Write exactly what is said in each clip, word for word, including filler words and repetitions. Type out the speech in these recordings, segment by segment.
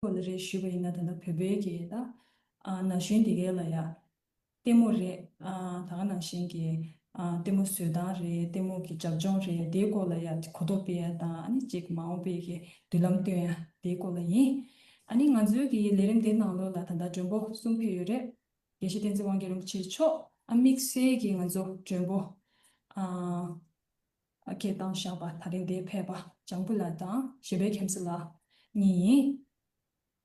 སྐོར་ལ་རེད་ཞུས་པ་ཡིན་ན། ད་ལྟ་བོད་པའི་གི་ད་ཨ་ན་གཞོན་འདི་གའི་ལ་ཡ་ལྟད་མོ་རེད། ཨ་ད་ག་ནང་བཞིན་གྱི་ཨ་ལྟད་མོ་བཟོ་སྟངས་རེད། ལྟད་མོ་གི་རྒྱབ་ལྗོངས་རེད། དེའི་སྐོར་ལ་ཡ་གོ་རྟོགས་སྤེལ་ཡ་དང་། ཨ་ནི་གཅིག་མ་འོངས་པའི་གི་མདུན་ལམ་སྟོན་ཡ་དེའི་སྐོར་ལ་ཡིན། ཨ་ནི་ང་ཚོའི་གི་ལས་རིམ་དེའི་ནང་ལོགས་ལ་ད་ལྟ་མགྲོན་པོ་གསུམ་ཕེབས་ཡོད་རེད། དགེ་བཤེས་བསྟན་འཛིན་དབང་རྒྱལ་རིན་པོ་ཆེ་མཆོག་ཨ་དམིགས་བསལ་གྱི་ང་ཚོ་མགྲོན་པོ་ཨ་ཨ་སྐད་བཏང་བཞག་པ། ད་རིང་འདིར་ཕེབས་པ་ལྗང་བུ་ལགས་དང་གཞན་ཕན་མཁྱེན་བརྩེ་ལགས་གཉིས་ཡིན།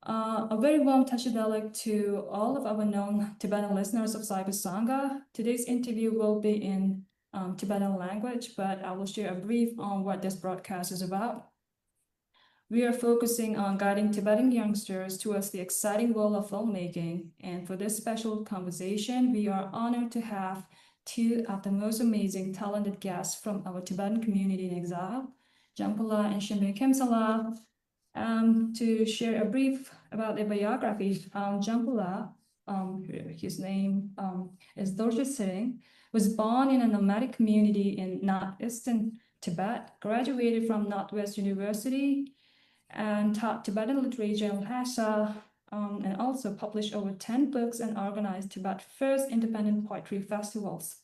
Uh, a very warm Tashi Delek to all of our known Tibetan listeners of Cyber Sangha. Today's interview will be in um, Tibetan language, but I will share a brief on what this broadcast is about. We are focusing on guiding Tibetan youngsters towards the exciting world of filmmaking. And for this special conversation, we are honored to have two of the most amazing, talented guests from our Tibetan community in exile, Jambula and Shimbe Kemsala. Um, to share a brief about their biography, um, Jambula, um, his name um, is Dorje Tshering, was born in a nomadic community in northeastern Tibet, graduated from Northwest University, and taught Tibetan literature in Lhasa, um, and also published over ten books and organized Tibet's first independent poetry festivals.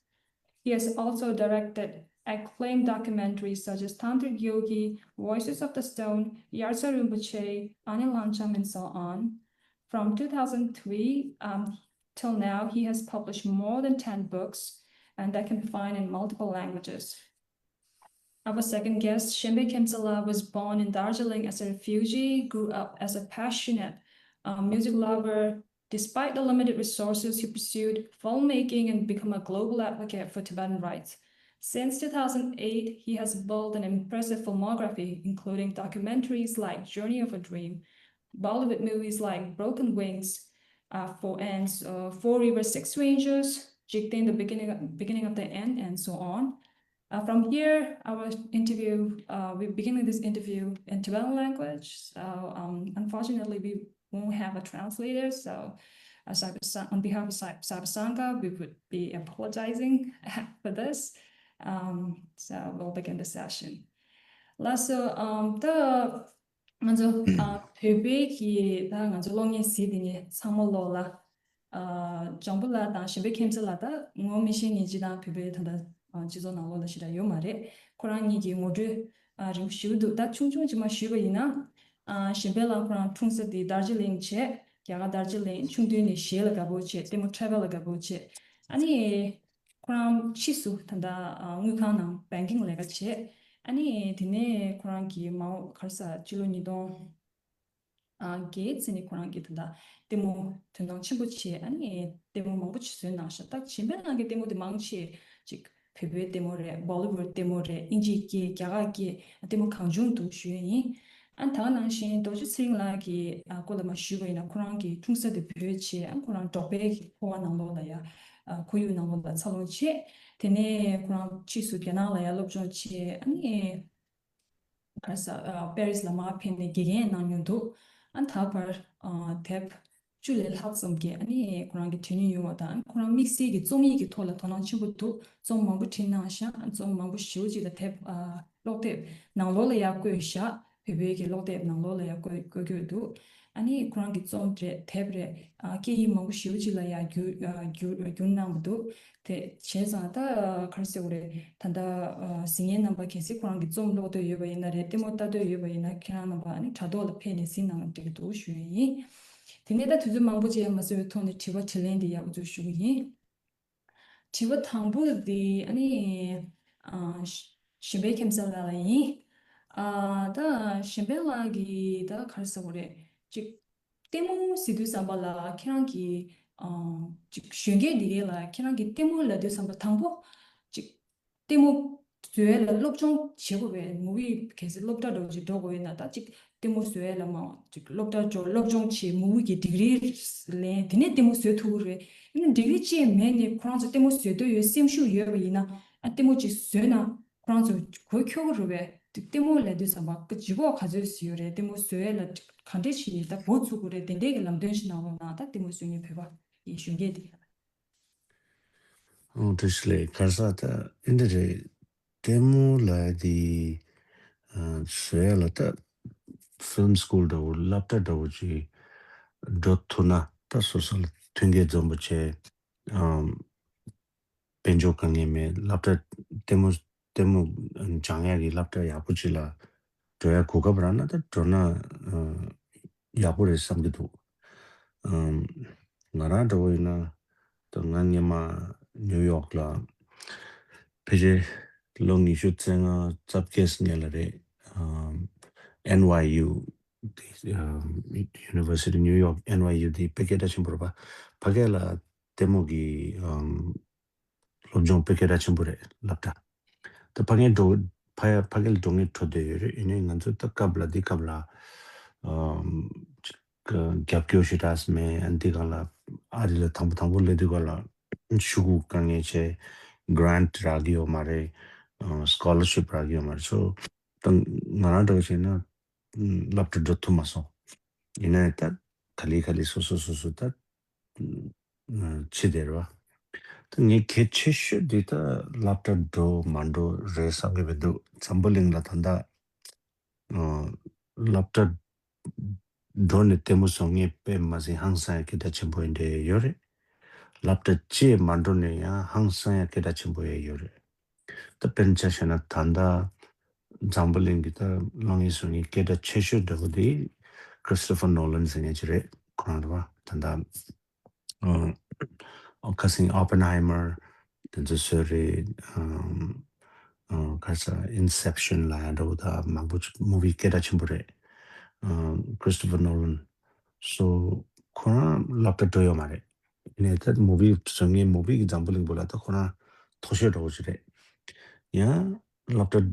He has also directed acclaimed documentaries such as Tantric Yogi, Voices of the Stone, Yarsa Rinpoche, Ani Langcham, and so on. From two thousand three um, till now, he has published more than ten books, and that can be found in multiple languages. Our second guest, Shembe Kemsala, was born in Darjeeling as a refugee, grew up as a passionate uh, music lover. Despite the limited resources, he pursued filmmaking and became a global advocate for Tibetan rights. Since two thousand eight, he has built an impressive filmography, including documentaries like Journey of a Dream, Bollywood movies like Broken Wings, uh, Four Ends, uh, Four Rivers, Six Rangers, Jigten, The Beginning, Beginning of the End, and so on. Uh, from here, our interview, uh, we begin with this interview in Tibetan language. So, um, unfortunately, we won't have a translator. So, uh, Cyber Sa- on behalf of Cy- Cyber Sangha, we would be apologizing for this. Um, so, we'll begin the session. Lasso, um, the ང་ཚོ་ཨ་བོད་པའི་གི་ད་ང་ཚོ་གློག་བརྙན་གཟིགས་དེ་ནས་ཚང་མ་ལོག་ལ། ཨ་ལྗང་བུ་ལགས་དང་གཞན་ཕན་མཁྱེན་བརྩེ་ལགས་ད་ངོ་མི་ཤེས་མཁན་ཅིག་དང་བོད་པའི་ད་ལྟ་ཨ་སྤྱི་ཚོགས་ནང་ལོགས་ལ་ཞེ་དྲག་ཡོད་མ་རེད། ཁོ་རང་གཉིས་ཀྱི་ངོ་སྤྲོད་ཨ་རིང་པོ་ཞིག་འདུག་ད་ཆུང་ཆུང་ཅིག་མ་ཞུས་པ་ཡིན་ན། ཨ་གཞན་ཕན་ལགས་ཁོ་རང་འཁྲུངས་ས་དེ་དར་ཇི་ལིང་བྱས། རྒྱ་གར་དར་ཇི་ལིང་། ཆུང་དུས་ནས་གཞས་ལ་དགའ་པོ་བྱས། ལྟད་མོ་ཊེ་ཝེལ་ལ་དགའ་པོ་བྱས། ཨ་ནི། ཁོ་རང་ཕྱིས་སུ་ད་ལྟ་ཨ་དངུལ་ཁང་ནང་བེང་ཀིང་ལས་ཀ་བྱས། ཨ་ནི་དེ་ནས་ཁོ་རང་གིས་མ་འོངས་ག་རེ་ཟ་སྤྱི་ལོ་ཉིས་སྟོང་ཨ་བརྒྱད་ཙམ་ནས་ཁོ་རང་གིས་ད་ལྟ་ལྟད་མོ་དོ་སྣང་ཆེན་པོ་བྱས། ཨ་ནི་ལྟད་མོ་མང་པོ་ཅིག་བཟོས་གནང་ཤག་ད་གཞན་ཕན་ནང་གི་ལྟད་མོ་དེ་མང་ཆེ་ཅིག་བོད་པའི་ལྟད་མོ་རེད། བོ་ལི་ཝུཌ་ལྟད་མོ་རེད། ཨིན་ཇིའི་སྐད། རྒྱ་གར་སྐད། ལྟད་མོ་གང་བྱུང་འདུག་ཞུ་ཡས་ཡིན། ཨ་ད་ག་ནང་བཞིན་རྡོ་རྗེ་ཚེ་རིང་ལགས་ཀྱི་ཨ་སྐོར་ལ་མར་ཞུས་པ་ཡིན་ན། ཁོ་རང་གི་འཁྲུངས་ས་དེ་བོད་བྱས། ཨ་ཁོ་རང་འབྲོག་པའི་གི་ཕོ་བ་ནང་ལོགས་ལ་ཡ་ཨ་ཁོར་ཡུག་ནང་ལོགས་ལ་འཚར་ལོངས་བྱས། དེ་ནས་ཁོ་རང་ཕྱིས་སུ་རྒྱ་ནག་ལ་ཡ་སློབ་སྦྱོང་བྱས། ཨ་ནི་ག་རེ་ཟ་ཨ་པེ་རིས་ལ་མར་ཕེབས་ནས་དགེ་རྒན་གནང་མྱོང་འདུག་ཨ་ད་བར་ཨ་དེབ་བཅུ་ལས་ལྷག་ཙམ་གྱི་ཨ་ནི་ཁོ་རང་གི་འབྲི་མྱོང་ཡོད་པ་དང་། ཁོ་རང་དམིགས་བསལ་གྱི་རྩོམ་ཡིག་གི་ཐོག་ལ་དོ་སྣང་ཆེན་པོ་འདུག་རྩོམ་མང་པོ་བྲིས་གནང་ཤག་རྩོམ་མང་པོ་ཞེ་པོ་ཅིག་ལ་དེབ་ཨ་ཀློག་དེབ་ནང་ལོགས་ལ་ཡར་བཀོད་ཤག་བོད་པའི་གི་ཀློག་དེབ་ནང་ལོགས་ལ་ཡར་བཀོད་བཀོད་བཀོད་འདུག་ཨ་ནི་ཁོ་རང་གི་རྩོམ་རེད། དེབ་རེད། ཨ་སྐད་ཡིག་མང་པོ་ཞེ་པོ་ཅིག་ལ་ཡར་བསྒྱུར་ཨ་བསྒྱུར་བསྒྱུར་གནང་བ་འདུག་དེ་བྱས་ཙང་ད་ག་རེ་ཟེར་དགོས་རེད། ད་ལྟ་ཨ་གཟིགས་མཁན་རྣམ་པ་གལ་སྲིད་ཁོ་རང་གི་རྩོམ་ཀློག་འདོད་ཡོད་པ་ཡིན་ན་རེད། ལྟད་མོ་ལྟ་འདོད་ཡོད་པ་ཡིན་ན་ཁྱེད་རང་རྣམ་པ་ཨ་ནི་དྲ་ཐོག་ལ་ཕེབས་ནས་གཟིགས་གནང་ན་འགྲིག་གི་འདུག་ཞུ་ཡས་ཡིན། དེ་ནས་ད་དུས་ཚོད་མང་པོ་ཅིག་ཡང་མ་ཟིན་པའི་ཐོག་ནས་དྲི་བ་དྲིས་ལན་དེ་ཡར་འུ་ཚོས་ཞུ་གི་ཡིན། དྲི་བ་དང་པོ་དེ་ཨ་ནི་ཨ་གཞན་ཕན་མཁྱེན་བརྩེ་ལགས་ལ་ཡིན། ཨ་ད་གཞན་ཕན་ལགས་ཀྱིས་ད་ག་རེ་ཟེར་དགོས་རེད། ཅིག་ལྟད་མོ་ཟེར་དུས་ཙམ་པ་ལ་ཁྱེད་རང་གི་ཨ་ཅིག་གཞོན་སྐྱེས་འདི་གས་ལ་ཁྱེད་རང་གི་ལྟད་མོ་ལབ་དུས་ཙམ་པ་དང་པོ་ཅིག་ལྟད་མོ་བཟོ་ཡས་ལ་སློབ་སྦྱོང་བྱེད་དགོས་པས། མུ་བི་གལ་སྲིད་སློབ་གྲྭ་འདྲ་བོ་ཅིག་འགྲོ་དགོས་ཡོད་ན་ད་ཅིག་ལྟད་མོ་བཟོ་ཡས་ལ་མ་ཅིག་སློབ་གྲྭ་འགྲོ་སློབ་སྦྱོང་བྱེད། མུ་བི་གི་ཌིག་རི་ལེན། དེ་ནས་ལྟད་མོ་བཟོ་ཐུབ་ཀྱི་རེད། ཡིན་ན་ཌིག་རི་ཅིག་མེད་ནས་ཁོ་རང་ཚོ་ལྟད་མོ་བཟོ་འདོད་ཡོད་སེམས་ཤུགས་ཡོད་པ་ཡིན་ན་ཨ་ལྟད་མོ་ཅིག་བཟོས་ན་ཁོ་རང་ཚོ་གོ་ཁྱོ་གི་རེད་པས། ལྟད་མོ་ལབ་དུས་ཙམ་པ་ལྗིད་ཁོག་ག་ཚོད་ཅིག་ཡོད་རེད། ལྟད་མོ་བཟོ་ཡས་ལ་ག་འདྲས་ཞིག་ད་འགོ་ཚུགས་དགོས་རེད། དེ་འདྲས་ཀྱི་ལམ་སྟོན་ཞིག་གནང་རོགས་གནང་། ད་ལྟད་མོ་བཟོ་མཁན་བོད་པ་ཡི་གཞོན་སྐྱེས་དེ། ཨང་། བཀྲ་ཤིས་བདེ་ལེགས། ག་རེ་ཟ་ད་ཨེ་འདྲ་རེད། ལྟད་མོ་ལབ་ཡས་དེ་ཨ་བཟོ་ཡས་ལ་ད་ ཕིལམ་སི་ཀུལ་འདྲ་བོ་སློབ་གྲྭ་འདྲ་བོ་ཅིག་འགྲོ་ཐུབ་ན་ད་སོ་སོ་ལ་མཐུན་རྐྱེན་འཛོམས་པོ་བྱས། ཨམ། དཔལ་འབྱོར་དཀའ་ངལ་མེད། སློབ་གྲྭ་ལྟད་མོ་ལྟད་མོ་སྦྱང་ཡག་གི་སློབ་གྲྭ་ཡག་པོ་ཅིག་ལ་འགྲོ་ཡག་གོ་སྐབས་རག་ན་ད་འགྲོ་ན་ཨ་ཡག་པོ་རེད་བསམ་གྱི་འདུག་ཨམ། ང་རང་འདྲ་བོ་ཡིན་ན་ད་ང་སྔོན་མ་ནིའུ་ཡོག་ལ་ཕལ་ཆེར་ལོ་ཉི་ཤུ་རྩ་ལྔ་རྩ་བརྒྱད་སྔོན་ལ་རེད། ཨམ། ཨེན་ཝའི་ཡུ་དེ་ཨམ། University New York N Y U དེ་དཔེ་སྐད་གྲགས་ཆེན་པོ་རེད་པ། ཕ་གི་ལ་ལྟད་མོ་གི་ཨམ། སློབ་སྦྱོང་དཔེ་སྐད་གྲགས་ཆེན་པོ་རེད་སློབ་གྲྭ། ད་ཕ་གིར་འགྲོ་ཕ་ཕ་གི་ལ་འགྲོ་མཁན་འཕྲོ་བསྡད་ཡོད་རེད། ཡིན་ནའི་ང་ཚོ་ད་སྐབས་ལ་འདི་སྐབས་ལ་ཨམ། ཅིག་རྒྱབ་སྐྱོར་ཞེ་དྲག་མེད། ཨ་འདི་སྒང་ལ་ཨ་རི་ལ་དང་པོ་དང་པོ་སླེབས་དུས་སྒང་ལ་ཤོག་གུ་དཀའ་ངལ་ཆེ། གྷི་རན་ཊི་རག་གི་ཡོད་མ་རེད། ཨ་སི་ཀོ་ལར་ཤིབ་རག་གི་ཡོད་མ་རེད། སོ་ད་ང་རང་འདྲ་བོ་བྱས་ན་སློབ་གྲྭ་འགྲོ་ཐུབ་མ་སོང་། ཡིན་ནའི་ད་ག་ལེ་ག་ལེ་སོ་སོ་སོ་སོ་ད་ཕྱི་དེར་བ། ད་ངས་གལ་ཆེ་ཤོས་འདི་ད་སློབ་གྲྭ་འགྲོ་མ་འགྲོ་རེད་བསམ་གྱི་མི་འདུག་འཛམ་བུ་གླིང་ལ་ད་ལྟ་སློབ་གྲྭ་འགྲོ་ནས་ལྟད་མོ་བཟོ་མཁན་དཔེ་མ་སྲིད་ཧང་སང་ཡ་སྐད་གྲགས་ཆེན་པོ་ཡིན་འདྲ་ཡོད་རེད། སློབ་གྲྭ་བཅས་མ་འགྲོ་ནས་ཡང་ཧང་སང་ཡ་སྐད་གྲགས་ཆེན་པོ་ཡང་ཡོད་རེད། ད་དཔེར་ན་ཆ་བཞག་ན་ད་ལྟ་འཛམ་བུ་གླིང་གི་ད་གློག་བརྙན་བཟོ་མཁན་སྐད་གྲགས་ཆེ་ཤོས་འདྲ་བོ་དེ་Christopher Nolan ཟེར་མཁན་ཅིག་རེད། ཁོ་རང་རེད་བ། ད་ལྟ་ཨ་ཁ་སང་Oppenheimer དེ་ཚོ་བཟོས་རེད། ཨམ། ཨ་ཁ་སང་Inception ལབ་ཡ་འདྲ་བོ་ད་མང་པོ་ཅིག་མུ་བི་སྐད་གྲགས་ཆེན་པོ་རེད། ཨམ། Christopher Nolan སོ་ཁོ་རང་སློབ་གྲྭ་འགྲོ་ཡོད་མ་རེད། ཡིན་ནའི་ད་མུ་བི་བཟོ་མཁན་མུ་བི་གི་འཛམ་བུ་གླིང་པོ་ལ་ད་ཁོ་རང་མཐོ་ཤོས་འདྲ་བོ་ཞིག་རེད། ཡང་སློབ་གྲྭ་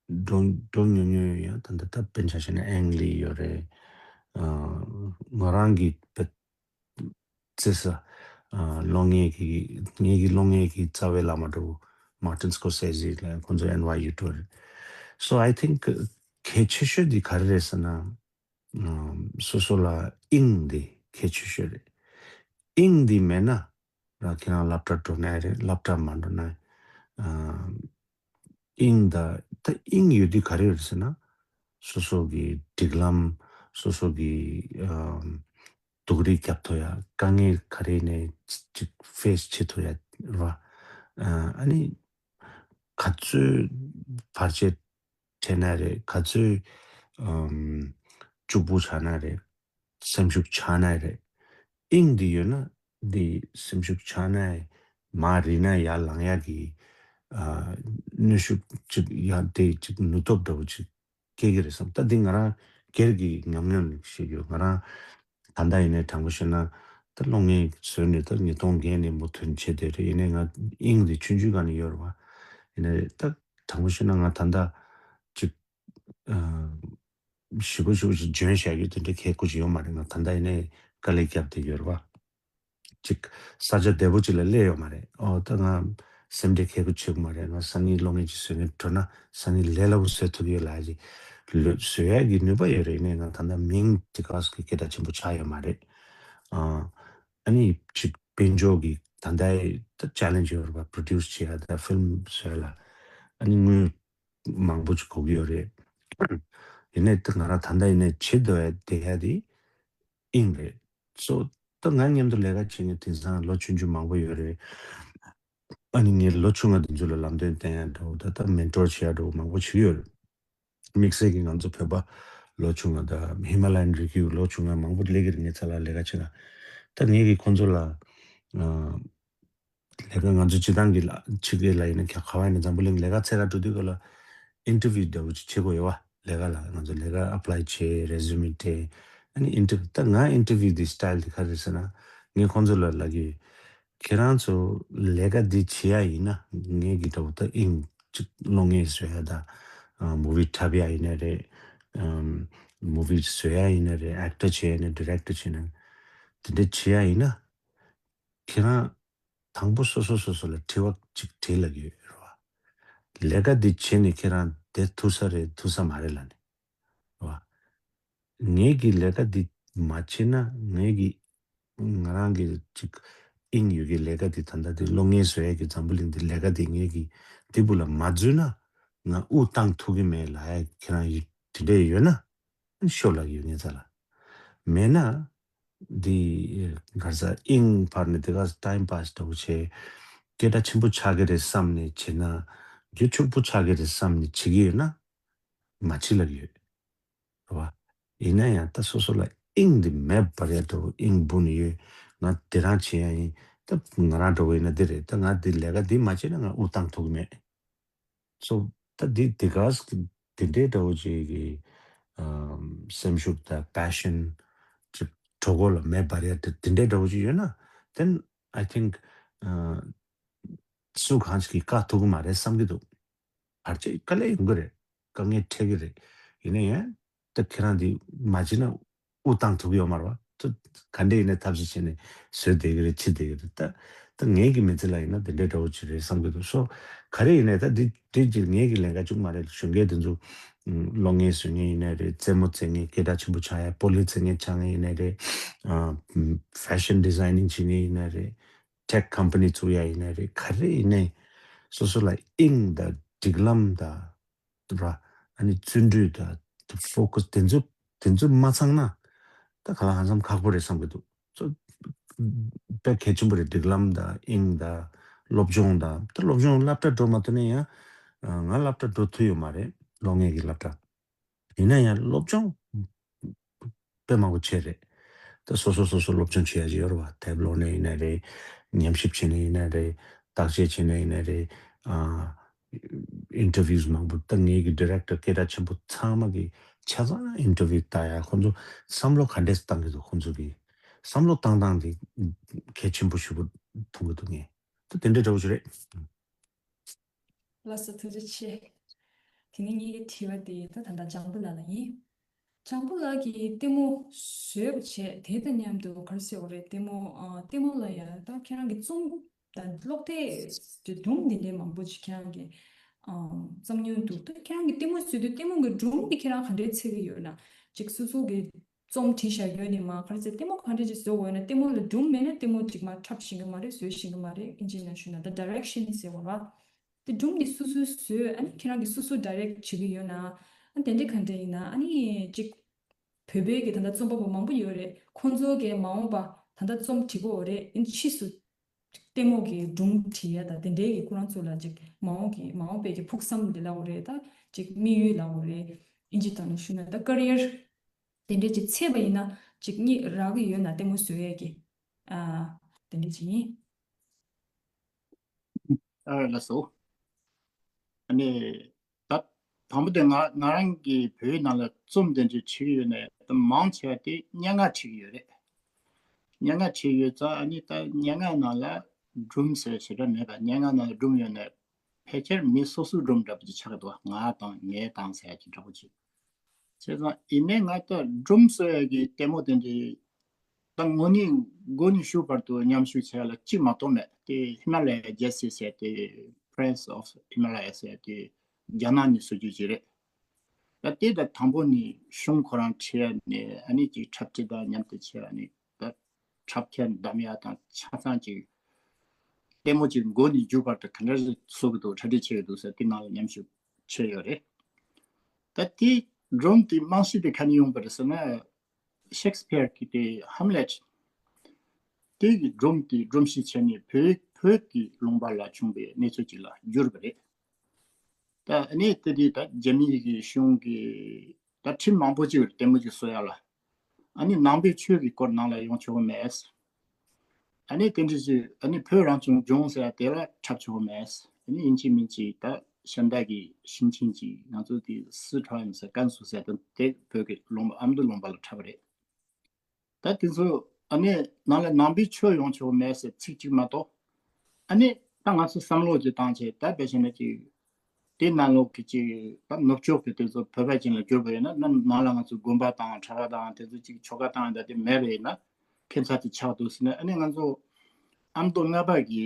འགྲོ་འགྲོ་ཉུང་ཉུང་ཡང་ད་ལྟ་ད་དཔེར་ན་ཆ་བཞག་ན་ཨེང་ལི་ཡོད་རེད། ཨ་ང་རང་གི་བ་བརྩི་ས་ཨ་གློག་བརྙན་གྱི་ངེད་ཀྱི་གློག་བརྙན་གྱི་རྩ་བའི་བླ་མ་འདྲ་བོ་Martin Scorsese ལ་ཁོང་ཚོ་ཨེན་ཝའི་ཡུ་འགྲོ་རེད། So I think གལ་ཆེ་ཤོས་འདི་ག་རེ་རེད་ཟེར་ན། ཨམ། སོ་སོ་ལ་དབྱིངས་འདི་གལ་ཆེ་ཤོས་རེད། དབྱིངས་འདི་མེད་ན་རང་ཁྱེད་རང་སློབ་གྲྭ་འགྲོ་ནའི་རེད། སློབ་གྲྭ་མ་འགྲོ་ནའི་ཨམ། དབྱིངས་ད་ད་དབྱིངས་ཡོད་དུས་ག་རེ་ཡོད་རེད་ཟེར་ན། སོ་སོ་གི་སྒྲིག་ལམ། སོ་སོ་གི་ཨམ། སྡུག་རུས་རྒྱབ་ཐུབ་ཡ། དཀའ་ངལ་ག་རེ་ནས་ཅིག་ཕེ་སི་བྱེད་ཐུབ་ཡ་རེད་བ། ཨ་ཨ་ནི་ག་ཚོད་བར་ཆད་འཕྲད་ན་རེད། ག་ཚོད་ཨམ། སྐྱུག་པོ་ཆགས་ན་རེད། སེམས་ཤུགས་ཆག་ན་རེད། དབྱིངས་འདི་ཡོད་ན་འདི་སེམས་ཤུགས་ཆག་ན་མར་རིལ་ན་ཡར་ལངས་ཡག་གི་ཨ་གནོན་ཤུགས་ཅིག་ཡང་དེ་ཅིག་ནུས་སྟོབས་འདྲ་བོ་ཅིག་སྐྱེ་གི་རེད་བསམ། ད་འདི་ང་རང་སྒེར་གྱི་ཉམས་མྱོང་ནས་བཤད་རྒྱུ། ང་རང་ད་ལྟ་ཡིན་ནའི་དྲང་པོ་བཤད་ན་ད་གློག་བརྙན་བཟོས་ནས་ད་ཉིས་སྟོང་བརྒྱད་ནས་མུ་མཐུད་བྱས་བསྡད་རེད། ཡིན་ནའི་ང་དབྱིངས་འདི་ཆུང་ཆུང་སྒང་ནས་ཡོད་རེད་བ། ཡིན་ནའི་ད་དྲང་པོ་བཤད་ན་ང་ད་ལྟ་ཅིག་ཨ། ཞེ་པོ་ཞེ་པོ་ཞིག་འཇོན་བཞག་རྒྱུ་དེ་འདྲ་གལ་ཁུ་ཅིག་ཡོད་མ་རེད། ང་ད་ལྟ་ཡིན་ནའི་དཀའ་ལས་བརྒྱབ་བསྡད་ཡོད་རེད་བ། ཅིག་ས་ཆ་བདེ་པོ་ཅིག་ལ་སླེབས་ཡོད་མ་རེད། ཨོ་ད་ང་སེམས་ཁྲལ་གལ་ཁུ་ཆེ་གི་མ་རེད། ང་སང་ཉིན་གློག་བརྙན་ཅིག་བཟོ་མཁན་འགྲོ་ན་སང་ཉིན་ལས་སླ་པོ་བཟོ་ཐུབ་ཀྱི་ཡོད་ལབ་ཡ་ཅིག་ལོ་བཟོ་ཡ་གི་ནུས་པ་ཡོད་རེད། ཡིན་ནའི་ང་ད་ལྟ་མིང་དེ་ག་ས་གི་སྐད་གྲགས་ཆེན་པོ་ཆགས་ཡོད་མ་རེད། ཨ་ཨ་ནི་ཅིག་དཔལ་འབྱོར་གྱི་ད་ལྟའི་ད་ཅེ་ལེན་ཇི་ཡོད་རེད་བ། པྲོ་ཌིའུ་སི་བྱེད་ཡ་ད་ཕིལམ་བཟོ་ཡ་ལ་ཨ་ནི་དངུལ་མང་པོ་ཅིག་དགོས་ཀྱི་ཡོད་རེད། ཡིན་ནའི་ད་ང་རང་ད་ལྟ་ཡིན་ནའི་བྱེད་འདོད་ཡ་བསྡད་ཡ་དེ་དབྱིངས་རེད། སོ་ད་ང་མཉམ་དུ་ལས་ཀ་བྱེད་མཁན་དེང་སང་ལོ་ཆུང་ཆུང་མང་པོ་ཡོད་རེད། ཨ་ནི་ངའི་ལོ་ཆུང་བ་དེ་ཚོ་ལ་ལམ་སྟོན་བསྟན་ཡ་འདྲ་བོ་ད་ལྟ་མེན་ཊོར་བྱེད་ཡ་འདྲ་བོ་མང་པོ་བྱེད་ཀྱི་ཡོད་རེད། དམིགས་བསལ་གྱིས་ང་ཚོ་བོད་པ་ལོ་ཆུང་བ་དང་ཧི་མ་ལ་ཡན་རི་རྒྱུད་ལོ་ཆུང་བ་མང་པོ་སླེབས་ཀྱི་རེད། ངའི་རྩ་ལ་ལས་ཀ་བྱེད་ན། ད་ངས་ཀྱིས་ཁོང་ཚོ་ལ་ཨ་ལས་ཀ་ང་ཚོ་སྤྱི་བཏང་གི་ལ་ཕྱི་རྒྱལ་ལ་ཡིན་ན་ག་ག་བ་ཡིན་ན་འཛམ་བུ་གླིང་ལས་ཀ་འཚོལ་ག་འགྲོ་དུས་སྐབས་ལ་ཨིན་ཊར་བིའུ་འདྲ་བོ་ཅིག་བྱེད་དགོས་ཡོད་བ། ལས་ཀ་ལ་ང་ཚོ་ལས་ཀ་ཨེབ་ལའི་བྱེད། རེ་ཟུ་མེ་སྤྲད། ཨ་ནི་ཨིན་ཊར་ད་ང་ཨིན་ཊར་བིའུ་འདི་སི་ཊའིལ་འདི་ག་རེ་རེད་ཟེར་ན། ངས་ཁོང་ཚོ་ལ་ལབ་ཀྱི་ཡོད། ཁྱེད་རང་ཚོ་ལས་ཀ་འདི་བྱེད་ཡ་ཡིན་ན་ངས་ཀྱི་འདྲ་བོ་ད་དབྱིངས་གཅིག་གློག་བརྙན་བཟོ་ཡ་དང་། ཨ་མུ་བི་འཁྲབ་ཡ་ཡིན་ན་རེད། ཨམ་མུ་བི་བཟོ་ཡ་ཡིན་ན་རེད། ཨེག་ཊར་བྱེད་ཡ་ཡིན་ན། ཌི་རེག་ཊར་བྱེད་ན། དེ་འདྲ་བྱེད་ཡ་ཡིན་ན་ཁྱེད་རང་དང་པོ་སོ་སོ་སོ་སོ་ལ་དྲི་བ་གཅིག་དྲིས་ལབ་ཀྱི་ཡོད་རེད་བ། ལས་ཀ་འདི་བྱེད་ནས་ཁྱེད་རང་བསྡད་ཐུབ་ས་རེད་ཐུབ་ས་མ་རེད་ལབ་ནས་རེད་བ། ངེད་ཀྱི་ལས་ཀ་འདི་མ་བྱེད་ན་ངེད་ཀྱི་ང་རང་གི་ཅིག་དབྱིངས་ཡོད་ཀྱི་ལས་ཀ་འདི་ད་ལྟ་འདི་གློག་བརྙན་བཟོ་ཡས་ཀྱི་འཛམ་བུ་གླིང་འདི་ལས་ཀ་འདི་ངེད་ཀྱི་འདི་བུ་ལ་མ་འཛུལ་ན་ང་དབུགས་བཏང་ཐུབ་ཀྱི་མེད་ལབ་ཡ་ཁྱེད་རང་ཡོད་དེ་འདྲས་ཡོད་ན། ཤོར་ལ་ཡོད་ངེས་ཚ་ལ། མེད་ན། འདི་གར་ས་ཨིང་བར་ནས་དེ་ག་ཊའིམ་པ་སི་འདྲ་བོ་བྱས། སྐད་གྲགས་ཆེན་པོ་ཆགས་ཀྱི་རེད་བསམ་ནས་བྱས་ན། རྒྱུ་ཕྱུག་པོ་ཆགས་ཀྱི་རེད་བསམ་ནས་བྱེད་ཀྱི་ཡོད་ན། མ་བྱེད་ལབ་ཡོད། རེད་བ། ཡིན་ན་ཡང་ད་སོ་སོ་ལ་ཨིང་འདི་མེད་པར་ཡ་འདྲ་བོ་ཨིང་འབུ་ནས་ཡོད། ང་དེ་རང་བྱེད་ཡ་ཡིན། ད་ང་རང་འདྲ་བོ་ཡིན་ན་འདི་རེད། ད་ང་འདི་ལས་ཀ་འདི་མ་བྱས་ན་ང་དབུགས་བཏང་ཐུབ་ཀྱི་མེད། སོ། ད་འདི་དེ་ག་ས་དེ་འདྲའི་འདྲ་བོ་ཅིག་གི་ཨམ་སེམས་ཤུགས་དང་པེ་ཤན་ཅིག་གྲོད་ཁོག་ལ་མེ་འབར་ཡ་དེ་དེ་འདྲའི་འདྲ་བོ་ཅིག་ཡོད་ན། then I think ཨ་སུ་གང་ཞིག་གིས་བཀག་ཐུབ་ཀྱི་མ་རེད་བསམ་གྱི་འདུག་བར་ཆད་དཀའ་ལས་ཡོང་གི་རེད། དཀའ་ངལ་འཕྲད་ཀྱི་རེད། ཡིན་ན་ཡང་ད་ཁྱེད་རང་འདི་མ་བྱས་ན་དབུགས་བཏང་ཐུབ་ཀྱི་ཡོད་མ་རེད་བ། ད་ག་འདྲས་ཡིན་ནའི་ཐབས་ཤེས་བྱས་ནས་བཟོས་བསྡད་ཀྱི་རེད། བྱེད་བསྡད་ཀྱི་རེད། ད་ད་ངེད་ཀྱི་མི་ཚེ་ལ་ཡིན་ན་དེ་འདྲའི་འདྲ་བོ་ཅིག་རེད་བསམ་གྱི་འདུག་སོ། ག་རེ་ཡིན་ནའི་ད་འདི་འདི་ཅིག་ངེད་ཀྱི་ལས་ཀ་ཅིག་མ་རེད། གཞོན་སྐྱེས་དེ་ཚོ་གློག་བརྙན་བཟོ་མཁན་ཡིན་ནའི་རེད། རྩེད་མོ་རྩེ་མཁན་སྐད་གྲགས་ཆེན་པོ་ཆགས་ཡ་སྤོ་ལོ་རྩེད་མཁན་ཆགས་མཁན་ཡིན་ནའི་རེད། ཨ་ཕེ་ཤན་ཌི་ཛའི་ནིང་བྱེད་མཁན་ཡིན་ནའི་རེད། ཊེག་ཀམ་པ་ནི་བཙུགས་ཡ་ཡིན་ནའི་རེད། ག་རེ་ཡིན་ནའི་སོ་སོ་ལ་དབྱིངས་དང་སྒྲིག་ལམ་དང་། ར། ཨ་ནི་བརྩོན་འགྲུས་དང་ཕོ་ཀ་སི་དེ་ཚོ་དེ་ཚོ་མ་ཚང་ན། ད་ག་ལ་ཧང་སང་ཁག་པོ་རེད་བསམ་གྱི་འདུག་སོ། དཔེ་གལ་ཆེན་པོ་རེད། སྒྲིག་ལམ་དང་དབྱིངས་དང་སློབ་སྦྱོང་དང་། ད་སློབ་སྦྱོང་སློབ་གྲྭ་འགྲོ་མ་ཐུབ་ན་ཡང་། ང་སློབ་གྲྭ་འགྲོ་ཐུབ་ཡོད་མ་རེད། གློག་བརྙན་གྱི་སློབ་གྲྭ། ཡིན་ན་ཡང་སློབ་སྦྱོང་དཔེ་མང་པོ་བྱས་རེད། ད་སོ་སོ་སོ་སོ་སློབ་སྦྱོང་བྱེད་ཡ་ཅིག་ཡོད་རེད་བ། དེབ་ཀློག་ནས་ཡིན་ན་རེད། ཉམས་ཞིབ་བྱས་ནས་ཡིན་ན་རེད། བརྟག་དཔྱད་བྱས་ནས་ཡིན་ན་རེད། ཨ། ཨིན་ཊར་བིའུ་མང་པོ། ད་ངེད་ཀྱི་ཌི་རེག་ཊར་སྐད་གྲགས་ཆེན་པོ་ཚང་མ་གི་ཆ་ཚང་ཨིན་ཊར་བིའུ་ལྟ་ཡ། ཁོང་ཚོ་བསམ་བློ་ག་འདྲས་བཏང་གི་འདུག་ཁོང་ཚོ་གི་བསམ་བློ་བཏང་སྟངས་དེ་གལ་ཆེན་པོ་ཞེ་པོ་མཐོང་གི་འདུག་ངས། ད་དེ་འདྲའི་འདྲ་བོ་ཞིག་རེད། ལགས་སོ། ཐུགས་རྗེ་ཆེ། དེ་ནས་ངེད་ཀྱི་དྲི་བ་དེ་ད་ད་ལྟ་ལྗང་བུ་ལགས་ལ་ཡིན། ལྗང་བུ་ལགས་ཀྱིས་ལྟད་མོ་བཟོས་པ་བྱས། དེ་དང་མཉམ་དུ་ག་རེ་ཟེར་དགོས་རེད། ལྟད་མོ་ཨ་ལྟད་མོ་ལ་ཡང་ད་ཁྱེད་རང་གི་རྩོམ་དང་ཀློག་དེབ་ཀྱི་སྒྲུང་འདི་འདྲའི་མང་པོ་ཅིག་ཁྱེད་རང་གིས་ཨ་བརྩམས་མྱོང་འདུག་ད་ཁྱེད་རང་གིས་ལྟད་མོ་བཟོས་དུས་ལྟད་མོ་གི་སྒྲུང་དེ་ཁྱེད་རང་ག་འདྲའི་འཚོལ་གྱི་ཡོད་ན། ཅིག་སོ་སོ་གི་རྩོམ་བྲིས་བཞག་ཡོད་ནི་མ། ག་རེ་ཟེར། ལྟད་མོ་ག་འདྲ་ཅིག་བཟོ་དགོས་ན་ལྟད་མོ་ལ་སྒྲུང་མེད་ན་ལྟད་མོ་ཅིག་མ་འཁྲབ་ཤེས་ཀྱི་མ་རེད། བཟོ་ཤེས་ཀྱི་མ་རེད། ཨིན་ཇི་ནང་ཞུས་ན་ད་ཌའི་རེག་ཤན་ཟེར་བ་རེད། དེ་སྒྲུང་འདི་སོ་སོས་བཟོས། ཨ་ནི་ཁྱེད་རང་གིས་སོ་སོ་ཌའི་རེག་བྱེད་ཀྱི་ཡོད་ན། ཨ་དེ་འདྲ་ག་འདྲ་ཡིན་ན། ཨ་ནི་ཅིག་བོད་པའི་གི་ད་ལྟ་རྩོམ་པ་པོ་མང་པོ་ཡོད་རེད། ཁོང་ཚོ་གིས་མ་འོངས་པ་ད་ལྟ་རྩོམ་བྲིས་ཀྱི་ཡོད་རེད། ཨ་ནི་ཕྱིས་སུ་ལྟད་མོ་གི་སྒྲུང་བྲིས་ཡ་ད་དེ་འདྲའི་གི་ཁོ་རང་ཚོ་ལ་ཅིག་མ་འོངས་གི་མ་འོངས་པའི་གི་ཕུགས་བསམ་དེ་ལབ་དགོས་རེད། ད་ཅིག་དམིགས་ཡུལ་ལབ་དགོས་རེད། ཨིན་ཇི་ཐོག་ནས་ཞུས་ན་ད་ཀེ་རི་ཡར་དེ་འདྲས་ཅིག་འཚོལ་བ་ཡིན་ན་ཅིག་གཉིད་རག་གི་ཡོད་ན། ལྟད་མོ་བཟོ་ཡས་ཀྱི་ཨ་དེ་འདྲས་ཅིག་ཡིན། ཨ་ལགས་སོ། ཨ་ནི་ད་དང་པོ་དེ་ང་ང་རང་གིས་བོད་ནང་ལ་རྩོམ་དེ་འདྲས་བྲིས་ཀྱི་ཡོད་ནའི་ད་མང་ཆེ་བ་དེ་སྙན་ངག་བྲིས་ཀྱི་ཡོད་རེད། སྙན་ངག་བྲིས་ཡོད་ཙང་། ཨ་ནི་ད་སྙན་ངག་ནང་ལ་སྒྲུང་ཟེར་ཞེ་དྲག་མེད་པ། སྙན་ངག་ནང་ལ་སྒྲུང་ཡོད་ནའི་ཕལ་ཆེར་མི་སོ་སོའི་སྒྲུང་འདྲ་པོ་ཅིག་ཆགས་འདུག་ང་དང་ངའི་དང་ཟེར་ཡ་ཅིག་འདྲ་པོ་ཅིག་བྱས་ཙང་ཡིན་ནའི་ང་ད་སྒྲུང་བཟོ་ཡ་གི་ལྟད་མོ་དེ་འདྲའི་ད་དངོས་གནས་མགོ་ནས་གཞུག་བར་དུ་མཉམ་ཞུགས་བྱས་ལ་གཅིག་མ་གཏོགས་མེད། དེ་ཧི་མ་ལ་ཡ་རྒྱལ་སྲིད་ཟེར་དེ། Prince of Himalaya ཟེར་དེ་རྒྱ་ནག་ནས་བཟོ་རྒྱུ་ཅིག་རེད། ད་དེ་ད་དང་པོ་ནས་གཞུང་ཁོ་རང་ཁྲིད་ཡ་ནས། ཨ་ནི་ཅིག་འཁྲབ་ཁྲིད་དང་མཉམ་དུ་བྱས། ཨ་ནི་ད་འཁྲབ་མཁན་བདམས་ཡ་དང་ཆ་ཚང་ཅིག་ལྟད་མོ་ཅིག་མགོ་ནས་མཇུག་བར་དུ་ག་འདྲ་ཞིག་བཟོ་གི་འདུག་གྲ་སྒྲིག་བྱེད་ཀྱི་འདུག་ཟེར་དེ་ནང་ལ་མཉམ་ཞུགས་བྱས་ཡོད་རེད། ད་དེ་སྒྲུང་དེ་རྨང་གཞི་དེ་ག་ནས་ཡོང་པ་རེད་ཟེར་ན། ཤེག་སི་ཕི་ཡར་གྱི་དེ་ཧམ་ལེད་དེ་གི་སྒྲུང་དེ་སྒྲོམ་གཞི་བྱས་ནས་བོད་བོད་ཀྱི་ལུང་པ་ལ་བྱུང་བའི་གནས་ཚུལ་ཅིག་ལ་བསྒྱུར་བ་རེད། ད་ཨ་ནི་དེ་དུས་ད་རྒྱ་མི་གི་གཞུང་གི་ད་ཁྲིམས་མང་པོ་ཅིག་ཡོད་རེད། ལྟད་མོ་ཅིག་བཟོ་ཡ་ལ། ཨ་ནི་ནང་པའི་ཆོས་ཀྱི་སྐོར་ནང་ལ་ཡོང་ཆོག་གི་མེད། ཨ་ནི་དེ་འདྲ་ཞིག་ཨ་ནི་བོད་རང་སྐྱོང་ལྗོངས་ཟེར་ཡ་དེ་ལ་འཁྲབ་ཆོག་གི་མེད། ཨ་ནི་ཡིན་གཅིག་མིན་གཅིག་ད་གཞན་དག་གི་ཞིང་ཆེན་གཅིག་ང་ཚོ་དེ་སི་ཁྲོན་ཟེར་ཀན་སུའུ་ཟེར་དེ་དེ་བོད་ཀྱི་ལུང་པ་ཨ་མདོ་ལུང་པ་ལ་འཁྲབ་པ་རེད། ད་དེ་ཚོ་ཨ་ནི་ནང་ལ་ནང་པའི་ཆོས་ཡོང་ཆོག་མེད་ཟེར་ཚིག་གཅིག་མ་གཏོགས། ཨ་ནི་ད་ང་ཚོ་བསམ་བློ་ཅིག་བཏང་བྱས། ད་དཔེ་བྱས་ན་ཅིག་དེ་ནང་ལོགས་ཀྱི་ཅིག་ད་ནུབ་ཕྱོགས་ཀྱི་དེ་ཚོ་བོད་པ་ཅན་ལ་བསྒྱུར་བ་ཡིན་ན། ནང་ནང་ལ་ང་ཚོ་དགོན་པ་དང་གྲྭ་པ་དང་དེ་ཚོ་ཅིག་ཆོ་ག་བཏང་ཡ་ད་དེ་མེད་པ་ཡིན་ན་ཁྱད་མཚར་དེ་ཆགས་འདུག་ཟེར་ནས། ཨ་ནི་ང་ཚོ་ཨ་མདོ་རྔ་པ་གི་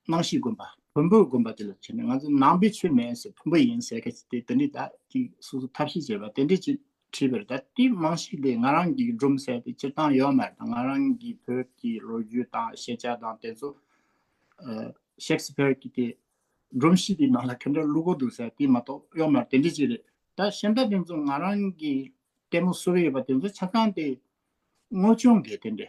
སྣང་ཞིག་དགོན་པ། བོན་པོའི་དགོན་པ་དེ་ལ་བྱས་ནས་ང་ཚོ་ནང་པའི་ཆོས་མེད་ཟེར། བོན་པོ་ཡིན་ཟེར་མཁན་ཞིག་དེ་དེ་འདྲའི་ད་ཅིག་སོ་སོ་ཐབས་ཤེས་བྱས་པ་དེ་འདྲའི་ཅིག་བྲིས་པ་རེད། ད་དེའི་རྨང་གཞི་དེ་ང་རང་གི་སྒྲུང་ཟེར་དེ་སྤྱིར་བཏང་ཡོད་མ་རེད། ད་ང་རང་གི་བོད་ཀྱི་ལོ་རྒྱུས་དང་ཤེས་བྱ་དང་དེ་ཚོ་ཨ་ཤེག་སི་ཕི་ཡར་གྱི་དེ་སྒྲོམ་གཞི་དེའི་ནང་ལ་ག་འདྲ་བླུག་གི་འདུག་ཟེར་དེ་མ་གཏོགས་ཡོད་མ་རེད། དེ་འདྲ་ཅིག་རེད། ད་གཞན་དག་དེ་ཚོ་ང་རང་གི་ ལྟད་མོ་བཟོ་གི་ཡོད་པ་དེ་ཚོ་ཆ་ཚང་དེ་དངོས་བྱུང་གི་དེ་འདྲས།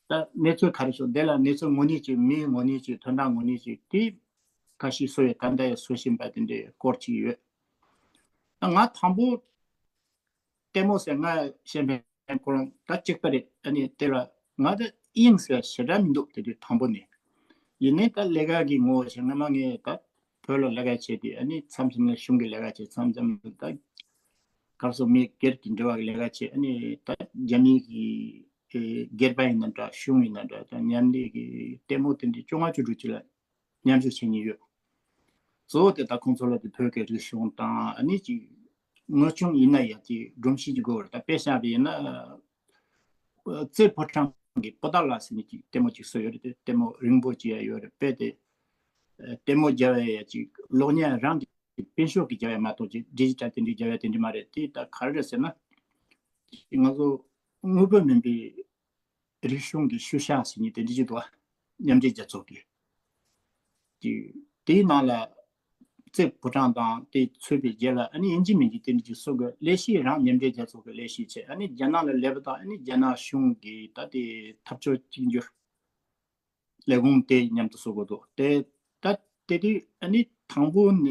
ད་གནས་ཚུལ་ག་རེ་བྱུང་དེ་ལ་གནས་ཚུལ་དངོས་གནས་ཅིག་མིའི་ངོ་གནས་ཅིག་དོན་དག་ངོ་གནས་ཅིག་དེ་ཁ་ཤས་བཟོ་ཡས་ད་ལྟ་ཡང་བཟོ་བཞིན་པ་དེ་འདྲས་སྐོར་ཅིག་ཡོད། ད་ང་དང་པོ་ལྟད་མོ་ཟེར་ང་གཞན་ཕན་ཁོ་རང་ད་གཅིག་པ་རེད། ཨ་ནི་དེ་ལ་ང་ད་དབྱིངས་ཟེར་ཞེ་དྲག་མི་འདུག་དེ་དུས་དང་པོ་ནས། ཡིན་ནའི་ད་ལས་ཀ་གི་ངོ་བོ་ཞིག་སྔ་མ་ངས་ད་བོད་ལ་ལས་ཀ་བྱས་ཏེ་ཨ་ནི་མཚམས་མཚམས་ལ་གཞུང་གི་ལས་ཀ་བྱས་མཚམས་མཚམས་ལ་ད་གར་སོང་མི་སྒེར་གྱི་འབྲེལ་བ་གི་ལས་ཀ་བྱས། ཨ་ནི་ད་རྒྱ་མི་གི་ཨེ་སྒེར་པ་ཡིན་ན་འདྲ་གཞུང་ཡིན་ན་འདྲ་ད་མཉམ་ལས་ཀྱི་ལྟད་མོ་དེ་འདྲའི་བཅོ་ལྔ་བཅུ་དྲུག་ཅིག་ལ་མཉམ་ཞུགས་བྱེད་མྱོང་ཡོད། གཙོ་བོ་དེ་ད་ཁོང་ཚོ་ལ་དེ་བོད་ཀྱི་རིག་གཞུང་དང་ཨ་ནི་ཅིག་དངོས་བྱུང་ཡིན་ན་ཡང་ཅིག་སྒྲོམ་གཞི་ཅིག་དགོས་པ་རེད། ད་དཔེ་བཞག་པ་ཡིན་ན་རྩེ་ཕོ་བྲང་གི་པོ་ཏཱ་ལ་ཟེར་ནས་ཅིག་ལྟད་མོ་ཅིག་བཟོས་ཡོད་རེད། དེ་ལྟད་མོ་རིང་པོ་ཅིག་ཡང་ཡོད་རེད། དཔེ་དེ་ལྟད་མོ་རྒྱབ་ཡ་ཡ་ཅིག་གློག་བརྙན་རང་གི་དཔེ་ཤོག་གི་རྒྱབ་ཡ་མ་གཏོགས་ཅིག་ཌི་ཇི་ཊལ་དེ་འདྲའི་རྒྱབ་ཡ་དེ་འདྲ་མ་རེད། དེ་ད་ག་རེ་རེད་ཟེར་ན་ང་ཚོ་དངོས་པོ་མིན་པའི་རིག་གཞུང་གི་ཤུལ་བཞག་ཟེར་མཁན་དེ་འདྲ་ཅིག་འདུག་མཉམ་འབྲེལ་རྒྱལ་ཚོགས་ཀྱི། དེ་དེའི་ནང་ལ་རྩེ་ཕོ་བྲང་དང་དེ་ཚུད་པའི་རྗེས་ལ་ཨ་ནི་ཡིན་གཅིག་མིན་གཅིག་དེ་འདྲ་ཅིག་བཟོ་དགོས། ལས་གཞི་རང་མཉམ་འབྲེལ་རྒྱལ་ཚོགས་ཀྱི་ལས་གཞི་བྱས། ཨ་ནི་རྒྱ་ནག་ལ་སླེབས་པ་དང་ཨ་ནི་རྒྱ་ནག་གཞུང་གི་ད་དེ་འཐབ་ཕྱོགས་གཅིག་གྱུར་ལས་ཁུངས་དེ་མཉམ་དུ་བཟོ་དགོས་འདུག་དེ་ད་དེ་དུས་ཨ་ནི་དང་པོ་ནས་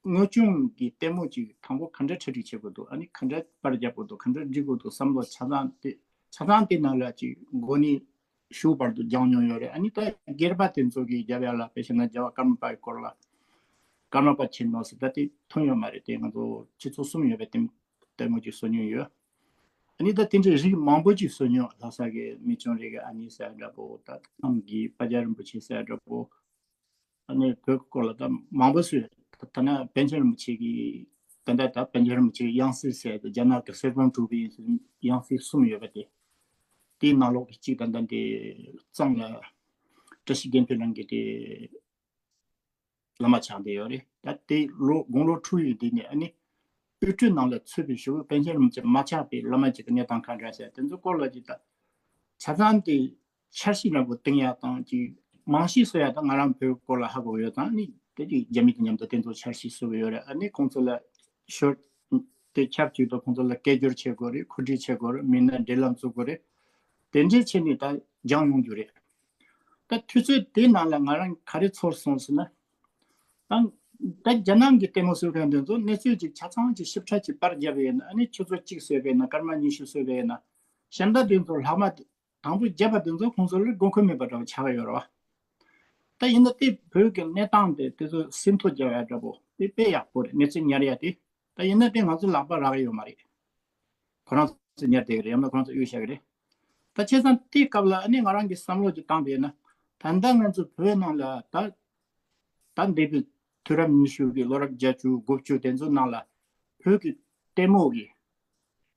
དངོས་བྱུང་གི་ལྟད་མོ་ཅིག་དང་པོ་ག་འདྲ་གྲ་སྒྲིག་བྱེད་དགོས་འདུག་ཨ་ནི་ག་འདྲ་པར་རྒྱབ་དགོས་འདུག་ག་འདྲ་སྒྲིག་དགོས་འདུག་བསམ་བློ་ཆ་ཚང་དེ་ཆ་ཚང་དེ་ནང་ལ་ཅིག་འགོ་ནས་ཞུགས་བར་དུ་སྦྱངས་མྱོང་ཡོད་རེད། ཨ་ནི་ད་སྒེར་པ་དེ་ཚོ་གིས་རྒྱབ་ཡ་ལ་དཔེ་བྱས་ན་རྒྱལ་བ་ཀརྨ་པའི་སྐོར་ལ་ཀརྨ་པ་ཆེན་མོ་ཟེར་ད་དེ་ཐོན་ཡོད་མ་རེད། དེ་ང་ཚོ་སྤྱི་ཚོགས་གསུམ་ཡོད་པའི་དེ་ལྟད་མོ་ཅིག་བཟོ་མྱོང་ཡོད། ཨ་ནི་ད་དེ་འདྲའི་རིགས་མང་པོ་ཅིག་བཟོ་མྱོང་། ལྷ་ས་གི་མི་ཆུང་རེ་གི་ཨ་ནི་ཟེར་འདྲ་པོ། ད་ཁམས་ཀྱི་དཔལ་ལྡན་རིན་པོ་ཆེ་ཟེར་འདྲ་པོ། ཨ་ནི་བོད་ཀྱི་སྐོར་ལ་ད་མང་པོ་བཟོས། ད་ད་ནི་པཎ་ཆེན་རིན་པོ་ཆེ་གི་ད་ལྟ་ད་པཎ་ཆེན་རིན་པོ་ཆེའི་ཡང་སྲིད་ཟེར་ཏེ་རྒྱ་ནག་གི་གསེར་སྦྲམ་དྲུག་པའི་ཡང་སྲིད་གསུམ་ཡོད་པ་དེ། དེའི་ནང་ལོགས་ཀྱི་གཅིག་ད་ལྟ་འདི་གཙང་ལ་བཀྲ་ཤིས་དགེ་འཕེལ་ལགས་ཀྱིས་དེ་བླ་མ་ཆགས་བསྡད་ཡོད་རེད། ད་དེ་ལོ་དགུང་ལོ་དྲུག་ཡི་འདི་ནས་ཨ་ནི་དབུས་གྲོས་ནང་ལ་ཚུད་པའི་གཞུག་པཎ་ཆེན་རིན་པོ་ཆེ་མ་ཆགས་པའི་བླ་མ་ཅིག་གི་གནས་སྟངས་ག་འདྲ་ཟེར་དེ་ཚོ་སྐོར་ལ་ཅིག་ད་ཆ་ཚང་དེ་འཆར་གཞི་འདྲ་པོ་བཏིང་ཡག་དང་ཅིག་རྨང་གཞི་བཟོ་ཡག་དང་། ང་རང་བོད་སྐོར་ལ་ཧ་གོ་ཡོད་དང་ནི་དེ་ཅིག་རྒྱ་མི་དང་མཉམ་དུ་དེ་ཚོ་འཆར་གཞི་བཟོ་གི་ཡོད་རེད། ཨ་ནི་ཁོང་ཚོ་ལ་ཤོར་དེ་ཆབས་ཅིག་ཏུ་ཁོང་ཚོ་ལ་སྐད་སྒྱུར་བྱེད་དགོས་རེད། གོ་སྒྲིག་བྱེད་དགོས་རེད། མི་སྣ་འབྲེལ་ལམ་བཙུགས་དགོས་རེད། དེ་འདྲའི་ཆེད་ནས་ད་སྦྱངས་ཡོང་རྒྱུ་རེད། ད་དུས་ཚོད་དེ་ནང་ལ་ང་རང་ག་རེ་ཚོར་སོང་ཟེར་ན། ད་ད་རྒྱ་ནག་གི་ལྟད་མོ་བཟོ་མཁན་དེ་ཚོ་གནས་ཚུལ་ཅིག་ཆ་ཚང་ཅིག་ཞིབ་ཕྲ་ཅིག་པར་བརྒྱབ་པ་ཡིན་ན། ཨ་ནི་ཆུ་ཚོད་གཅིག་བཟོས་པ་ཡིན་ན། སྐར་མ་ཉི་ཤུ་བཟོས་པ་ཡིན་ན། གཞན་དག་དེ་ཚོ་ལྷག་མ་དང་པོ་བརྒྱབ་པ་དེ་ཚོ་ཁོང་ཚོ་ལ་དགོས་མཁོ་མེད་པ་འདྲ་བོ་ཆགས་ཡོད་རེད་བ། ད་ཡིན་ན་དེ་བོད་ཀྱི་གནས་སྟངས་དེ་དེ་ཚོ་ཟིན་ཐོ་རྒྱག་ཡ་འདྲ་པོ་དེ་དཔེ་ཡག་པོ་རེད། གནས་ཚུལ་ཉར་ཡ་དེ། ད་ཡིན་ན་དེ་ང་ཚོ་ལག་པ་རག་ཡོད་མ་རེད། ཁོ་རང་ཚོ་ཉར་བསྡད་ཀྱི་རེད། ཡང་ན་ཁོ་རང་ཚོ་གཡུག་བཞག་གི་རེད། ད་བྱས་ཙང་དེའི་སྐབས་ལ་ཨ་ནི་ང་རང་གི་བསམ་བློ་ཅིག་བཏང་བ་ཡིན་ན། ད་ལྟ་ང་ཚོ་བོད་ནང་ལ་ད་ད་འདས་པའི་དུས་རབས་ཉི་ཤུ་གི་ལོ་རབས་བརྒྱད་ཅུ་དགུ་བཅུ་དེ་ཚོའི་ནང་ལ་བོད་ཀྱི་ལྟད་མོ་གི་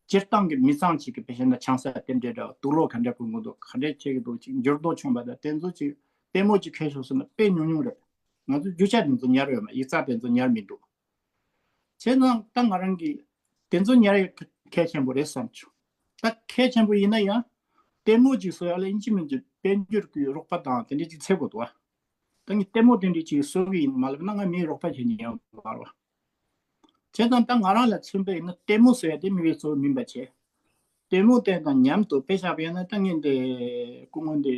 སྤྱིར་བཏང་གི་མི་ཚང་ཅིག་གི་དཔེ་བྱས་ན་ཆང་ས་དེ་འདྲའི་འདྲ་བ། དུག་ལོག་ག་འདྲ་གོན་གི་འདུག་ག་འདྲ་བྱེད་ཀྱི་འདུག་ཅིག་འགྱུར་ལྡོག་བྱུང་བ་དང་དེ་ཚོ་ཅིག་ལྟད་མོ་ཅིག་ཁྱེར་ཤོག་ཟེར་ན་དཔེ་ཉུང་ཉུང་རེད། ང་ཚོ་རྒྱུ་ཆ་དེ་ཚོ་ཉར་ཡོད་མ། ཡིག་ཚགས་དེ་ཚོ་ཉར་མི་འདུག་བྱས་ཙང་ད་ང་རང་གིས་དེ་ཚོ་ཉར་ཡ་གལ་ཆེན་པོ་རེད་བསམ་བྱུང་། ད་གལ་ཆེན་པོ་ཡིན་ན་ཡང་ལྟད་མོ་ཅིག་བཟོ་ཡ་ལ་ཡིན་གཅིག་མིན་གཅིག་དཔལ་འབྱོར་གྱི་རོགས་པ་དང་དེ་འདྲ་ཅིག་འཚོལ་དགོས་འདུག་བ། ད་ངས་ལྟད་མོ་དེ་འདྲ་ཅིག་བཟོ་གི་ཡིན་མ་ལབ་ན་ང་མིའི་རོགས་པ་བྱེད་མཁན་ཡང་མ་རེད་བ། བྱས་ཙང་ད་ང་རང་ལ་མཚོན་པ་ཡིན་ན་ལྟད་མོ་བཟོ་ཡ་དེ་དམིགས་ཡུལ་གཙོ་བོ་མིན་པ་བྱས། ལྟད་མོ་དེ་དང་མཉམ་དུ་དཔེ་བཞག་པ་ཡིན་ན་ད་ངས་འདི་སྐུ་ངོ་འདི་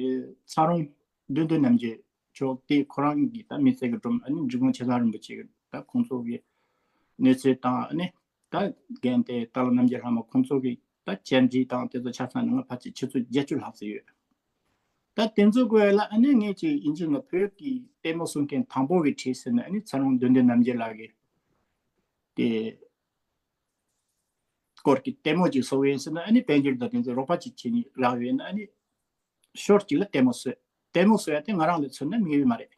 ཚ་རོང་བདུད་འདུལ་རྣམ་རྒྱལ་མཆོག་དེ་ཁོ་རང་གི་ད་མི་ཚེ་གི་སྒྲུང་ཨ་ནི་འབྲི་གུང་ཆེ་ཚང་རིན་པོ་ཆེ་གི་ད་ཁོང་ཚོ་གི་གནས་ཚུལ་དང་ཨ་ནི་ད་རྒན་དེ་ཏཱ་ལ་རྣམ་རྒྱལ་ལྷ་མོ་ཁོང་ཚོ་གི་ད་བཅར་འདྲི་དང་དེ་ཚོ་ཆ་ཚང་ནང་ལ་ཕལ་ཆེར་ཆུ་ཚོད་བརྒྱད་ཅུ་ལྷག་ཙམ་ཡོད། ད་དེ་ཚོ་དགོས་ལ་ཨ་ནི་ངས་ཅིག་ཡིན་གཅིག་ན་བོད་ཀྱི་ལྟད་མོ་བཟོ་མཁན་དང་པོ་གི་གྲས་ཟེར་ན་ཨ་ནི་ཚ་རོང་བདུད་འདུལ་རྣམ་རྒྱལ་ལགས་ཀྱི་དེ་སྐོར་གྱི་ལྟད་མོ་ཅིག་བཟོ་བའི་ཟེར་ན་ཨ་ནི་དཔལ་འབྱོར་དང་དེ་ཚོ་རོགས་པ་ཅིག་བྱེད་ནི་རག་ཡོད་ན་ཨ་ནི་ཞོར་གཅིག་ལ་ལྟད་མོ་བཟོས། ལྟད་མོ་བཟོ་ཡ་དེ་ང་རང་ལ་མཚོན་ན་དམིགས་ཡུལ་མ་རེད།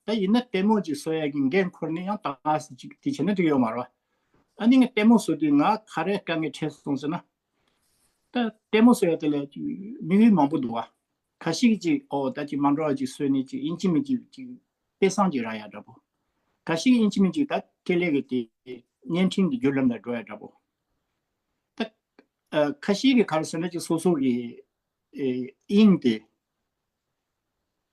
ད་ཡིན་ན་ལྟད་མོ་ཅིག་བཟོ་ཡ་གི་འགན་འཁུར་ནས་ཡང་ད་ག་ཟེ་ཅིག་དེ་བྱས་ན་འགྲིག་ཡོད་མ་རེད་བ། ཨ་ནི་ངས་ལྟད་མོ་བཟོ་དུས་ང་ག་རེ་དཀའ་ངལ་འཕྲད་སོང་ཟེར་ན། ད་ལྟད་མོ་བཟོ་ཡ་དེ་ལ་དམིགས་ཡུལ་མང་པོ་འདུག་བ། ཁ་ཤས་ཀྱིས་ཅིག་ཨོ་ད་ཅིག་མ་འགྲོ་བ་ཅིག་བཟོས་ནས་ཅིག་ཡིན་གཅིག་མིན་གཅིག་ཅིག་དཔེ་བཟང་ཅིག་རག་ཡ་འདྲ་པོ། ཁ་ཤས་ཀྱིས་ཡིན་གཅིག་མིན་གཅིག་ད་ཁེ་ལས་ཀྱི་དེ་བརྙན་འཕྲིན་གྱི་བརྒྱུད་ལམ་ལ་འགྲོ་ཡ་འདྲ་པོ། ད་ཨ་ཁ་ཤས་ཀྱིས་ག་རེ་ཟེར་ན་ཅིག་སོ་སོ་གི་ཨེ་དབྱིངས་དེ་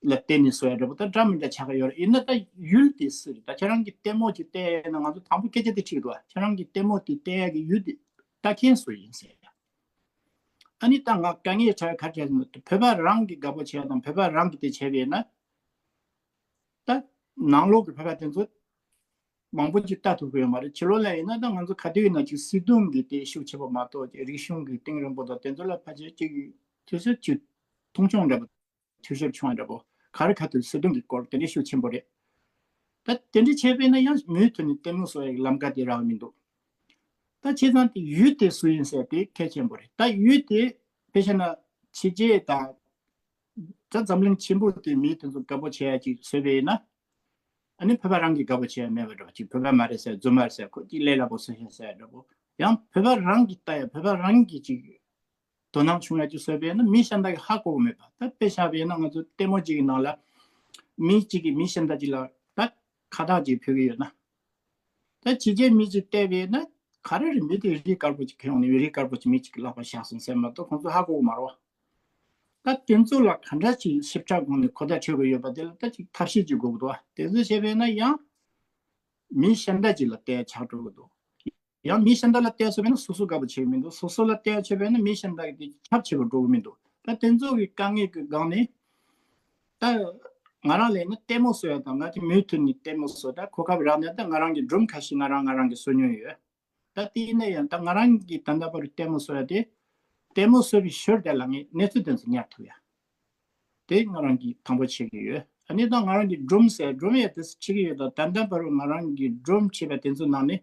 ལ་བརྟེན་ནས་བཟོ་ཡ་འདྲ་པོ་ད་འདྲ་མི་འདྲ་ཆགས་ཀྱི་ཡོད་རེད། ཡིན་ན་ད་ཡུལ་དེ་སུ་རེད། ད་ཁྱེད་རང་གི་ལྟད་མོ་ཅིག་བལྟས་ཡ་ཡིན་ན་ང་ཚོ་དང་པོ་སྐད་ཆ་དེ་དྲིས་འདུག་ཁྱེད་རང་གི་ལྟད་མོ་དེ་བལྟས་ཡ་གི་ཡུལ་དེ་ ལྟ་མཁན་སུ་ཡིན་ཟེར་ཡ། ཨ་ནི་ད་ང་དཀའ་ངལ་ཆགས་ག་རེ་ཆགས་ཟེར་ན། བོད་པ་རང་གིས་དགའ་པོ་བྱས་དང་བོད་པ་རང་གིས་དེ་བྱས་པས་ན། ད་ནང་ལོགས་ཀྱི་བོད་པ་དེ་ཚོ་མང་པོ་ཅིག་ལྟ་ཐུབ་ཀྱི་ཡོད་མ་རེད། ཕྱི་ལོགས་ལ་ཡིན་ན་ད་ང་ཚོ་ག་དུས་ཡིན་ན་ཅིག་སྲིད་དོན་གྱི་དེ་ཤུགས་ཆེ་བ་མ་གཏོགས་ཅིག་རིག་གཞུང་གི་གཏིང་རིང་པོ་དང་དེ་ཚོ་ལ་ཕལ་ཆེར་ཅིག་དུས་ཚོད་ཅིག་མཐོང་ཆུང་འདྲ་པོ། འཐུས་ཤོར་བྱུང་བ་འདྲ་པོ། ག་རེ་ག་དུས་སྲིད་དོན་གྱི་སྐོར་དེ་འདྲའི་ཤུགས་ཆེན་པོ་རེད། ད་དེ་འདྲའི་བྱས་པས་ན་ཡང་མུ་མཐུད་ནས་ལྟད་མོ་བཟོ་ཡག་ལམ་ཀ་དེ་རག་མི་འདུག་ད་བྱས་ཙང་དེ་ཡུལ་དེ་སུ་ཡིན་ཟེར་དེ་གལ་ཆེན་པོ་རེད། ད་ཡུལ་དེ་དཔེ་བཞག་ན་ཕྱི་རྒྱལ་དང་། ད་འཛམ་གླིང་ཆེན་པོ་དེ་མི་དེ་ཚོ་དགའ་པོ་བྱེད་ཡག་ཅིག་བཟོས་པས་ན། ཨ་ནི་བོད་པ་རང་གིས་དགའ་པོ་བྱེད་ཡག་མེད་པ་འདྲ་པོ་ཅིག། བོད་པ་མ་རེད་ཟེར། རྫུན་མ་རེད་ཟེར། ཁོ་ཅིག་ལས་སླ་པོ་བཟོས་ཤག་ཟེར་འདྲ་པོ། ཡང་བོད་པ་རང་གིས་ལྟ་ཡག་བོད་པ་རང་གིས་ཅིག་དོ་སྣང་བྱུང་ཡག་ཅིག་བཟོས་པས་ན་མི་གཞན་དག་གིས་ཧ་གོ་གི་མེད་པ། ད་དཔེ་བཞག་པས་ན་ང་ཚོ་ལྟད་མོ་ཅིག་གི་ནང་ལ་མི་གཅིག་གིས་མི་གཞན་དག་ཅིག་ལ་ད་ཁ་བཏགས་ཅིག་ཕུལ་གི་ཡོད་ན། ད་ཕྱི་རྒྱལ་མི་གཅིག་བལྟས་པས་ན་ག་རེ་རེད། མི་དེ་རིགས་དཀར་པོ་ཅིག་ཁྱེར་ཡོང་ནས་རིགས་དཀར་པོ་ཅིག་མི་གཅིག་གི་ལག་པར་བཞག་སོང་ཟེར་མ་གཏོགས་ཁོང་ཚོ་ཧ་གོ་གི་མ་རེད་བ། ད་དེ་ཚོ་ལ་ག་འདྲ་ཅིག་ཞིབ་ཕྲ་སྒོ་ནས་གོ་བརྡ་འཕྲོད་དགོས་ཡོད་པ་དེ་ལ་ད་ཅིག་ཐབས་ཤེས་ཅིག་དགོས་ཀྱི་འདུག་བ། དེ་ཚོ་བྱས་པས་ན་ཡང་མི་གཞན་དག་ཅིག་ལ་བལྟས་ཆགས་འགྲོ་གི་འདུག་ཡང་མི་གཞན་དག་ལ་བལྟས་ཚར་བས་ན་སོ་སོ་དགའ་པོ་བྱེད་ཀྱི་མི་འདུག་སོ་སོ་ལ་བལྟས་ཚར་བས་ན་མི་གཞན་དག་གིས་དེ་ཁྱབ་ཆེ་བར་འགྲོ་གི་མི་འདུག་ད་དེ་ཚོ་གི་དཀའ་ངལ་གྱི་སྒང་ནས། ད་ང་རང་ལ་ཡིན་ན་ལྟད་མོ་བཟོ་ཡག་དང་། ང་དེ་མུ་མཐུད་ནས་ལྟད་མོ་བཟོ། ད་གོ་སྐབས་རག་ནས་ད་ང་རང་གི་སྒྲུང་ཁ་ཤས་ང་རང་ང་རང་གིས་བཟོ་མྱོང་ཡོད། ད་དེ་ཡིན་ན་ཡང་ད་ང་རང་གིས་ད་ལྟ་བར་ལྟད་མོ་བཟོ་ཡག་དེ། ལྟད་མོ་བཟོ་བའི་ཞོར་དེ་ལ་ངས་གནས་ཚུལ་དེ་ཚོ་ཉར་ཐུབ་ཡག་དེ་ང་རང་གིས་དང་པོ་བྱེད་ཀྱི་ཡོད། ཨ་ནི་ད་ང་རང་གིས་སྒྲུང་ཟེར། སྒྲུང་ཡག་དེ་ཚོ་བྱེད་ཀྱི་ཡོད། ད་ད་ལྟ་བར་ང་རང་གིས་སྒྲུང་བྱས་པ་དེ་ཚོ་ནང་ནས།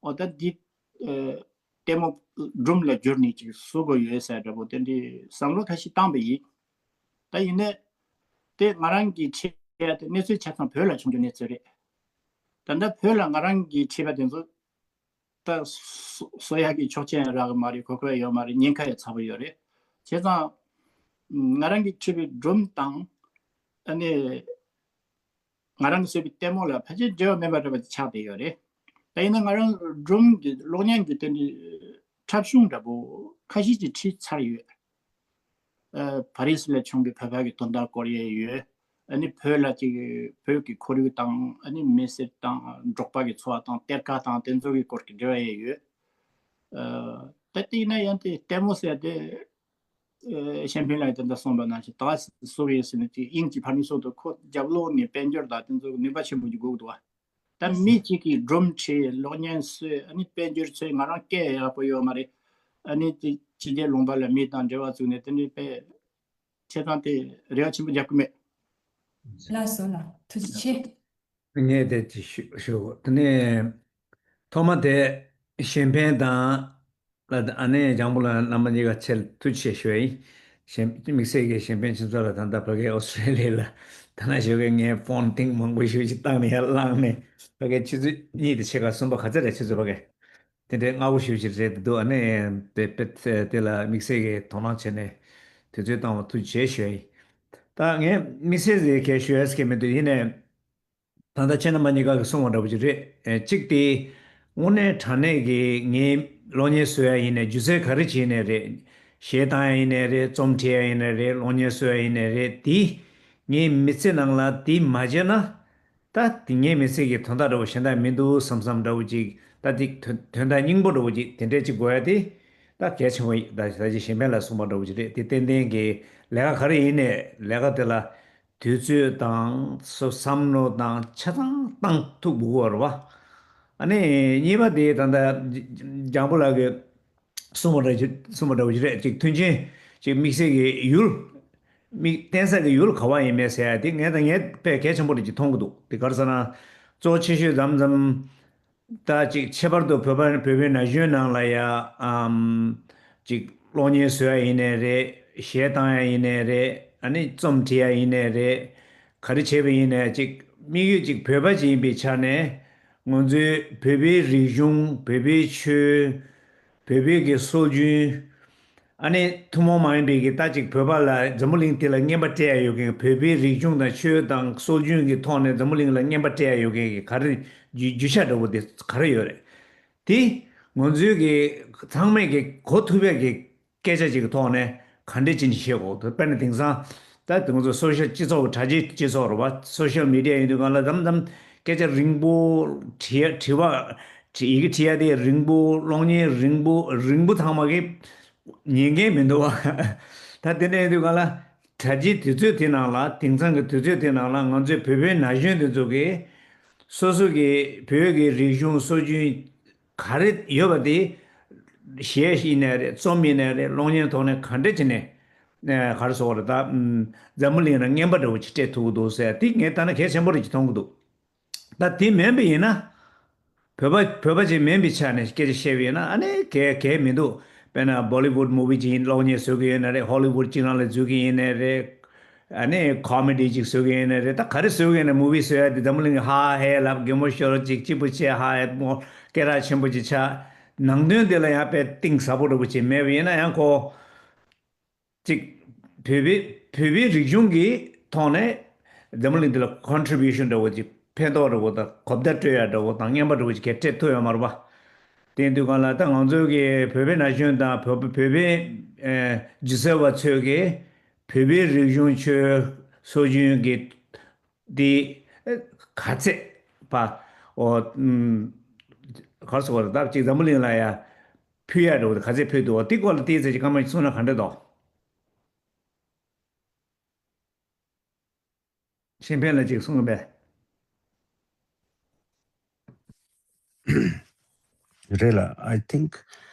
འོ་ད་འདི་ཨ་ལྟད་མོ་སྒྲུང་ལ་བསྒྱུར་ནས་ཅིག་བཟོ་དགོས་ཡོད་ཟེར་འདྲ་པོ་དེ་འདྲའི་བསམ་བློ་ཁ་ཤས་བཏང་པ་ཡིན། ད་ཡིན་ནའི་དེ་ང་རང་གིས་བྱས་ཡག་དེ་གནས་ཚུལ་ཆ་ཚང་བོད་ལ་བྱུང་རྒྱུ་གནས་ཚུལ་རེད། ད་ལྟ་བོད་ལ་ང་རང་གིས་བྱས་པ་དེ་ཚོ་ད་བཟོ་བཟོ་ཡག་གི་ཆོག་མཆན་ཡང་རག་གི་མ་རེད། གོ་སྐབས་ཡོད་མ་རེད། ཉེན་ཁ་ཡང་ཚ་པོ་ཡོད་རེད། བྱས་ཙང་ང་རང་གིས་བྲིས་པའི་སྒྲུང་དང་། ཨ་ནི་ང་རང་གིས་བཟོས་པའི་ལྟད་མོ་ལ་ཕལ་ཆེར་འབྲེལ་བ་མེད་པ་འདྲ་པོ་ཆགས་བསྡད་ཡོད་རེད། ད་ཡིན་ན་ང་རང་སྒྲུང་གི་གློག་བརྙན་གྱི་དེ་འདྲའི་འཁྲབ་གཞུང་འདྲ་པོ་ཁ་ཤས་ཅིག་བྲིས་ཚར་ཡོད། ཨ་ཕ་རི་སི་ལ་བྱུང་བའི་བོད་པ་གི་དོན་དག་སྐོར་ཡང་ཡོད། ཨ་ནི་བོད་ལ་ཅིག་བོད་ཀྱི་ཁོར་ཡུག་དང་། ཨ་ནི་མི་སེར་དང་འབྲོག་པ་གི་འཚོ་བ་དང་གཏེར་ཁ་དང་དེ་ཚོ་གི་སྐོར་གྱི་འབྲེལ་བ་ཡང་ཡོད། ཨ་ད་དེ་ཡིན་ན་ཡང་དེ་ལྟད་མོ་ཟེར་དེ། ཨ་གཞན་ཕན་ལ་ཡང་དེ་འདྲ་གསུངས་པ་ནང་བཞིན། ད་བཟོ་ཡས་ཟེར་ན་དེ་དབྱིན་ཇི་ཕར་ནས་བཟོ་དུས་ཁོ་རྒྱབ་ལོགས་ནས་དཔལ་འབྱོར་དང་དེ་ཚོ་ནུས་པ་ཆེན་པོ་ཅིག་དགོས་ཀྱི་འདུག་བ། ད་མི་གཅིག་གིས་སྒྲུང་བྲིས། གློག་བརྙན་བཟོས། ཨ་ནི་དཔལ་འབྱོར་འཚོལ། ང་རང་སྐད་ཡག་པོ་ཡོད་མ་རེད། ཨ་ནི་དེ་ཕྱི་རྒྱལ་ལུང་པ་ལ་མི་དང་འབྲེལ་བ་བཙུགས་ནས་དེ་འདྲའི་དཔེ་ཆེ་ཐང་དེ་རེ་བ་ཆེན་པོ་རྒྱག་གི་མེད། ལགས་སོ་ལགས། ཐུགས་རྗེ་ཆེ། ངས་དེ་ཅིག་ཞུ་ཞུ། དེ་ནས་ཐོག་མ་དེ་གཞན་ཕན་དང་། ཨ་ནེ་ལྗང་བུ་ལགས་རྣམ་པ་གཉིས་ཀ་ཆེ་ཐུགས་རྗེ་ཆེ་ཞུ་ཡིན། གཞན་དམིགས་བསལ་གྱི་གཞན་ཕན་ཆུ་ཚོད་ལ་ད་ལྟ་ཕ་གི་ཨོ་སི་ཀྲེ་ལི་ཡ་ལ་ད་ན་ཞོགས་ཀས་ངས་ཕོན་ཐེངས་མང་པོ་ཞེ་ཅིག་བཏང་ནས་ཡར་བླངས་ནས། ཕ་གི་ཆུ་ཚོད་གཉིས་དང་ཕྱེད་ཀ་གསུམ་པ་ག་ཚོད་རེད། ཆུ་ཚོད་ཕ་གི་དེ་འདྲའི་སྔ་པོ་ཞེ་ཅིག་རེད་འདུག་ཨ་ནེ་དེ་དཔེ་དེ་ལ་དམིགས་བསལ་གྱི་དོ་སྣང་བྱས་ནས་དུས་ཚོད་བཏང་བ་ཐུགས་རྗེ་ཆེ་ཞུ་ཡིན། ད་ངས་དམིགས་བསལ་ཟེར་གྱི་ཞུ་ཡས་ཀྱི་མི་འདུག་ཡིན་ནའི། ད་ལྟ་ཁྱེད་རྣམ་པ་གཉིས་ཀ་གིས་གསུངས་པ་འདྲ་པོ་ཅིག་རེད། ཨེ་གཅིག་དེ་དངོས་གནས་དྲང་གནས་ཀྱི་ངའི་གློག་བརྙན་བཟོ་ཡ་ཡིན་ནའི་སྒྱུ་རྩལ་ག་རེ་བྱས་ནའི་རེད། གཞས་བཏང་ཡ་ཡིན་ནའི་རེད། རྩོམ་འབྲི་ཡ་ཡིན་ནའི་རེད། གློག་བརྙན་བཟོ་ཡ་ཡིན་ནའི་རེད། དེ་ངའི་མི་ཚེ་ནང་ལ་དེ་མ་བྱས་ན། ད་དེ་ངའི་མི་ཚེ་གི་དོན་དག་འདྲ་པོ་གཞན་དག་མི་འདུག་བསམ་བསམ་འདྲ་པོ་ཅིག་ད་དེ་དོན་དོན་དག་སྙིང་པོ་འདྲ་པོ་ཅིག་དེ་འདྲས་ཅིག་དགོས་ཡ་དེ་ད་གལ་ཆེན་པོ་ཡིན། ད་ད་ཅི་གཞན་ཕན་ལ་གསུངས་པ་འདྲ་པོ་ཅིག་རེད། དེ་ཏན་ཏན་གྱི་ལས་ཀ་ག་རེ་ཡིན་ནའི་ལས་ཀ་དེ་ལ་དུས་ཚོད་དང་སོ་བསམ་བློ་དང་ཆ་ཚང་བཏང་ཐུབ་དགོས་པ་རེད་བ། ཨ་ནི་གཉིས་པ་དེ་ད་ལྟ་ལྗང་བུ་ལགས་ཀྱིས་གསུངས་པ་འདྲ་ཅིག་གསུངས་པ་འདྲ་པོ་ཅིག་རེད། ཅིག་མཐུན་རྐྱེན་ཅིག་དམིགས་བསལ་གྱི་ཡུལ། མིག་བསྟན་ས་གི་ཡུལ་ག་བ་ཡིན་མིན་ཟེར་ཡ་དེ་ངས་དང་ངས་དཔེ་གལ་ཆེན་པོ་རེད་ཅེས་མཐོང་གི་འདུག་དེ་ག་རེ་ཟེར་ན། གཙོ་ཆེ་ཤོས་མཚམས་མཚམས་ད་ཅིག་ཁྱད་པར་དུ་བོད་པ་བོད་པའི་ན་གཞོན་ནང་ལ་ཡ་ཨམ་ཅིག་གློག་བརྙན་བཟོ་ཡ་ཡིན་ནའི་རེད། གཞས་བཏང་ཡ་ཡིན་ནའི་རེད། ཨ་ནི་རྩོམ་འབྲི་ཡ་ཡིན་ནའི་རེད། ག་རེ་བྱས་པ་ཡིན་ནའི་ཅིག་དམིགས་ཡུལ་ཅིག་བོད་པ་ཅིག་ཡིན་པའི་ཆ་ནས་ང་ཚོའི་བོད་པའི་རིག་གཞུང་། བོད་པའི་ཆོས། བོད་པའི་གི་སྲོལ་རྒྱུན། ཨ་ནི་ཐུན་མོང་མ་ཡིན་པའི་གི་ད་ཅིག་བོད་པ་ལ་འཛམ་བུ་གླིང་འདི་ལ་རྔན་པ་སྤྲད་ཡ་ཡོད་མཁན། བོད་པའི་རིག་གཞུང་དང་ཆོས་དང་སྲོལ་རྒྱུན་གྱི་ཐོག་ནས་འཛམ་བུ་གླིང་ལ་རྔན་པ་སྤྲད་ཡ་ཡོད་མཁན་གྱི་ག་རེ་རྒྱུ་རྒྱུ་ཆ་འདྲ་པོ་དེ་ག་རེ་ཡོད་རེད། དེ་ང་ཚོའི་གི་ཚང་མས་གི་གོ་ཐུབ་ཡ་གི་སྐད་ཆ་ཅིག་གི་ཐོག་ནས་ག་འདྲས་ཅིག་བཤད་དགོས་འདུག་དཔེར་ན་དེང་སང་ད་དེ་ང་ཚོ་སོ་ཤལ་སྤྱི་ཚོགས་ཀྱི་དྲ་རྒྱའི་སྤྱི་ཚོགས་རེད་བ། སོ་ཤལ་མི་ཌི་ཡ་ཡིན་དུས་སྒང་ལ་མཚམས་མཚམས་སྐད་ཆ་རིང་པོ་དྲི་དྲི་བ་ ཡི་གེ་བྲིས་ཡ་དེ་རིང་པོ། གློག་བརྙན་རིང་པོ་རིང་པོ་ཚང་མ་གི་ཉན་མཁན་མི་འདུག་བ། ད་དེ་འདྲ་ཡིན་དུས་གང་ལ། གྲ་རྒྱས་དུས་ཚོད་དེ་ནང་ལ། དེང་སང་གི་དུས་ཚོད་དེ་ནང་ལ་ང་ཚོའི་བོད་པའི་ན་གཞོན་དེ་ཚོ་གིས་སོ་སོ་གི་བོད་ཀྱི་རིག་གཞུང་སྲོལ་རྒྱུན་ག་རེ་ཡོད་པ་དེ། གཞས་ཡིན་ནའི་རེད། རྩོམ་ཡིན་ནའི་རེད། གློག་བརྙན་ཐོག་ནས་ག་འདྲ་བྱས་ནས། ཨ། ག་རེ་ཟེར་དགོས་རེད། ད་ཨམ། འཛམ་བུ་གླིང་ལ་རྔན་པ་འདྲ་བོ་ཅིག་སྤྲད་ཐུབ་ཀྱི་འདུག་ཟེར། དེ་ངས་ལྟ་ན་གལ་ཆེན་པོ་རེད་ཅེས་མཐོང་གི་འདུག་ད་དེ་མིན་པ་ཡིན་ན། བོད་པ་བོད་པ་ཅིག་མིན་པའི་ཆ་ནས་སྐད་ཆ་བཤད་པ་ཡིན་ན། ཨ་ནི་གལ་གལ་མི་འདུག་དཔེར་ན་Bollywood movie ཅིག་ཡིན། གློག་བརྙན་བཟོ་གི་ཡོད་ན་རེད། Hollywood ཅིག་ནང་ལ་འཛུལ་གི་ཡིན་ན་རེད། ཨ་ནི་comedy ཅིག་བཟོ་གི་ཡིན་ན་རེད། ད་ག་རེ་བཟོ་གི་ཡིན་ན། movie བཟོ་ཡ་དེ་འཛམ་བུ་གླིང་གི་ཧ་ཧེ་ལབ། གད་མོ་ཤོར་ཅིག་སྐྱིད་པོ་བྱས། ཧ་ཧེ་མོ་སྐད་གྲགས་ཆེན་པོ་ཅིག་ཆགས། ནང་དོན་དེ་ལ་ཡང་དཔེ་གཏིང་ཟབ་པོ་འདྲ་བོ་ཅིག་མེད་པ་ཡིན་ན་ཡང་ཁོ། གཅིག་བོད་པའི་བོད་པའི་རིག་གཞུང་གི་ཐོག་ནས་འཛམ་བུ་གླིང་འདི་ལ་contribution འདྲ་བོ་ཅིག་ཕན་ཐོགས་འདྲ་བོ་དང་། གོ་བརྡ་སྤྲོད་ཡ་འདྲ་བོ་དང་། རྔན་པ་འདྲ་བོ་ཅིག་གས་སྤྲད་ཐུབ་ཡོད་མ་རེད་པ། དེ་ཡིན་དུས་གང་ལ། ད་ང་ཚོ་གི་བོད་པའི་ན་གཞོན་དང་བོད་པ་བོད་པའི་ཨེ་སྒྱུ་རྩལ་བ་ཚོས་ཀྱིས་བོད་པའི་རིག་གཞུང་ཆོས་སྲོལ་རྒྱུན་གྱི་འདི་ཨེ་ག་ཚད་པ། ཨོ་ཨམ། ག་རེ་ཟེར་དགོས་རེད། ད་ཅིག་འཛམ་བུ་གླིང་ལ་ཡ་ཕུལ་ཡ་འདྲ་བོ་ག་ཚད་ཕུལ་འདུག་འོ་དེ་སྐོར་ལ་ཏོག་ཙམ་ཅིག་སྐར་མ་ཅིག་གསུངས་ན་ག་འདྲ་འདུག་གཤེན་བྷན་ལ་ཅིག་གསུངས་པས། རེད་ལ། I think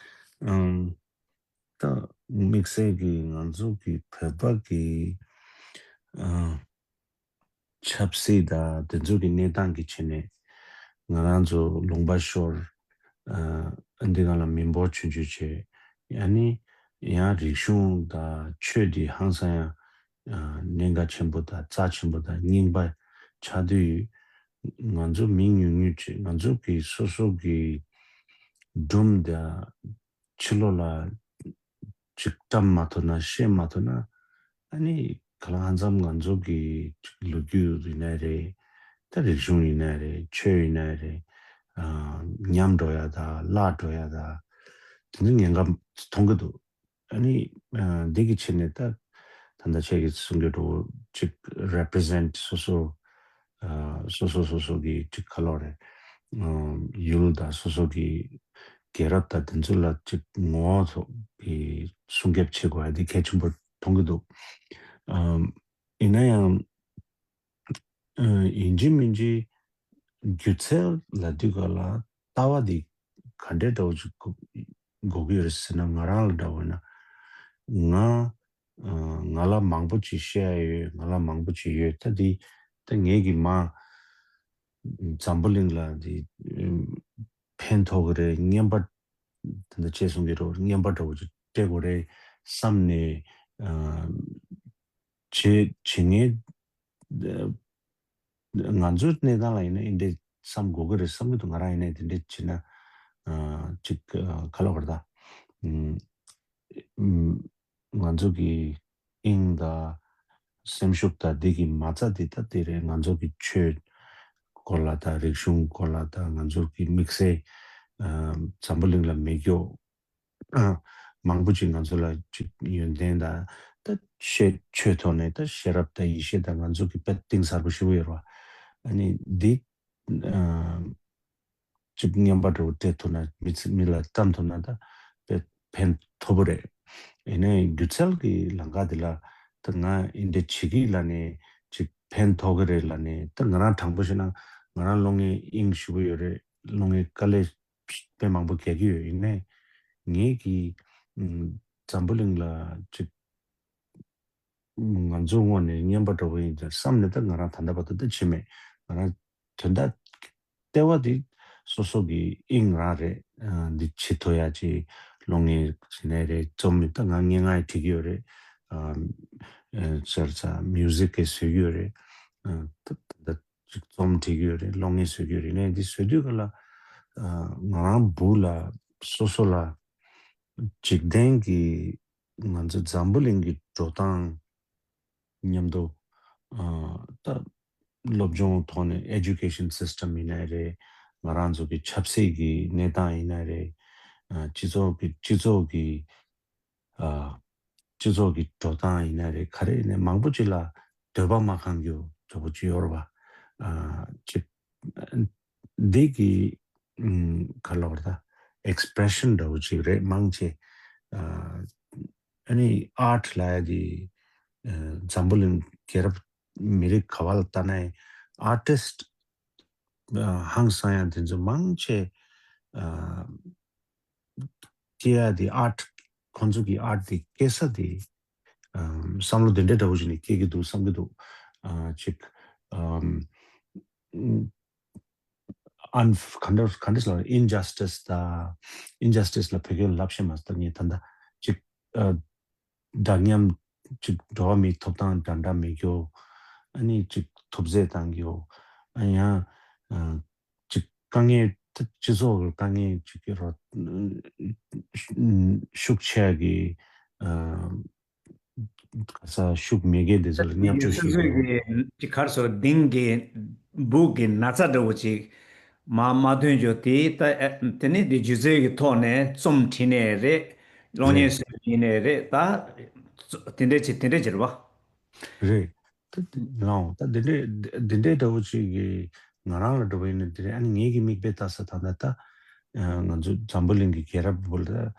ཨམ། ད་དམིགས་བསལ་གྱི་ང་ཚོ་གི་བོད་པ་གི་ཨ། ཆབ་སྲིད་དང་དེ་ཚོ་གི་གནས་སྟངས་ཀྱི་ཆ་ནས་ང་རང་ཚོ་ལུང་པ་ཤོར། ཨ། འདི་སྒང་ལ་མི་འབོར་ཆུང་ཆུང་བྱས། ཨ་ནི་ཡང་རིག་གཞུང་དང་ཆོས་འདི་ཧང་སང་ཡང་། ཨ། གནད་འགག་ཆེན་པོ་དང་རྩ་ཆེན་པོ་དང་རྙིང་པ་ཆགས་བསྡད་ཡོད། ང་ཚོ་མི་ཉུང་ཉུང་ཅིག་ང་ཚོ་གི་སོ་སོ་གི་སྒྲུང་དང་། ཕྱི་ལོགས་ལ་ཅིག་བཀྲམ་མ་ཐུབ་ན། བཤད་མ་ཐུབ་ན། ཨ་ནི་ག་ལ་ཧ་ཙམ་ང་ཚོ་གི་ཅིག་ལོ་རྒྱུས་ཡིན་ནའི་རེད། ད་རིག་གཞུང་ཡིན་ནའི་རེད། ཆོས་ཡིན་ནའི་རེད། ཨ། ཉམས་འགྲོ་ཡ་དང་བརླག་འགྲོ་ཡ་དང་། དེ་ཚོ་ཉེན་ཁ་མཐོང་གི་འདུག་ཨ་ནི་ཨ། འདི་གི་ཆེད་ནས་ད་ད་ལྟ་ཁྱེད་ཀྱིས་གསུང་གི་འདུག་ཅིག་represent སོ་སོ། ཨ། སོ་སོ་སོ་སོ་གི་ཅིག་ག་ལབ་རེད། ཨ། ཡུལ་དང་སོ་སོ་གི་རྒྱལ་རབས་དང་དེ་ཚོ་ལ་ཅིག་ངོ་བོ་གི་སྲུང་སྐྱོབ་བྱེད་དགོས་ཡ་འདི་གལ་ཆེན་པོ་མཐོང་གི་འདུག་ཨ། ཡིན་ན་ཡང་། ཨ། ཡིན་གཅིག་མིན་གཅིག་སྒྱུ་རྩལ་ལབ་དུས་ག་ལ་ལྟ་བ་འདི་ག་འདྲའི་འདྲ་བོ་ཅིག་དགོས་ཀྱི་ཡོད་རེད་ཟེར་ན། ང་རང་ལ་འདྲ་བོ་ཡིན་ན། ང་། ཨ། ང་ལ་མང་པོ་ཅིག་བཤད་ཡ་ཡོད། ང་ལ་མང་པོ་ཅིག་ཡོད། ད་འདི་ད་ངེད་ཀྱིས་མ་འཛམ་བུ་གླིང་ལ་འདི་ཕན་ཐོགས་ཀྱི་རེད། རྔན་པ་ད་ལྟ་ཁྱེད་གསུང་གི་རེད། རྔན་པ་འདྲ་བོ་ཅིག་སྤྲད་དགོས་རེད་བསམ་ནས། ཨ། བྱེད་བྱེད་མཁན། ཨ། ང་ཚོའི་གནས་སྟངས་ལ་ཡིན་ན་འདི་འདྲས་བསམ་དགོས་ཀྱི་རེད་བསམ་གྱི་འདུག་ང་རང་ཡིན་ན་དེ་འདྲས་བྱས་ན། ཨ། ཅིག་ཨ། ག་ལབ་དགོས་རེད་ད། ཨུམ། ཨུམ། ང་ཚོ་གི་དབྱིངས་དང་སེམས་ཤུགས་དང་འདི་གི་མ་རྩ་འདི་ད་འདི་རེད། ང་ཚོ་གི་ཆོས་སྐོར་ལ་དང་། རིག་གཞུང་སྐོར་ལ་དང་། ང་ཚོ་གི་དམིགས་བསལ། ཨ། འཛམ་བུ་གླིང་ལ་མེད་རྒྱུ། ཨ། མང་པོ་ཅིག་ང་ཚོ་ལ་ཅིག་ཡོན་ཏན་དང་། ད་ཤེས། ཆོས་ཐོག་ནས་ད་ཤེས་རབ་དང་ཡེ་ཤེས་དང་ང་ཚོ་གི་དཔེ་གཏིང་ཟབ་པོ་ཞེ་པོ་ཡོད་རེད་བ། ཨ་ནི་འདི། ཨ། ཅིག་རྔན་པ་འདྲ་བོ་སྤྲད་ཐུབ་ན། མི་ཚེ་མི་ལ་བཀྲམ་ཐུབ་ན་ད་དཔེ་ཕན་ཐོགས་པོ་རེད། ཡིན་ནའི་སྒྱུ་རྩལ་གྱི་ལམ་ཁ་འདི་ལ་ད་ང་འདི་འདྲ་བྱེད་ཀྱི་ལབ་ནས་ཅིག་ཕན་ཐོགས་ཀྱི་རེད་ལབ་ནས། ད་ང་རང་དྲང་པོ་བཤད་ན་ང་རང་གློག་བརྙན་དབྱིངས་ཞེ་པོ་ཡོད་རེད། གློག་བརྙན་དཀའ་ལས་དཔེ་མང་པོ་རྒྱག་གི་ཡོད། ཡིན་ནའི་ངེད་ཀྱིས་ཨུམ། འཛམ་བུ་གླིང་ལ་ཅིག་ང་ཚོའི་ངོས་ནས་རྔན་པ་འདྲ་བོ་ཡིན་ཙང་བསམ་ནས། ད་ང་རང་ད་ལྟ་བར་དུ་ད་བྱས་མེད། ང་རང་དོན་དག་ལྟེ་བ་འདི་སོ་སོ་གི་དབྱིངས་རང་རེད། ཨ། འདི་བྱེད་ཐུབ་ཡ་ཅིག་གློག་བརྙན་ཟེར་ནའི་རེད། རྩོམ་མི། ད་ང་སྙན་ངག་བྲིས་ཀྱི་ཡོད་རེད། ཨ། ཨ། ཟེར་ཚ་མིའུ་ཟིག་གི་བཟོ་གི་ཡོད་རེད། ཨ། ད་ད་ཅིག་རྩོམ་བྲིས་ཀྱི་ཡོད་རེད། གློག་བརྙན་བཟོ་གི་ཡོད་རེད། ནས་འདི་བཟོ་དུས་ག་ལ། ཨ། ང་རང་སྦུག་ལ་སོ་སོ་ལ་འཇིག་རྟེན་གྱི་ང་ཚོ་འཛམ་བུ་གླིང་གི་འགྲོ་སྟངས་མཉམ་དུ། ཨ། ད་སློབ་སྦྱོང་ཐོག་ནས་education system ཡིན་ནའི་རེད། ང་རང་ཚོ་གི་ཆབ་སྲིད་ཀྱི་གནས་སྟངས་ཡིན་ནའི་རེད། ཨ། སྤྱི་ཚོགས་ཀྱི་སྤྱི་ཚོགས་ཀྱི། ཨ། སྤྱི་ཚོགས་ཀྱི་འགྲོ་སྟངས་ཡིན་ནའི་རེད། ག་རེ་ཡིན་ནའི་མང་པོ་ཅིག་ལ་འདོད་པ་མ་ཁེངས་རྒྱུ་འདྲ་པོ་ཅིག་ཡོད་རེད་བ། ཨ། ཅིག་འདི་གི་ ཨམ། ག་ལབ་རེད་ད། ཨེགས་པི་རེ་ཤན་འདྲ་བོ་ཅིག་རེད་མང་ཆེ། ཨ་ཨ་ནི་ཨར་ཊི་ལབ་ཡ་དེ། ཨ་འཛམ་བུ་གླིང་རྒྱལ་རབས་མི་རིགས་ག་བ་ལ་ལྟ་ན་ཡང་ཨར་ཊི་སི་ཊི་ཨ་ཧང་སང་ཡ་དེ་ཚོ་མང་ཆེ། ཨ་སྐྱེ་ཡ་དེ་ཨར་ཊི། ཁོང་ཚོ་གི་ཨར་ཊི་དེ་སྐྱེ་ས་དེ། ཨམ། བསམ་བློ་དེ་འདྲ་འདྲ་བོ་ཞིག་ནས་སྐྱེ་གི་འདུག་བསམ་གི་འདུག་ཨ་ཅིག་ཨམ། ཨན། ག་འདྲ་ག་འདྲ་ཟེར་ཨིན་ཇ་སི་ཊི་སི་དང་། ཨིན་ཇ་སི་ཊི་སི་ལ་བོད་སྐད་ལབ་ཤེས་མ་སོང་ད་ངས་ད་ལྟ་ཅིག་ཨ། འདྲ་མཉམ་ཅིག་འགྲོ་བ་མིའི་ཐོབ་ཐང་འདྲ་འདྲ་མེད་རྒྱུ། ཨ་ནི་ཅིག་ཐུབ་ཚད་བཏང་རྒྱུ། ཨ་ཡང་ཨ་ཅིག་དཀའ་ངལ་སྤྱི་ཚོགས་ཀྱི་དཀའ་ངལ་ཅིག་གི་རོ། ཤུགས་ཆེ་གི་ཨ། ག་ས་ཤུགས་མེད་མཁན་དེ་ཚོ་ལ་མཉམ་ཞུགས་སོ་ཞུགས་སོ་དགོས། གི་ཅིག་གར་སོ་ལྡིང་གི་སྦུག་གི་ན་ཚ་འདྲ་བོ་ཅིག་མ་མ་ཐོན་རྒྱུ་དེ་ད་ཨ་དེ་ནི་དེ་སྒྱུ་རྩལ་གྱི་ཐོག་ནས་རྩོམ་བྲིས་ནས་རེད། གློག་བརྙན་རེད། བཟོས་ཡིན་ནས་རེད་ད། དེ་འདྲས་ཅིག་དེ་འདྲས་ཅིག་རེད་བ། རེད། ད་དེ་ལའང་ད་དེ་འདྲས་དེ་འདྲས་འདྲ་བོ་ཅིག་གི་ང་རང་ལ་འགྲོ་བ་ཡིན་ན་དེ་རེད། ཨ་ནི་ངེད་ཀྱི་མིག་དཔེ་ལྟ་ས་ད་ལྟ་ད་ང་ཚོ་འཛམ་བུ་གླིང་གི་རྒྱལ་རབས་བར་ལ་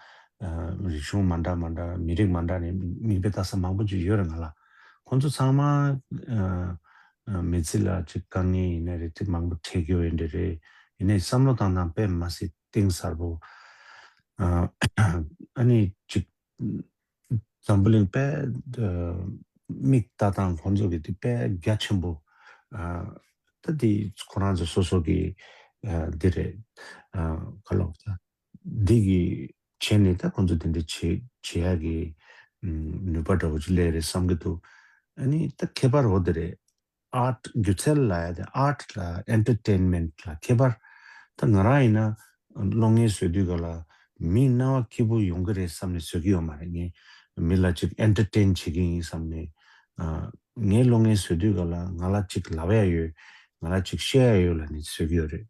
རིག་གཞུང་མ་འདྲ་མ་འདྲ་མི་རིགས་མ་འདྲ་ནས་མིག་དཔེ་ལྟ་ས་མང་པོ་ཅིག་ཡོད་རེད་ང་ལ། ཁོང་ཚོ་ཚང་མ་མི་ཚེ་ལ་ཅིག་དཀའ་ངལ་ཡིན་ནའི་རེད། དེ་མང་པོ་འཕྲད་རྒྱུ་ཡིན་འདྲ་རེད། ཡིན་ནའི་བསམ་བློ་བཏང་སྟངས་དཔེ་མ་སྲིད་གཏིང་ཟབ་པོ། ཨ་ནི་ཅིག་འཛམ་བུ་གླིང་དཔེ་མིག་ལྟ་སྟངས་ཁོང་ཚོ་གི་དེ་དཔེ་རྒྱ་ཆེན་པོ། ད་དེ་ཁོ་རང་ཚོ་སོ་སོ་གི་འདི་རེད། ག་ལབ་ད། འདི་གི་བྱས་ནས་ད་ཁོང་ཚོ་དེ་འདྲ་བྱེད་བྱེད་ཡག་གི་ནུས་པ་འདྲ་བོ་ཅིག་སླེབས་རེད་བསམ་གི་འདུག་ཨ་ནི་ད་ཁྱད་པར་འོ་དེ་རེད། ཨར་ཊི་སྒྱུ་རྩལ་ལབ་ཡ་དེ་ཨར་ཊི་ལ་ཨེན་ཊར་ཊེན་མེན་ཊི་ལ་ཁྱད་པར། ད་ང་རང་ཡིན་ན་གློག་བརྙན་བཟོ་དུས་ག་ལ་མི་རྣ་བ་སྐྱིད་པོ་ཡོང་གི་རེད་བསམ་ནས་བཟོ་གི་ཡོད་མ་རེད། ངས་མི་ལ་ཅིག་ཨེན་ཊར་ཊེན་བྱེད་ཀྱི་ཡིན་བསམ་ནས། ཨ་ངས་གློག་བརྙན་བཟོ་དུས་ག་ལ་ང་ལ་ཅིག་ལབ་ཡ་ཡོད། ང་ལ་ཅིག་བཤད་ཡ་ཡོད་ལབ་ནས་བཟོ་གི་ཡོད་རེད།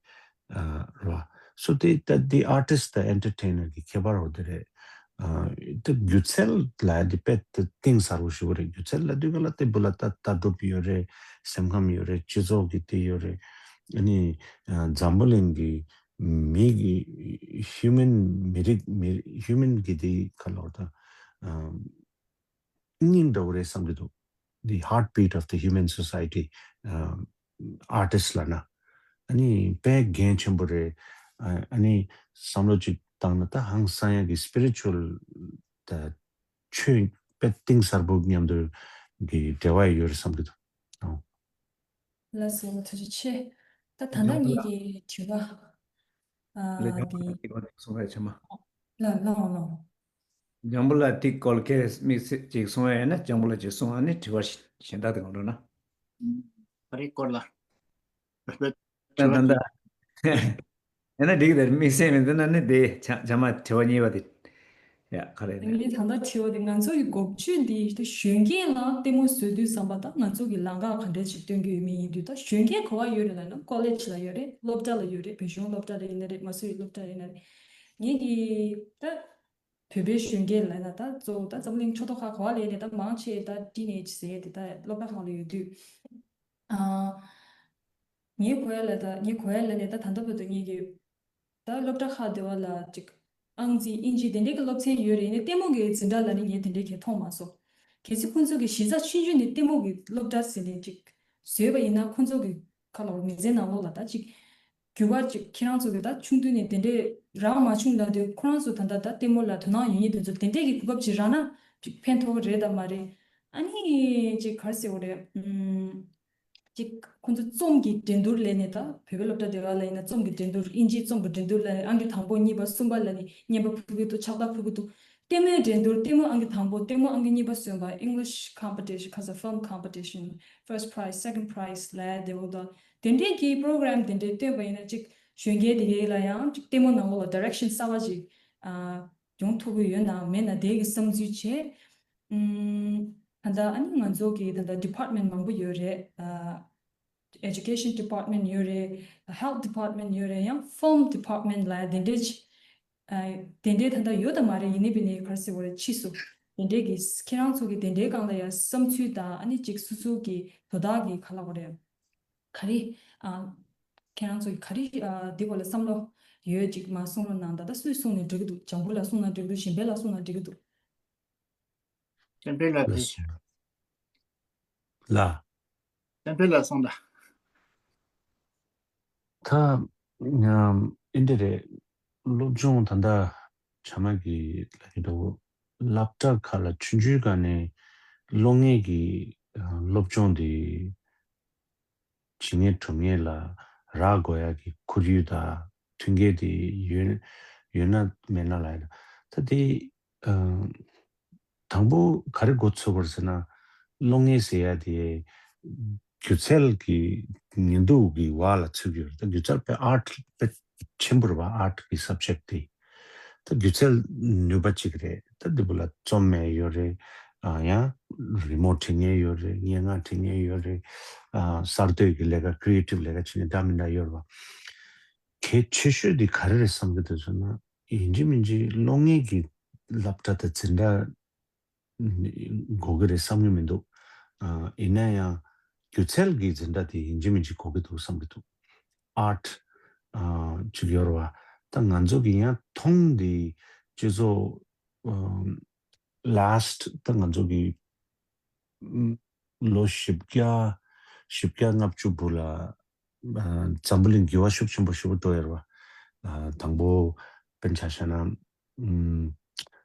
ཨ་རེད་བ། སོ་དེ་ད་དེ་ཨར་ཊི་སི་ཊི་དང་ཨེན་ཊར་ཊེན་ནར་གི་ཁྱད་པར་འོ་དེ་རེད། ཨ་ད་སྒྱུ་རྩལ་ལབ་ཡ་དེ་དཔེ་ད་གཏིང་ཟབ་པོ་ཞེ་པོ་རེད། སྒྱུ་རྩལ་ལབ་དུས་ག་ལ་དེ་བུ་ལ་ད་ལྟ་གྲུབ་ཡོད་རེད། སེམས་ཁམས་ཡོད་རེད། སྤྱི་ཚོགས་ཀྱི་དེ་ཡོད་རེད། ཨ་ནི་ཨ་འཛམ་བུ་གླིང་གི་མི་གི་ཧིའུ་མན་མི་རིགས་མི་ཧིའུ་མན་གི་དེ་ག་ལབ་ད། ཨ་སྙིང་འདྲ་བོ་རེད་བསམ་གྱི་འདུག The heartbeat of the human society. ཨ་ཨར་ཊི་སི་ཊི་ལབ་ན། ཨ་ནི་དཔེ་འགན་ཆེན་པོ་རེད། ཨ་ཨ་ནི་བསམ་བློ་ཅིག་བཏང་ན་ད་ཧང་སང་ཡག་གི་སི་པི་རི་ཅུ་ཨལ་ད་ཆོས་དཔེ་གཏིང་ཟབ་པོ་མཉམ་དུ་གི་འབྲེལ་བ་ཡོད་རེད་བསམ་གྱི་འདུག་ཨོ། ལགས་སོ། ཐུགས་རྗེ་ཆེ། ད་ད་ལྟ་ཡང་ངེད་ལ་ཀྱི་དྲི་བ། ཨ་ལས་ཀྱང་འདི་དེ་གོ་ནས་གསུང་བའི་ཆེ་མ། ལ་ལ་ལ། ལྗང་བུ་ལ་ཏིག་ཀོལ་ཁེ་མིག་སེ་ཅིག་གསུང་བ་ཡིན་ན་ལྗང་བུ་ལ་ཅིག་གསུང་བ་ནི་དྲི་བ་གཞན་དག་དེ་གང་འགྲོ་ན། ཨ་རི་སྐོར་ལ། ད་ད་ད། ཡང་ན་འགྲིག་དེར་དམིགས་བསལ་མི་འདུག་ན་ནི་དེ་ཆ་ཆ་མ་དྲི་བ་གཉིས་པ་དེ། ཡ་ཁ་རེ་ནི། ངས་ད་ལྟ་དྲི་བ་དེ་ང་ཚོ་གི་འགོ་བརྗོད་འདི་ད་གཞོན་སྐྱེས་ལ་ལྟད་མོ་བཟོ་དུས་ཙམ་པ་ད་ང་ཚོ་གི་ལམ་ཁ་ག་འདྲས་ཅིག་སྟོན་གྱི་ཡོད་མེད་ཡིན་དུས་ད་གཞོན་སྐྱེས་ག་བ་ཡོད་རེད་ལབ་ན་ཀོ་ལེཇ་ལ་ཡོད་རེད། སློབ་གྲྭ་ལ་ཡོད་རེད། བོད་གཞུང་སློབ་གྲྭ་ལ་ཡིན་ན་རེད། མ་སུ་ཡི་སློབ་གྲྭ་ལ་ཡིན་ན་རེད། ངས་ཀྱི་ད། བོད་པའི་གཞོན་སྐྱེས་ལབ་ན་ད་གཙོ་བོ་ད་འཛམ་གླིང་ཕྱོགས་གཏོགས་ཁག་ག་བ་ལ་ཡིན་ནའི་ད་མང་ཆེ་ད་ཊིན་ཨེཇ་ཟེར་ཡས་དེ་ད་སློབ་གྲྭ་ཁག་ལ་ཡོད་དུས། ཨ། ངའི་གོ་ཡ་ལ་ད་ངའི་གོ་ཡ་ལ་ནས་ད་ད་ལྟ་བར་དུ་ངེད་ཀྱི་ད་སློབ་གྲྭ་ཁག་དེ་བ་ལ་ཅིག་ཨང་རྩིས་དབྱིན་ཇི་དེ་འདྲའི་གི་སློབ་ཚན་ཡོད་རེད། ཡིན་ནའི་ལྟད་མོ་གི་འཛིན་གྲྭ་ལ་ནི་ངས་དེ་འདྲའི་གི་མཐོང་མ་སོང་། གལ་སྲིད་ཁོང་ཚོ་གི་གཞི་རྩ་ཆུང་ཆུང་ནས་ལྟད་མོ་གི་སློབ་གྲྭ་ཟེར་ནས་ཅིག་བཟོས་པ་ཡིན་ན་ཁོང་ཚོ་གི་ཁ་ལ་མི་ཚེ་ནང་ལོགས་ལ་ད་ཅིག་རྒྱུ་བ་ཅིག་ཁྱེད་རང་ཚོ་གི་ད་ཆུང་དུས་ནས་དེ་འདྲའི་རག་མ་བྱུང་ལབ་དུས་ཁོ་རང་ཚོ་ད་ལྟ་ད་ལྟད་མོ་ལ་དོ་སྣང་ཡོད་མཁན་དེ་ཚོ་དེ་འདྲའི་གི་གོ་སྐབས་ཅིག་རག་ན་ཅིག་ཕན་ཐོགས་ཀྱི་རེད་དམ་མ་རེད། ཨ་ནི་ཅིག་ག་རེ་ཟེར་དགོས་རེད། ཨུམ། ཅིག་ཁོང་ཚོ་རྩོམ་གྱི་འགྲན་བསྡུར་ལས་ནས་ད་བོད་པའི་སློབ་གྲྭ་དེ་ག་ལ་ཡིན་ན་རྩོམ་གྱི་འགྲན་བསྡུར་དབྱིན་ཇིའི་རྩོམ་གྱི་འགྲན་བསྡུར་ལ་ནི་ཨང་ཀི་དང་པོ་གཉིས་པ་གསུམ་པ་ལ་ནི་རྔན་པ་ཕུལ་གི་འདུག་ཕྱག་རྟགས་ཕུལ་གི་འདུག་ལྟད་མོའི་འགྲན་བསྡུར་ལྟད་མོ་ཨང་ཀི་དང་པོ་ལྟད་མོ་ཨང་ཀི་གཉིས་པ་སོན་པ་English competition ကས་film competition first prize second prize ལ་དེ་འོ་ད་དེ་འདྲས་ཀྱི་པོ་རོ་གྷ་རམ་དེ་འདྲས་བཏོན་པ་ཡིན་ན་ཅིག་གཞོན་སྐྱེས་དེ་གའི་ལ་ཡང་ཅིག་ལྟད་མོ་ནང་ལོགས་ལ་ཌའི་རེག་ཤན་གསར་པ་ཅིག་ཨ་ཡོང་ཐུབ་ཀྱི་ཡོད་ན་མེད་ན་དེ་གི་བསམ་ཚུལ་བྱས། ཨུམ། ད་ལྟ་ཨ་ནི་ང་ཚོ་གི་ད་ལྟ་ཌི་པར་ཊི་མེན་ཊི་མང་པོ་ཡོད་རེད། ཨ། Education department ཡོད་རེད། Health department ཡོད་རེད། ཡང་Film department ལ་དེ་འདྲས་ཅི། ཨ། དེ་འདྲས་ད་ལྟ་ཡོད་དམ་མ་རེད། ཡིན་ནའི་པའི་ནི་ག་རེ་ཟེར་དགོས་རེད། ཕྱིས་སུ་དེ་འདྲས་ཀྱི་ཁྱེད་རང་ཚོ་གི་དེ་འདྲའི་སྒང་ལ་ཡང་བསམ་ཚུལ་དང་ཨ་ནི་ཅིག་སོ་སོ་གི་དོ་བདག་གི་ག་ལབ་དགོས་རེད། ག་རེ། ཨ། ཁྱེད་རང་ཚོ་གི་ག་རེ། ཨ། འདི་སྐོར་ལ་བསམ་བློ་ ཡོད་ཅིག་མ་གསུང་རོགས་གནང་། ད་ལྟ་སུས་གསུང་ནས་འགྲིག་གི་འདུག། བྱང་བུ་ལ་གསུང་ན་འགྲིག་གི་འདུག། གཞན་པ་ལ་གསུང་ན་འགྲིག་གི་འདུག། བསྟན་འཕེལ་ལགས་དེ། ལ། བསྟན་འཕེལ་ལགས་གསུང་དང་། ད་ཨིན་དེ་རེད། སློབ་སྦྱོང་ད་ལྟ་ཆ་མ་གི་ལ་ཡི་འགྲོ། སློབ་གྲྭ་ཁག་ལ་ཆུང་ཆུང་སྒང་ནས་སློབ་གཉེར་གྱི་སློབ་སྦྱོང་དེ་བྱེད་མཁན་སྒྲུབ་མཁན་ལ་རག་དགོས་ཡ་གི་ཁོར་ཡུག་དང་མཐུན་རྐྱེན་དེ་ཡོད་ཡོད་ན་མེད་ན་ལ་ཡ། ད་དེ་དང་པོ་ག་རེ་འགོ་ཚུགས་པར་ཟེར་ན། སློབ་གཉེར་ཟེར་ཡ་དེ་སྒྱུ་རྩལ་གྱི་ཉིན་དུ་གི་བར་ལ་ཚུད་ཡོད་རེད། ད་སྒྱུ་རྩལ་དཔེ་ཨར་ཊི་དཔེ་ཆེན་པོ་རེད་བ། ཨར་ཊི་གི་སབ་ཇེག་དེ། ད་སྒྱུ་རྩལ་ནུས་པ་གཅིག་རེད། ད་འདི་བུ་ལ་རྩོམ་མཁན་ཡོད་རེད། ཨ་ཡང་རི་མོ་འབྲི་མཁན་ཡོད་རེད། སྙན་ངག་འབྲི་མཁན་ཡོད་རེད། ཨ་གསར་གཏོད་ཀྱི་ལས་ཀ་ཀྲི་ཨེ་ཊིབ་ལས་ཀ་བྱེད་མཁན་འདྲ་མི་འདྲ་ཡོད་རེད་བ། གལ་ཆེ་ཤོས་འདི་ག་རེ་རེད་བསམ་གྱི་འདུག་ཟེར་ན། ཡིན་གཅིག་མིན་གཅིག་སློབ་གཉེར་གྱི་སློབ་གྲྭ་དང་འཛིན་གྲྭ་དགོས་ཀྱི་རེད་བསམ་གྱི་མི་འདུག། ཨ་ཡིན་ན་ཡང་སྒྱུ་རྩལ་གྱི་འཛིན་གྲྭ་དེ་ཡིན་གཅིག་མིན་གཅིག་དགོས་ཀྱི་འདུག་བསམ་གྱི་འདུག། ཨར་ཊི་ཨ་ཅིག་ཡོད་རེད་བ། ད་ང་ཚོ་གི་ཡང་མཐོང་འདི་སྤྱི་ཚོགས་ཨམ་ལཱསི་ཊི་ད་ང་ཚོ་གི་ཨམ་ལོ་བཞི་བརྒྱ་བཞི་བརྒྱ་ལྔ་བཅུ་བུ་ལ་ཨ་འཛམ་བུ་གླིང་འགྱུར་བ་ཤུགས་ཆེན་པོ་ཞེ་པོ་འགྲོ་ཡོད་རེད་བ། ཨ་དང་པོ་དཔེར་ན་ཆ་བཞག་ན་ཨམ་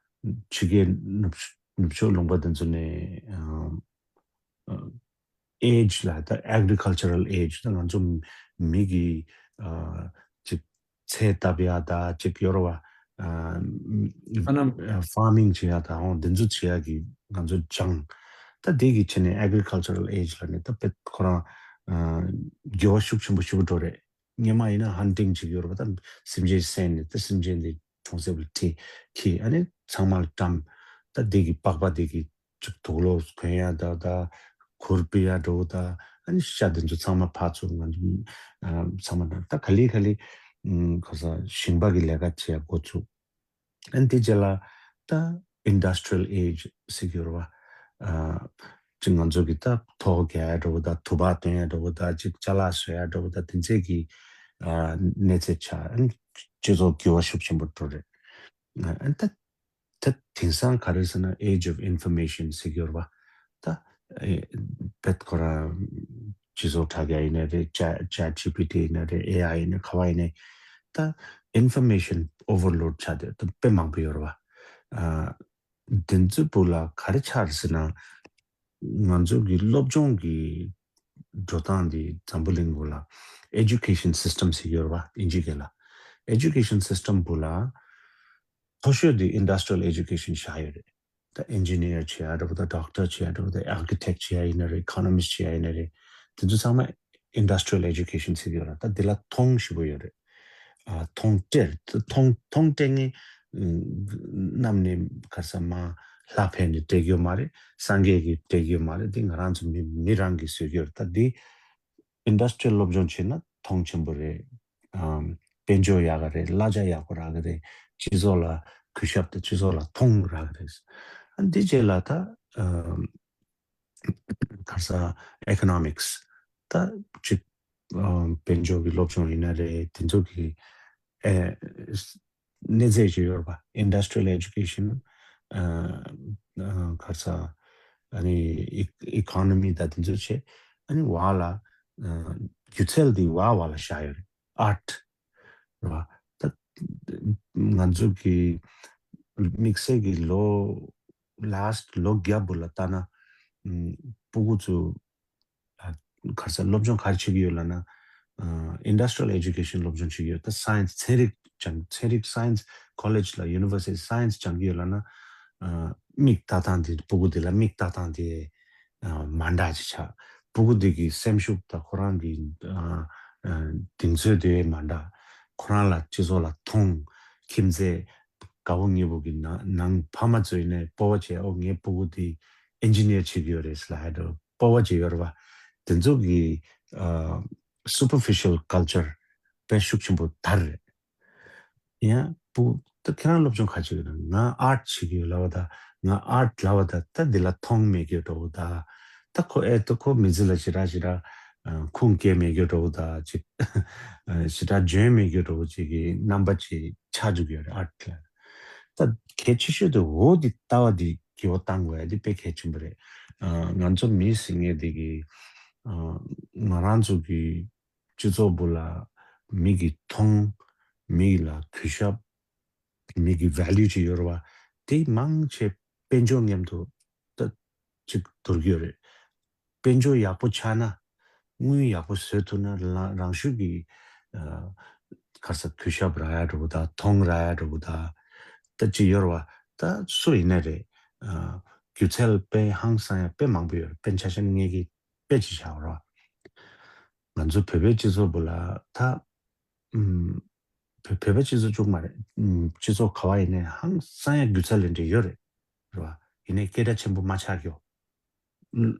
ཕྱི་རྒྱལ་ནུབ་ནུབ་ཕྱོགས་ལུང་པ་དེ་ཚོ་ནས་ཨ་ཨ་ཨེ་ཇི་ལ་ད་ཨེག་རི་ཀལ་ཅ་རལ་ཨེ་ཇི་ད་ང་ཚོ་མི་གི་ཨ་ཅིག་ཚལ་བཏབ་ཡ་ད་ཅིག་ཡོད་རེད་བ། ཨ་ཨ་ནམ་ཕར་མིང་བྱེད་ཡ་ད་འོང་དེ་ཚོ་བྱེད་ཡ་གི་ང་ཚོ་སྦྱངས། ད་དེ་གི་ཆེད་ནས་ཨེག་རི་ཀལ་ཅ་རལ་ཨེ་ཇི་ལ་ནི་ད་དཔེ་ཁོ་རང་ཨ་འགྱུར་བ་ཤུགས་ཆེན་པོ་ཞེ་པོ་འགྲོ་རེད། སྔོན་མ་ཡིན་ན་ཧན་ཊིང་བྱེད་ཀྱི་ཡོད་རེད་བ། ད་སེམས་ཅན་བསད་ནས་ད་སེམས་ཅན་དེ་གྲོང་གསེབ་ལ་ཁྲིད་ཁྱེར། ཨ་ནི་ཚང་མ་ལ་བཀྲམ། ད་དེ་གི་པགས་པ་དེ་གི་ཅིག་དུག་ལོག་གོན་ཡ་ད་ད་གུར་ཕུབ་ཡ་འགྲོ་ད། ཨ་ནི་ཤ་དེ་ཚོ་ཚང་མ་ཕར་ཚུར་ང་ཚོ་ཨ་ཚང་མ་ད་ད་ག་ལེ་ག་ལེ་ཨམ་ག་ས་ཞིང་པ་གི་ལས་ཀ་བྱེད་ཡ་འགོ་ཚུགས། ཨ་ནི་དེ་རྗེས་ལ་ད་ཨིན་ཌ་སི་ཊི་རི་ཡལ་ཨེ་ཇི་ཟེར་གྱི་ཡོད་རེད་བ། ཨ་ཅིག་ང་ཚོ་གི་ད་ཐོག་རྒྱག་ཡ་འགྲོ་ད། དུ་བ་འདོན་ཡ་འགྲོ་ད། ཅིག་ཅ་ལག་བཟོ་ཡ་འགྲོ་ད། དེ་ཚོ་གི་ཨ་གནས་ཚད་ཆགས། ཨ་ནི་སྤྱི་ཚོགས་འགྱུར་བ་ཤུགས་ཆེན་པོ་འགྲོ་རེད། ཨ་ནི་ད་ད་དེང་སང་ག་རེ་ཟེར་ན་age of information ཟེར་གྱི་ཡོད་རེད་བ། ད་ཨེ་བེད་ཁོ་རང་སྤྱི་ཚོགས་དྲ་རྒྱ་ཡིན་ན་རེད། ཅེ་ཅེ་ཊི་ཇི་པི་ཊི་ཡིན་ན་རེད། ཨེ་ཨའི་ཡིན་ན་ག་བ་ཡིན་ན། ད་ཨིན་ཕོར་མེ་ཤན་ཨོ་ཝར་ལོཌ་ཆགས་བསྡད་ད་དཔེ་མང་པོ་ཡོད་རེད་བ། ཨ་དེ་ཚོའི་བུ་ལ་ག་རེ་ཆགས་རེད་ཟེར་ན། ང་ཚོ་གི་སློབ་སྦྱོང་གི་འགྲོ་སྟངས་འདི་འཛམ་བུ་གླིང་གོ་ལ་ཨེ་ཇུ་ཀེ་ཤན་སིས་ཊམ་ཟེར་གྱི་ཡོད་རེད་བ། ཨིན་ཇི་སྐད་ལ་ཨེ་ཇུ་ཀེ་ཤན་སིས་ཊམ་བུ་ལ་མཐོ་ཤོས་འདི་ཨིན་ཌ་སི་ཊི་རི་ཡལ་ཨེ་ཇུ་ཀེ་ཤན་བཞག་ཡོད་རེད། ད་ཨིན་ཇི་ནི་ཡར་བྱེད་ཡ་འདྲ་པོ་ད། ཌོག་ཊར་བྱེད་ཡ་འདྲ་པོ་ད། ཨར་ཀི་ཊེག་བྱེད་ཡ་ཡིན་ན་རེད། ཨི་ཀོ་ནོ་མིསི་བྱེད་ཡ་ཡིན་ན་རེད། དེ་ཚོ་ཚང་མ་ཨིན་ཌ་སི་ཊི་རི་ཡལ་ཨེ་ཇུ་ཀེ་ཤན་ཟེར་གྱི་ཡོད་རེད། ད་འདི་ལ་མཐོང་ཞེ་པོ་ཡོད་རེད། ཨ་མཐོང་སྤྲད་མཐོང་མཐོང་སྤྲད་མཁན་ཨ་རྣམས་ནས་ག་རེ་ཟེར་མར་ལྷ་ཕེབས་ནས་སྤྲད་ཀྱི་ཡོད་མ་རེད། སངས་རྒྱས་ཀྱིས་སྤྲད་ཀྱི་ཡོད་མ་རེད། འདི་ང་རང་ཚོ་མི་མི་རང་གིས་བཟོས་ཀྱི་ཡོད་རེད། ད་འདི་ཨིན་ཌ་སི་ཊི་རི་ཡལ་སློབ་སྦྱོང་བྱས་ན་མཐོང་ཆེན་པོ་རེད། ཨམ་དཔལ་འབྱོར་ཡག་ག་རེད། གླ་ཆ་ཡག་པོ་རག་གི་རེད། སྤྱི་ཚོགས་ལ་གུས་ཞབས་དང་སྤྱི་ཚོགས་ལ་མཐོང་རག་གི་རེད། ཨ་འདི་རྗེས་ལ་ད་ཨམ་ག་རེ་ཟེར་ཨི་ཀོ་ནོ་མིག་སི་ད་ཅིག་ཨམ་དཔལ་འབྱོར་གྱི་སློབ་སྦྱོང་ཡིན་ན་རེད། དེ་ཚོ་གི་ཨེ་གནས་ཚད་ཅིག་ཡོད་རེད་པ། ཨིན་ཌ་སི་ཊི་རི་ཡལ་ཨེ་ཇུ་ཀེ་ཤན་ཨ་ཨ་ག་རེ་ཟེར་ཨ་ནི་ཨི་ཨི་ཀོ་ནོ་མི་ད་དེ་ཚོ་བྱས། ཨ་ནི་བར་ལ་ཨ་སྒྱུ་རྩལ་འདི་བར་བར་ལ་བཞག་ཡོད་རེད། ཨར་ཊི་རེད་པ། ད་ང་ཚོ་གི་དམིགས་བསལ་གྱི་ལོ་ལཱ་སི་ཊི་ལོ་བརྒྱ་བུ་ལ་ལྟ་ན་ཨ་སྤུ་གུ་ཚོ་ཨ་ག་རེ་ཟེར་སློབ་སྦྱོང་ག་རེ་བྱེད་ཀྱི་ཡོད་ལབ་ན། ཨ་ཨིན་ཌ་སི་ཊི་རི་ཡལ་ཨེ་ཇུ་ཀེ་ཤན་སློབ་སྦྱོང་བྱེད་ཀྱི་ཡོད། ད་སའེན་སི་ཚན་རིག་སྦྱང་ཚན་རིག་སའེན་སི་ཀོ་ལེཇ་ལ་ཡུ་ནི་ཝར་སི་ཊི་སའེན་སི་སྦྱང་གི་ཡོད་ལབ་ན། ཨ་མིག་ལྟ་སྟངས་དེ་སྤུ་གུ་དེ་ལ་མིག་ལྟ་སྟངས་དེ་ཨ་མ་འདྲ་ཅིག་ཆགས། སྤུ་གུ་དེ་གི་སེམས་ཤུགས་དང་ཁོ་རང་གི་ཨ་ཨ་གདེང་ཚོད་དེ་མ་འདྲ། ཁོ་རང་ལ་སྤྱི་ཚོགས་ལ་མཐོང་། ཁྱིམ་མཚེས་དགའ་བོ་ཉེ་བོ་གི་ནང་ནང་ཕ་མ་ཚོ་ཡིན་ནའི་སྤོབས་པ་བྱས། ཨོ་ངའི་སྤུ་གུ་དེ་ཨིན་ཇི་ནི་ཡར་བྱེད་ཀྱི་ཡོད་རེད་ཟེར་ལབ་ཡ་འདྲ་པོ། སྤོབས་པ་ཅིག་ཡོད་རེད་པ། དེ་ཚོ་གི་ཨ་སུ་པར་ཕི་ཤལ་ཀལ་ཅར་དཔེ་ཤུགས་ཆེན་པོ་དར་རེད། ཡང་སྤུ་ད་ཁྱེད་རང་སློབ་སྦྱོང་ག་བྱེད་ཀྱི་ཡོད་ན། ང་ཨར་ཊི་བྱེད་ཀྱི་ཡོད་ལབ་པ་དང་། ང་ཨར་ཊི་ལབ་པ་དང་། ད་འདི་ལ་མཐོང་མེད་ཀྱི་འགྲོ་བ་དང་། ད་ཁོ་ཨེ་ད་ཁོ་མི་ཚེ་ལ་ཞེ་དྲག་ཞེ་དྲག་ ཁུངས་སྐྱེལ་མེད་རྒྱུ་འདྲ་བོ་དང་ཅིག་ཞེ་དྲག་འཇོན་མེད་རྒྱུ་འདྲ་བོ་ཅིག་གི་རྣམ་པ་ཅིག་ཆགས་འཇུག་ཡོད་རེད། ཨར་ཊི་ལ། ད་གལ་ཆེ་ཤོས་དེ་འོ་འདི་ལྟ་བ་འདི་འགྱུར་བ་གཏང་དགོས་ཡ་འདི་དཔེ་གལ་ཆེན་པོ་རེད། ང་ཚོ་མི་ཟེར་མཁན་འདི་གི་ང་རང་ཚོ་གི་སྤྱི་ཚོགས་འདི་ལ་མི་གི་མཐོང་མི་ལ་གུས་ཞབས། མི་གི་ཝེ་ལུ་ཅིག་ཡོད་རེད་བ། དེ་མང་ཆེ་དཔལ་འབྱོར་མཉམ་དུ་ད་ཅིག་བསྡུར་གྱི་ཡོད་རེད། དཔལ་འབྱོར་ཡག་པོ་ཆགས་ན་དངུལ་ཡག་པོ་བཟོ་ཐུབ་ན་ལ་རང་ཤུགས་ཀྱིས་ཨ་ག་རེ་ཟེར་གུས་ཞབས་རག་ཡ་འདྲ་བོ་དང་མཐོང་རག་ཡ་འདྲ་བོ་དང་ད་ཅིག་ཡོད་རེད་བ། ད་སུ་ཡིན་ན་རེད། ཨ་སྒྱུ་རྩལ་དཔེ་ཧང་སང་ཡ་དཔེ་མང་པོ་ཡོད་རེད། དཔེར་ན་ཆ་བཞག་ན་ངེད་ཀྱིས་དཔེ་ཅིག་བཞག་རོགས། ང་ཚོ་བོད་པའི་སྤྱི་ཚོགས་འདི་ལ་ད་ཨུམ། བོད་བོད་པའི་སྤྱི་ཚོགས་གཅིག་མ་རེད། ཨུམ། སྤྱི་ཚོགས་ག་བ་ཡིན་ནའི་ཧང་སང་ཡ་སྒྱུ་རྩལ་ལས་འབྲས་ཡོད་རེད། རེད་བ། ཡིན་ནའི་སྐད་གྲགས་ཆེན་པོ་མ་ཆགས་ཀྱོ།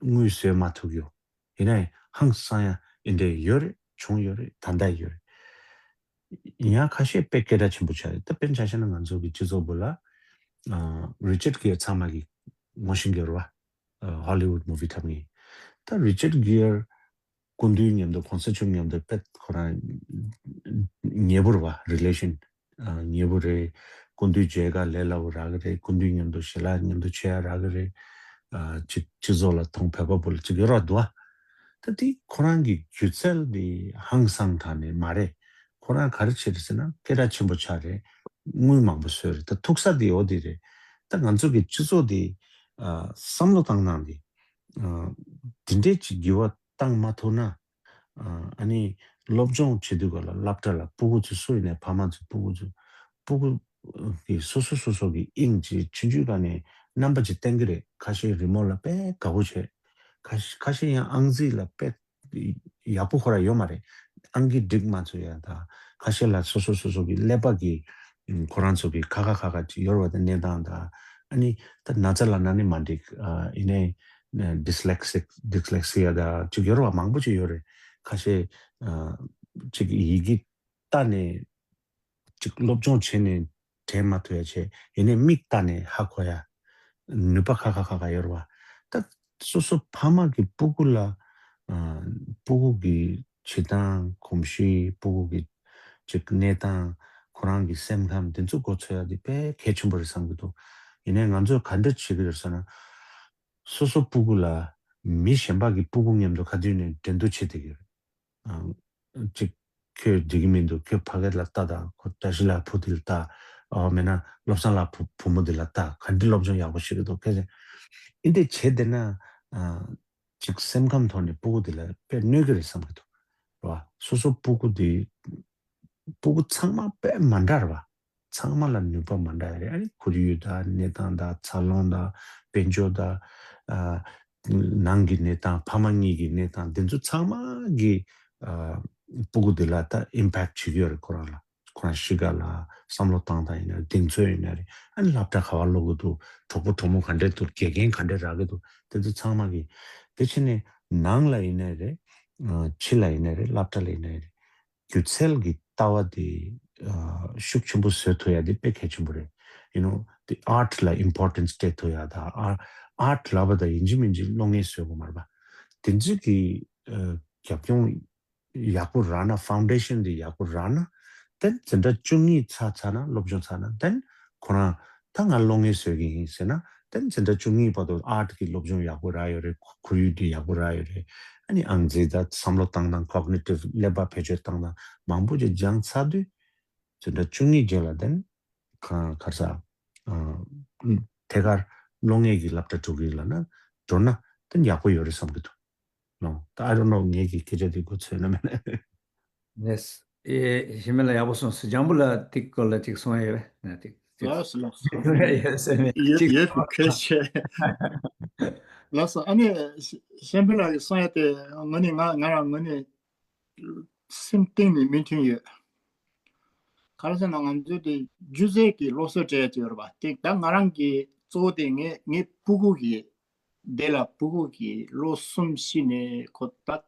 དངུལ་བཟོས་མ་ཐུབ་ཀྱོ། ཡིན་ནའི་ཧང་སང་ཡ་ཡིན་འབྲས་ཡོད་རེད། བྱུང་ཡོད་རེད། ད་ལྟ་ཡོད་རེད། ཡང་ཁ་ཤས་དཔེ་སྐད་གྲགས་ཆེན་པོ་ཆགས་རེད། ད་དཔེར་ན་ཆ་བཞག་ན་ང་ཚོ་གི་སྤྱི་ཚོགས་འདི་ལ་ཨ་རི་ཅར་གྷི་ཡར་ཚང་མ་གི་ངོ་ཤེས་ཀྱི་རེད་བ། ཨ་ཧོ་ལི་ཝུད་མུ་ཝི་འཁྲབ་མཁན། ད་རི་ཅར་གྷི་ཡར་སྐུ་མདུན་མཉམ་དུ་གོང་ས་མཆོག་མཉམ་དུ་དཔེ་ཁོ་རང་ཉེ་པོ་རེད་བ། རི་ལེ་ཤན་ཉེ་པོ་རེད། སྐུ་མདུན་མཇལ་ཁ་ལས་སླ་པོ་རག་གི་རེད། སྐུ་མདུན་མཉམ་དུ་ཞལ་ལག་མཉམ་དུ་མཆོད་ཡ་རག་གི་རེད། ཨ་ཅིག་སྤྱི་ཚོགས་ལ་མཐོང་བོད་པ་བོད་ལ་ཅིག་ཡོད་ར་འདུག་ཨ། ད་དེ་ཁོ་རང་གི་སྒྱུ་རྩལ་དེ་ཧང་སང་དྲགས་ནས་མ་རེད། ཁོ་རང་ག་རེ་བྱས་རེད་ཟེར་ན་སྐད་གྲགས་ཆེན་པོ་ཆགས་རེད། དངུལ་མང་པོ་བཟོས་རེད། ད་ཐུག་ས་དེ་འོ་དེ་རེད། ད་ང་ཚོ་གི་སྤྱི་ཚོགས་དེ་ཨ་བསམ་བློ་བཏང་སྟངས་དེ་ཨ་དེ་འདྲས་ཅིག་འགྱུར་བ་བཏང་མ་ཐུབ་ན། ཨ་ནི་སློབ་སྦྱོང་བྱེད་དུས་སྐབས་ལ་སློབ་གྲྭ་ལ་སྤུ་གུ་ཚོ་སུ་ཡིན་ནའི་ཕ་མ་ཚོ་སྤུ་གུ་ཚོ་སྤུ་གུ་གི་སོ་སོ་སོ་སོ་གི་དབྱིངས་ཀྱི་ཆུང་ཆུང་སྒང་ནས་རྣམ་པ་ཅིག་བསྟན་གྱི་རེད། ཁ་ཤས་རི་མོ་ལ་དཔེ་དགའ་པོ་བྱེད། ཁ་ཤས་ཁ་ཤས་ཡང་ཨང་རྩིས་ལ་དཔེ་ཡག་པོ་ཁོ་རང་ཡོད་མ་རེད། ཨང་ཀི་འགྲིག་མ་ཚུགས་ཡ་དང་ཁ་ཤས་ལ་སོ་སོ་སོ་སོ་གི་ཀླད་པ་གི་ཁོ་རང་ཚོ་གི་ཁ་ཁ་ཁ་ཁ་ཅིག་ཡོད་རེད་བ། ད་གནས་སྟངས་དང་ཨ་ནི་ད་ན་ཚ་ལབ་ན་ནི་མ་འགྲིག་ཨ་ཡིན་ནའི། ཌི་སི་ལེག་སི་ཌི་སི་ལེག་སི་ཡ་དང་ཅིག་ཡོད་རེད་བ། མང་པོ་ཅིག་ཡོད་རེད། ཁ་ཤས་ཨ་ཅིག་ཡི་གེ་ལྟ་ནས་ཅིག་སློབ་སྦྱོང་བྱས་ནས་དྲན་མ་ཐུབ་ཡ་བྱས། ཡིན་ནའི་མིག་ལྟ་ནས་ཧ་གོ་ཡ་ནུས་པ་ཁ་ཁ་ཁ་ཁ་ཡོད་རེད་བ། ད་སོ་སོ་ཕ་མ་གི་སྤུ་གུ་ལ་ཨ་སྤུ་གུ་གི་བྱེད་སྟངས་གོམས་གཤིས་སྤུ་གུ་གི་ཅིག་གནས་སྟངས་ཁོ་རང་གི་སེམས་ཁམས་དེ་ཚོ་མགོ་ཚོད་ཡ་དེ་དཔེ་གལ་ཆེན་པོ་རེད་བསམ་གྱི་འདུག་ཡིན་ནའི་ང་ཚོས་ག་འདྲ་བྱེད་ཀྱི་རེད་ཟེར་ན། སོ་སོ་སྤུ་གུ་ལ་མི་གཞན་པ་གི་སྤུ་གུ་མཉམ་དུ་ག་དུས་ནས་འགྲན་བསྡུར་བྱེད་བསྡད་ཀྱི་རེད། ཨང་། གཅིག་ཁྱོད་འགྲིག་གི་མི་འདུག་ཁྱོད་ཕ་གི་ལ་ལྟ་དང་། ཁོ་བཀྲ་ཤིས་ལགས་བུ་དེ་ལ་ལྟ། ཨོ་མེད་ན་བློ་བཟང་ལགས་བུ་བུ་མོ་དེ་ལ་ལྟ། ག་འདྲ་སློབ་སྦྱོང་ཡག་པོ་བྱེད་ཀྱི་འདུག་ཁྱེད་ཚོས་འདི་འདྲ་བྱེད་བསྡད་ན། ཨ། གཅིག་སེམས་ཁམས་ཐོག་ནས་སྤུ་གུ་དེ་ལ་དཔེ་གནོད་ཀྱི་རེད་བསམ་གྱི་འདུག་རེད་བ། སོ་སོ་སྤུ་གུ་དེ་སྤུ་གུ་ཚང་མ་དཔེ་མ་འདྲ་རེད་བ། ཚང་མ་ལ་ནུས་པ་མ་འདྲ་ཡ་རེད། ཨ་ནི་ཁོར་ཡུག་དང་གནས་སྟངས་དང་འཚར་ལོངས་དང་དཔལ་འབྱོར་དང་། ཨ། ནང་གི་གནས་སྟངས། ཕ་མ་གཉིས་ཀྱི་གནས་སྟངས། དེ་ཚོ་ཚང་མ་གི་ཨ་སྤུ་གུ་དེ་ལ་ད་ཨིམ་པེག་བྱེད་ཀྱི་ཡོད་རེད། ཁོ་རང་ལ། ཁོ་རང་གཤིས་ཀ་ལ། བསམ་བློ་བཏང་སྟངས་ཡིན་ན་རེད། གདེང་ཚོད་ཡིན་ན་རེད། ཨ་ནི་སློབ་གྲྭ་ག་པར་སློབ་ཀྱི་འདུག་གྲོགས་པོ་གྲོགས་མོ་ག་འདྲས་འདུག་དགེ་རྒན་ག་འདྲས་རག་གི་འདུག་དེ་ཚོ་ཚང་མ་གི། དེ་ཕྱིན་ནས་ནང་ལ་ཡིན་ན་རེད། ཨ་ཕྱི་ལ་ཡིན་ན་རེད། སློབ་གྲྭ་ལ་ཡིན་ན་རེད། སྒྱུ་རྩལ་གྱི་ལྟ་བ་དེ་ཨ་ཤུགས་ཆེན་པོ་བཟོ་ཐུབ་ཡ་དེ་དཔེ་གལ་ཆེན་པོ་རེད། You know, the art ལ་ཨིམ་པོར་ཊེན་སི་སྤྲད་ཐུབ་ཡ་དང་། ཨ་ཨར་ཊི་ལབ་པ་དང་ཡིན་གཅིག་མིན་གཅིག་བློ་ངན་བཟོ་དགོས་མ་རེད་པ། དེ་ཚོ་གི་ཨ་རྒྱབ་ལྗོངས་ཡག་པོ་རག་ན། ཕའུན་ཌེ་ཤན་དེ་ཡག་པོ་རག་ན། དེ་འཛིན་གྲྭ་བཅུ་གཉིས་ཚར་ཚར་ན། སློབ་སྦྱོང་ཚར་ན། དེ་ཁོ་རང་ད་ང་བློ་ངན་བཟོ་གི་ཡིན་ཟེར་ན། དེ་འཛིན་གྲྭ་བཅུ་གཉིས་བར་དུ་ཨར་ཊི་གི་སློབ་སྦྱོང་ཡག་པོ་རག་ཡོད་རེད། ཁོར་ཡུག་དེ་ཡག་པོ་རག་ཡོད་རེད། ཨ་ནི་ཨང་རྩིས་དང་བསམ་བློ་བཏང་སྟངས། ཀོག་ནི་ཊིབ་ཀླད་པ་བེད་སྤྱོད་བཏང་སྟངས་མང་པོ་ཅིག་སྦྱངས་ཚར་དུས། འཛིན་གྲྭ་བཅུ་གཉིས་རྗེས་ལ་དེ་ག་ག་རེ་ཟ། ཨ་ཐད་ཀར་བློ་ངན་གྱི་སློབ་གྲྭ་འགྲོ་གི་ལབ་ན། འགྲོ་ན་དེ་ཡག་པོ་ཡོད་རེད་བསམ་གྱི་འདུག་ལོ། ད་I don't know, ངེད་ཀྱི་སྐད་ཆ་དེ་མགོ་ཚོས་ན་མེད་ན། Yes. ཨེ་ཞིམ་མེད་ལ་ཡག་པོ་གསུངས་སོང་། ལྗང་བུ་ལ་ཏིག་སྐོར་ལ་ཅིག་གསུང་ཡ་ཡོད་པས་ན། ཏིག་ཅིག་ལགས་སོ། ལགས་སོ། ཡོད་ཡོད་ཟེར་ནས་ཡོད་ཅིག་ཡོད་གསུང་། གལ་ཆེ། ལགས་སོ། ཨ་ནི་ཞིམ་མེད་ལ་གསུང་ཡ་དེ་ངོ་ནས་ང་ང་རང་ངོ་ནས་སེམས་གཏིང་ནས་མོས་མཐུན་ཡོད། ག་རེ་ཟེར་ན་ང་ཚོའི་དེ་སྒྱུ་རྩལ་གྱི་སློབ་གསོ་སྤྲད་ཡ་ཅིག་ཡོད་རེད་པ། དེ་ད་ང་རང་གི་གཙོ་བོ་དེ་ངའི་ངའི་སྤུ་གུ་གི་དེ་ལ་སྤུ་གུ་གི་ལོ་གསུམ་བཞི་ནས་ཁོ་ད་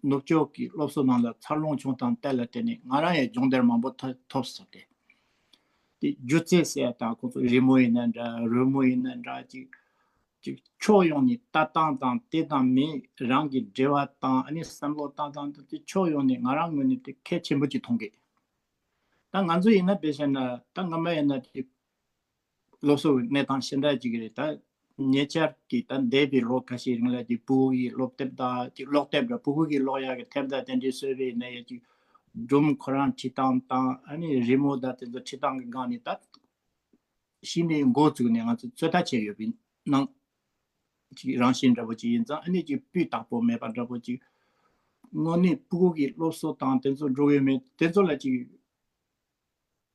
ནུབ་ཕྱོགས་ཀྱི་སློབ་གསོ་ནང་ལ་འཚར་ལོངས་བྱུང་སྟངས་དེ་ལ་བརྟེན་ནས་ང་རང་ཡང་སྦྱོང་བརྡར་མང་པོ་ཐོ་ཐོབ་སོང་སྟེ། དེ་སྒྱུ་རྩལ་ཟེར་ཡ་དང་ཁོ་ཚོ་རི་མོ་ཡིན་ན་འདྲ། རོལ་མོ་ཡིན་ན་འདྲ་ཅིག་ཅིག་ཕྱོགས་ཡོངས་ནས་ལྟ་སྟངས་དང་དེ་དང་མི་རང་གི་འབྲེལ་བ་དང་ཨ་ནི་བསམ་བློ་བཏང་སྟངས་དེ་ཕྱོགས་ཡོངས་ནས་ང་རང་ངོས་ནས་དེ་གལ་ཆེན་པོ་ཅིག་མཐོང་གི། ད་ང་ཚོ་ཡིན་ན་དཔེ་བཤད་ན་ད་སྔ་མ་ཡིན་ན་དེ་སློབ་གསོ་གི་གནས་སྟངས་ཞེ་འདྲ་ཅིག་རེད། ད་ཉེ་ཆར་གྱི་ད་འདས་པའི་ལོ་ཁ་ཤས་རིང་ལ་ཅིག་ཕྲུ་གུ་གི་སློབ་དེབ་དང་ཅིག་ཀློག་དེབ་འདྲ་ཕྲུ་གུ་གི་ཀློག་ཡག་གི་དེབ་དང་དེ་འདྲའི་བཟོས་པའི་ནས་ཡ་ཅིག་སྒྲུང་ཁོ་རང་བྲིས་སྟངས་དང་ཨ་ནི་རི་མོ་དང་དེ་ཚོ་བྲིས་སྟངས་ཀྱི་སྒང་ནས་ད་གཞི་ནས་འགོ་བཙུགས་ནས་ང་ཚོ་ཚོད་ལྟ་བྱས་ཡོད་པའི་ནང་ཅིག་རང་བཞིན་འདྲ་པོ་ཅིག་ཡིན་ཙང་ཨ་ནི་ཅིག་སྤུས་དག་པོ་མེད་པ་འདྲ་པོ་ཅིག་དངོས་གནས་ཕྲུ་གུ་གི་སློབ་གསོ་དང་དེ་ཚོ་འགྲོ་གི་ཡོད་མེད་དེ་ཚོ་ལ་ཅིག་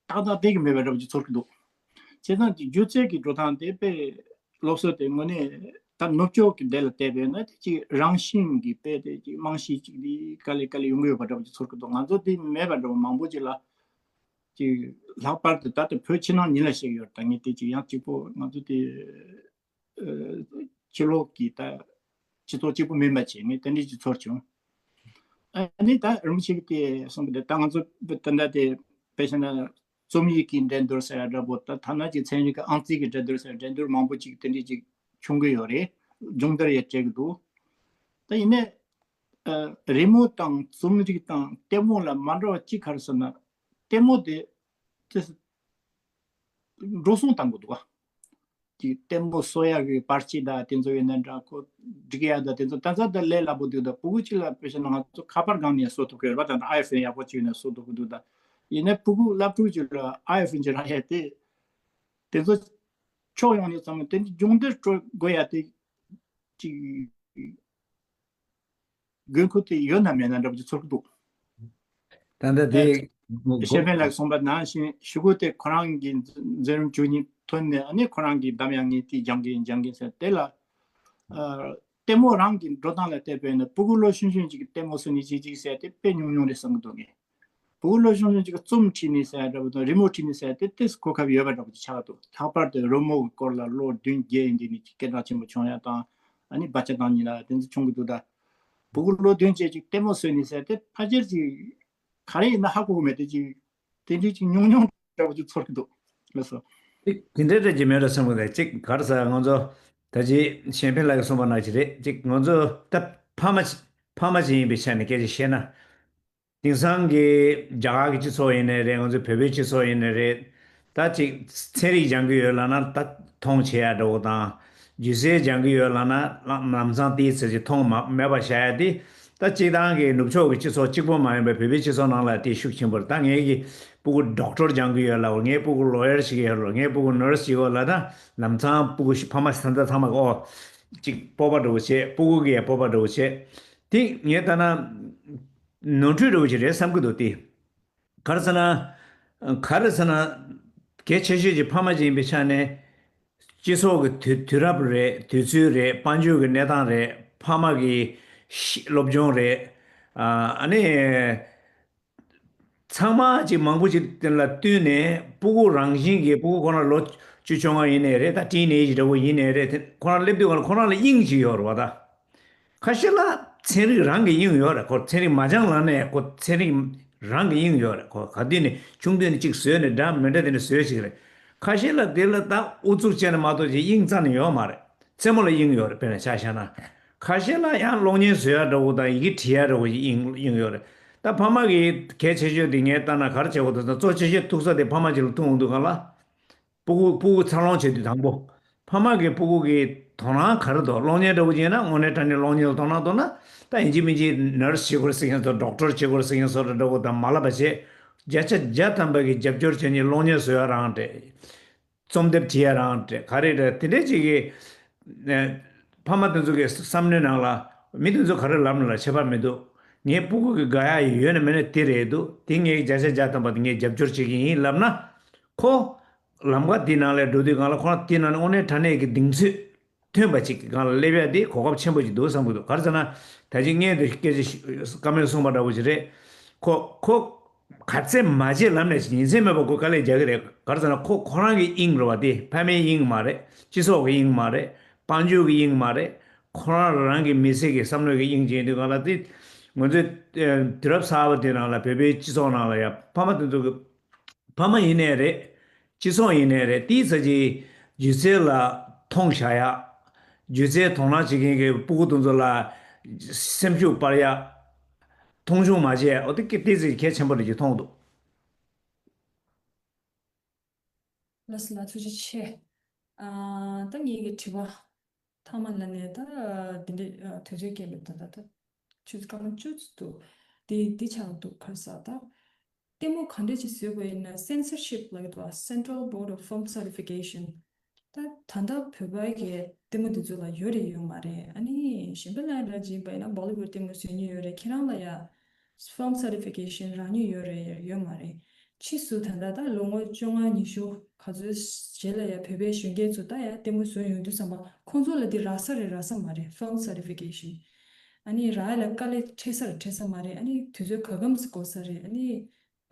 ཏག་ཏག་བསྡད་ཀྱི་མེད་པ་འདྲ་པོ་ཅིག་ཚོར་གྱི་འདུག་བྱས་ཙང་དེ་སྒྱུ་རྩལ་གྱི་འགྲོ་སྟངས་དེ་དཔེ་སློབ་གསོ་དེ་དངོས་གནས་ད་ནུབ་ཕྱོགས་ཀྱི་དེ་ལ་བལྟས་པས་ན་དེ་ཅིག་རང་བཞིན་གྱི་དཔེ་དེ་ཅིག་རྨང་གཞི་ཅིག་དེ་དཀའ་ལས་དཀའ་ལས་ཡོང་གི་ཡོད་པ་འདྲ་པོ་ཅིག་ཚོར་གྱི་འདུག་ང་ཚོ་དེ་མེད་པ་འདྲ་པོ་མང་པོ་ཅིག་ལ་ཅིག་ལྷག་པར་དུ་ད་ལྟ་བོད་ཕྱི་ནང་གཉིས་ལ་བཤད་ཀྱི་ཡོད་རེད། ད་ངས་དེ་ཅིག་ཡང་གཅིག་པོ་ང་ཚོ་དེ། ཕྱི་ལོགས་ཀྱི་ད་སྤྱི་ཚོགས་གཅིག་པུ་མིན་པ་བྱས་ནས་དེ་འདྲའི་ཅིག་ཚོར་བྱུང་། ཨ་ནི་ད་རིན་པོ་ཆེ་གིས་དེ་གསུངས་པ་དེ་ད་ང་ཚོ་ད་ལྟ་དེ་དཔེ་བྱས་ན་རྩོམ་ཡིག་གི་འགྲན་བསྡུར་ཟེར་ཡ་འདྲ་པོ་ད་ཐ་ན་ཅིག་ཚན་རིག་གི་ཨང་རྩིས་ཀྱི་འགྲན་བསྡུར་ཟེར་ཡ་འགྲན་བསྡུར་མང་པོ་ཅིག་དེ་འདྲའི་ཅིག་བྱུང་གི་ཡོད་རེད། སྦྱོང་བརྡར་ཡང་བྱེད་ཀྱི་འདུག་ད་ཡིན་ནའི་རི་མོ་དང་རྩོམ་རིག་དང་ལྟད་མོ་ལ་མ་འདྲ་བ་གཅིག་ག་རེ་ཟེར་ན་ལྟད་མོ་དེ་དེ་འགྲོ་སོང་བཏང་དགོས་འདུག་ག་ཅིག་ལྟད་མོ་གསོ་ཡག་གི་པར་ཆས་དང་དེ་ཚོ་ཡོད་ན་འདྲ་ཁོ་སྒྲིག་ཡག་དང་དེ་ཚོ་ད་ཚ་ད་ལས་སླ་པོ་འདུག་ད་ཕྲུ་གུ་གཅིག་ལ་དཔེ་བཞག་ན་ང་ཚོ་ཁ་པར་སྒང་ནས་གསོ་ཐུབ་ཀྱི་ཡོད་རེད་པ། ད་ད་ཨའི་ཕོན་ཡག་པོ་གཅིག་ཡོད་ན་གསོ་ཐུབ་ཀྱི་འདུག་ད་ཡིན་ན་ཕྲུ་གུ་སློབ་ཕྲུག་གཅིག་ལ་ཨའི་ཕོན་གཅིག་རག་ཡག་དེ་དེ་ཚོ་ཕྱོགས་ཡོངས་ནས་བསམ་བློ་དེ་འདྲ་སྦྱོང་བརྡར་སྤྲོད་དགོས་ཡག་དེ་ཅིག་དགོས་མཁོ་དེ་ཡོད་ན་མེད་ན་འདྲ་པོ་ཅིག་ཚོར་གྱི་འདུག་ད་ལྟ་དེ་ཤེས་ཕན་ལགས་གསུངས་པ་ནང་བཞིན་གཞུག་གུ་དེ་ཁོ་རང་གི་མཛད་རིམ་བཅུ་གཉིས་ཐོན་ནས་ཨ་ནི་ཁོ་རང་གིས་གདམ་ཡག་ངས་དེ་སྦྱང་གིན་སྦྱང་གིན་ཟེར་དེ་ལ་ལྟད་མོ་རང་གི་འགྲོ་སྟངས་ལ་བལྟས་པས་ན་ཕྲུ་གུ་ལོ་ཆུང་ཆུང་ཅིག་གིས་ལྟད་མོ་བཟོ་ནས་ཅིག་ཅིག་ཟེར་དེ་དཔེ་ཉུང་ཉུང་རེད་བསམ་གྱི་འདུག་ངས། ཕྲུ་གུ་ལོ་ཆུང་ཆུང་ཅིག་གིས་རྩོམ་བྲིས་ནས་ཟེར་འདྲ་པོ་དང་རི་མོ་བྲིས་ནས་ཟེར་དེ་ཏོག་ཙམ་གོ་སྐབས་ཡོད་པ་འདྲ་པོ་ཅིག་ཆགས་འདུག་ལྷག་པར་དུ་རི་མོ་གི་སྐོར་ལ་ལོ་བདུན་བརྒྱད་ཡིན་དུས་ནས་ཅིག་སྐད་གྲགས་ཆེན་པོ་བྱུང་ཡ་དང་ཨ་ནི་སྦ་ཆ་བཏང་ཉིན་ལ་དེ་ཚོ་བྱུང་གི་འདུག་ད་ཕྲུ་གུ་ལོ་བདུན་བཅས་ཅིག་ལྟད་མོ་བཟོས་ནས་ཟེར་དེ་ཕལ་ཆེར་ཅིག་ག་རེ་ཡིན་ན་ཧ་གོ་གི་མེད་དེ་ཅིག་དེ་འདྲའི་ཅིག་ཉུང་ཉུང་འདྲ་པོ་ཅིག་ཚོར་གི་འདུག་ལགས་སོ། དེ་འདྲའི་འདྲ་ཅིག་མེད་ར་བསམ་གི་འདུག་ཅིག་ག་རེ་ཟེར་ང་ཚོ་ད་ཅིག་གཞན་ཕན་ལགས་ཀྱིས་གསུངས་པ་ནང་བཞིན་རེད། ཅིག་ང་ཚོ་ད་ཕ་མ་ཕ་མ་ཅིག་ཡིན་པའི་ཆ་ནས་སྐད་ཆ་བཤད་ན། དེང་སང་གི་རྒྱ་གར་གྱི་སྤྱི་ཚོགས་ཡིན་ནའི་རེད། ང་ཚོའི་བོད་པའི་སྤྱི་ཚོགས་ཡིན་ནའི་རེད། ད་ཅིག་ཚན་རིག་སྦྱང་གི་ཡོད་ལབ་ན་ད་མཐོང་ཆེ་ཡ་འདྲ་བོ་དང་། སྒྱུ་རྩལ་སྦྱང་གི་ཡོད་ལབ་ན་ལམ་ལམ་སང་དེའི་ཚེ་ཅིག་མཐོང་མ་མེད་པ་བྱ་ཡ་དེ། ད་སྤྱིར་བཏང་གི་ནུབ་ཕྱོགས་ཀྱི་སྤྱི་ཚོགས་གཅིག་པོ་མ་ཡིན་པའི་བོད་པའི་སྤྱི་ཚོགས་ནང་ལ་དེ་ཤུགས་ཆེན་པོ་རེད། ད་ངེད་ཀྱི་སྤུ་གུ་ཌོག་ཊར་སྦྱང་གི་ཡོད་ལབ། ངའི་སྤུ་གུ་ལོ་ཡར་བྱེད་ཀྱི་ཡོད་ལབ། ངའི་སྤུ་གུ་ནར་སི་བྱེད་ཀྱི་ཡོད་ལབ། ད་ལམ་སང་སྤུ་གུ་ཕ་མ་ཚང་ཚང་ཚང་མ་གི་ཨོ་ཅིག་སྤོབས་པ་འདྲ་བོ་བྱེད། སྤུ་གུ་གི་ཡང་སྤོབས་པ་འདྲ་བོ་བྱེད། དེ་ངས་ལྟ་ན། ནོར་འཁྲུལ་འདྲ་བོ་ཞིག་རེད་བསམ་གྱི་འདུག་སྟེ། ག་རེ་ཟེར་ན། ག་རེ་ཟེར་ན། གལ་ཆེ་ཤོས་ཀྱི་ཕ་མ་ཅིག་ཡིན་པའི་ཆ་ནས། སྤྱི་ཚོགས་ཀྱི་དུས་དུས་རབས་རེད། དུས་ཚོད་རེད། དཔལ་འབྱོར་གྱི་གནས་སྟངས་རེད། ཕ་མ་གི་ཤི་སློབ་སྦྱོང་རེད། ཨ་ནི། ཚང་མ་ཅིག་མང་པོ་ཅིག་དེ་ལ་བསྟུན་ནས་སྤུ་གུ་རང་བཞིན་གྱིས་སྤུ་གུ་ཁོ་རང་ལོ་བཅུ་བཅོ་ལྔ་ཡིན་ནའི་རེད། ད་ཊིན་ཨེ་ཇི་འདྲ་བོ་ཡིན་ནའི་རེད། དེ་ཁོ་རང་སླེབས་དུས་སྒང་ལ་ཁོ་རང་ལ་དབྱིངས་ཅིག་ཡོད་རེད་བ་ད། ཁ་ཤས་ལ་ཚན་རིག་རང་གི་དབྱིངས་ཡོད་རེད། ཁོ་ཚན་རིག་མ་སྦྱངས་ལབ་ནའི་ཁོ་ཚན་རིག་རང་གི་དབྱིངས་ཡོད་རེད། ཁོ་ག་དུས་ནས་ཆུང་དུས་ནས་ཅིག་བཟོས་ནས་འདྲ་མི་འདྲ་དེ་ནས་བཟོས་ཅིག་རེད། ཁ་ཤས་ལ་དེ་ལ་ད་ཨུ་ཚུགས་བྱས་ནས་མ་གཏོགས་ཅིག་དབྱིངས་རྩ་ནས་ཡོད་མ་རེད། རྩེད་མོ་ལ་དབྱིངས་ཡོད་རེད། དཔེར་ན་ཆ་བཞག་ན། ཁ་ཤས་ལ་ཡང་གློག་བརྙན་བཟོ་ཡ་འདྲ་བོ་དང་ཡི་གེ་འབྲི་ཡ་འདྲ་བོ་ཡི་དབྱིངས་དབྱིངས་ཡོད་རེད། ད་ཕ་མ་གི་གལ་ཆེ་ཤོས་དེ་ངས་ལྟ་ན་ག་རེ་བྱེད་དགོས་འདུག་ཟེར་ན་གཙོ་ཆེ་ཤོས་ཐུག་ས་དེ་ཕ་མ་ཅིག་ལ་ཐུག་འོང་དུས་སྒང་ལ། སྤུ་གུ་སྤུ་གུ་འཚར་ལོངས་བྱེད་དུས་དང་པོ། ཕ་མ་གིས་སྤུ་གུ་གི་དོ་སྣང་ག་རེ་འདུག་གློག་བརྙན་འདྲ་བོ་ཡིན་ན་དངོས་གནས་དྲང་གནས་གློག་བརྙན་ལ་དོ་སྣང་གཏོང་ན་ད་ཡིན་གཅིག་མིན་གཅིག་ནར་སི་བྱེད་དགོས་ཟེར་མཁན་ཚོ་ཌོག་ཊར་བྱེད་དགོས་ཟེར་མཁན་ཚོ་འདྲ་བོ་དང་མ་ལབ་པ་བྱས། བརྒྱ་ཆ་བརྒྱ་ཐམ་པ་གིས་རྒྱབ་སྐྱོར་བྱས་ནས་གློག་བརྙན་བཟོ་ཡ་རང་རེད། རྩོམ་དེབ་བྲིས་ཡ་རང་རེད། ག་རེ་རེད། དེ་འདྲའི་ཅིག་གི་ཨ་ཕ་མ་དེ་ཚོ་གི་བསམ་བློའི་ནང་ལ་མི་དེ་ཚོ་ག་རེ་ལབ་ན་ལ་ཁྱད་པར་མི་འདུག་ངའི་སྤུ་གུ་གི་དགའ་ཡ་ཡོད་ན་མེད་ན་དེ་རེད་འདུག་དེ་ངས་བརྒྱ་ཆ་བརྒྱ་ཐམ་པ་དེ་ངས་རྒྱབ་སྐྱོར་བྱེད་ཀྱི་ཡིན་ལབ་ན། ཁོ་ལམ་ཁ་དེའི་ནང་ལ་འགྲོ་དུས་སྒང་ལ་ཁོ་རང་དེའི་ནང་ནས་དངོས་གནས་དྲང་གནས་ཀྱི་གདེང་ཚོད་ཐོན་པ་ཅིག་གི་སྒང་ལ་སླེབས་ཡ་དེ་གོ་སྐབས་ཆེན་པོ་ཅིག་འདུག་བསམ་གྱི་འདུག་ག་རེ་ཟེར་ན། ད་ཅིག་སྔོན་དུ་སྐད་ཆ་བཀའ་མོལ་གསུངས་པ་འདྲ་བོ་ཞིག་རེད། ཁོ་ཁོ་ག་ཚད་མ་བྱེད་ལབ་ནས་ཉིན་མཚན་མེད་པར་ཁོ་དཀའ་ལས་རྒྱག་གི་རེད། ག་རེ་ཟེར་ན་ཁོ་ཁོ་རང་གི་དབྱིངས་རེད་བ། དེ་ཕ་མའི་དབྱིངས་མ་རེད། སྤྱི་ཚོགས་ཀྱི་དབྱིངས་མ་རེད། དཔལ་འབྱོར་གྱི་དབྱིངས་མ་རེད། ཁོ་རང་རང་གི་མི་ཚེ་གི་བསམ་བློ་གི་དབྱིངས་ཅིག་ཡིན་དུས་སྒང་ལ་དེ་ང་ཚོའི་དུས་རབས་གསར་པ་དེ་ནང་ལ་བོད་པའི་སྤྱི་ཚོགས་ནང་ལ་ཡང་ཕ་མ་དེ་ཚོ་གི་ཕ་མ་ཡིན་ནའི་རེད། སྤྱི་ཚོགས་ཡིན་ནའི་རེད། དེའི་ཚ་གྱི་སྒྱུ་རྩལ་ལ་མཐོང་བཞག་ཡ། སྒྱུ་རྩལ་དོ་སྣང་བྱེད་མཁན་གྱི་སྤུ་གུ་དེ་ཚོ་ལ་སེམས་ཤུགས་སྤར་ཡ། མཐོང་ཆུང་མ་བྱས། འོ་དེ་སྐད་དེ་ཚོ་གལ་ཆེན་པོ་རེད་ཅེས་མཐོང་འདུག་ལགས་སོ་ལགས། ཐུགས་རྗེ་ཆེ། ཨ། ད་ངེད་ཀྱི་དྲི་བ་མཐའ་མ་ལ་ནས་ད་འདི་འདྲའི་ཨ་དུས་ཚོད་སྐྱེལ་བའི་ད་ད་ད་ཆུ་ཚོད་སྐར་མ་བཅུ་ཙམ་འདུག་དེ་འདི་ཆགས་འདུག་ག་རེ་ཟེར་ད། ལྟད་མོ་ག་འདྲས་ཅིག་བཟོས་དགོས་ཡིན་ན། censorship ལབ་ཀྱི་འདུག Central Board of Film Certification། ད་ད་ལྟ་བོད་པའི་གི་ལྟད་མོ་དེ་ཚོ་ལ་ཡོད་རེད་ཡོད་མ་རེད། ཨ་ནི་གཞན་པ་ལ་འདྲ་ཅིག་ཡིན་པ་ཡིན་ན་Bollywood ལྟད་མོ་བཟོ་མྱོང་ཡོད་རེད། ཁྱེད་རང་ལ་ཡ་film certification རག་མྱོང་ཡོད་རེད་ཡོད་མ་རེད། ཕྱིས་སུ་ད་ལྟ་ད་ལོ་ངོ་བཅོ་ལྔ་ཉི་ཤུ་ག་ཚོད་རྗེས་ལ་ཡ་བོད་པའི་གཞོན་སྐྱེས་ཚོ་ད་ཡ་ལྟད་མོ་བཟོ་ཡོང་དུས་ཙམ་པ་ཁོང་ཚོ་ལ་འདི་རག་ས་རེད་རག་ས་མ་རེད། Film certification ཨ་ནི་རག་ཡ་ལ་དཀའ་ལས་འཕྲད་ས་རེད་འཕྲད་ས་མ་རེད། ཨ་ནི་དུས་ཚོད་ག་གམ་ཞིག་འགོར་ས་རེད། ཨ་ནི་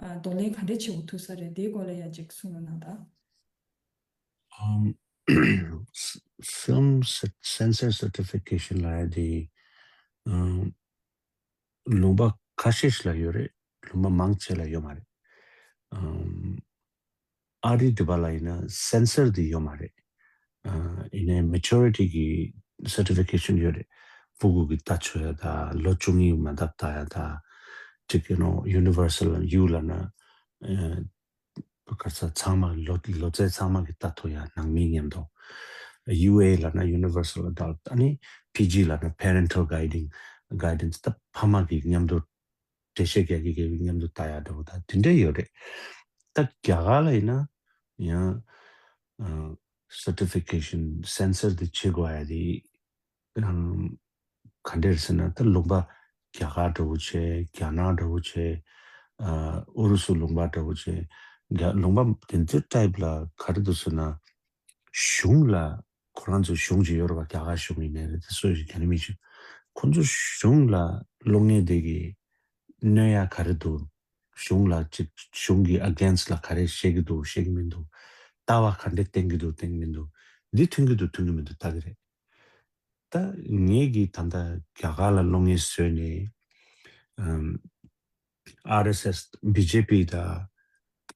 ཨ། འདོར་ལེན་ག་འདྲས་བྱེད་དགོས་ཐུག་ས་རེད། དེའི་སྐོར་ལ་ཡ་ཅིག་གསུང་རོགས་གནང་དང་། ཨམ། Film cert- censor certification ལབ་ཡ་དེ། ཨམ། ལུང་པ་ཁ་ཤས་ཤིག་ལ་ཡོད་རེད། ལུང་པ་མང་ཆེ་ལ་ཡོད་མ་རེད། ཨམ། ཨ་རི་འདི་པ་ལ་ཡིན་ན་censor འདི་ཡོད་མ་རེད། ཨ། ཡིན་ནའི་maturity གི་certification ཡོད་རེད། སྤུ་གུ་གི་ལྟ་ཆོག་ཡ་དང་། ལོ་བཅུ་གཉིས་མ་འདབ་ལྟ་ཡ་དང་། ཅིག you know universal ཡུ་ལབ་ན། ཨ། ག་རེ་ཟེར། ཚང་མ་ལོ་ལོ་ཚད་ཚང་མ་གི་ལྟ་ཐུབ་ཡ། ནང་མི་མཉམ་དུ། ཡུ་ཨེ་ལབ་ན་universal adult། ཨ་ནི་པི་ཇི་ལབ་ན་parental guiding guidance། ད་ཕ་མ་གི་མཉམ་དུ་འགྲེལ་བཤད་རྒྱག་གི་རྒྱག་གི་མཉམ་དུ་ལྟ་ཡག་འདྲ་པོ་ད་དེ་འདྲ་ཡོད་རེད། ད་རྒྱ་གར་ལ་ཡིན་ན་ཡང་ཨ་certification censor དེ་བྱེད་དགོས་ཡ་དེ་ཨམ། ག་འདྲ་རེད་ཟེར་ན། ད་ལུང་པ་རྒྱ་གར་འདྲ་པོ་བྱས། རྒྱ་ནག་འདྲ་པོ་བྱས། ཨ། ཨུ་རུ་སུ་ལུང་པ་འདྲ་པོ་བྱས། རྒྱ་ལུང་པ་དེ་ཚོའི་type ལ་ག་རེ་འདུག་ཟེར་ན། གཞུང་ལ་ཁོ་རང་ཚོའི་གཞུང་ཅིག་ཡོད་རེད་པ། རྒྱ་གར་གཞུང་ཡིན་ནའི་རེད། དེ་སུ་ཞིག་རྒྱ་ནི་མི་ཞིག་ཁོ་ཚོ་གཞུང་ལ་གློག་བརྙན་དེ་གིས་གནོད་ཡ་ག་རེ་འདུག་གཞུང་ལ་ཅིག་གཞུང་གི་against ལ་ག་རེ་བཤད་ཀྱི་འདུག་བཤད་ཀྱི་མི་འདུག་ལྟ་བ་ག་འདྲས་བསྟན་གྱི་འདུག་བསྟན་གྱི་མི་འདུག་འདི་མཐུན་གྱི་འདུག་མཐུན་གྱི་མི་འདུག་ལྟ་གི་རེད། ད་ངེད་ཀྱིས་ད་ལྟ་རྒྱ་གར་ལ་གློག་བརྙན་བཟོས་ནས། ཨམ། ཨར་ཨེས་ཨེས། བི་ཇེ་པི་དང་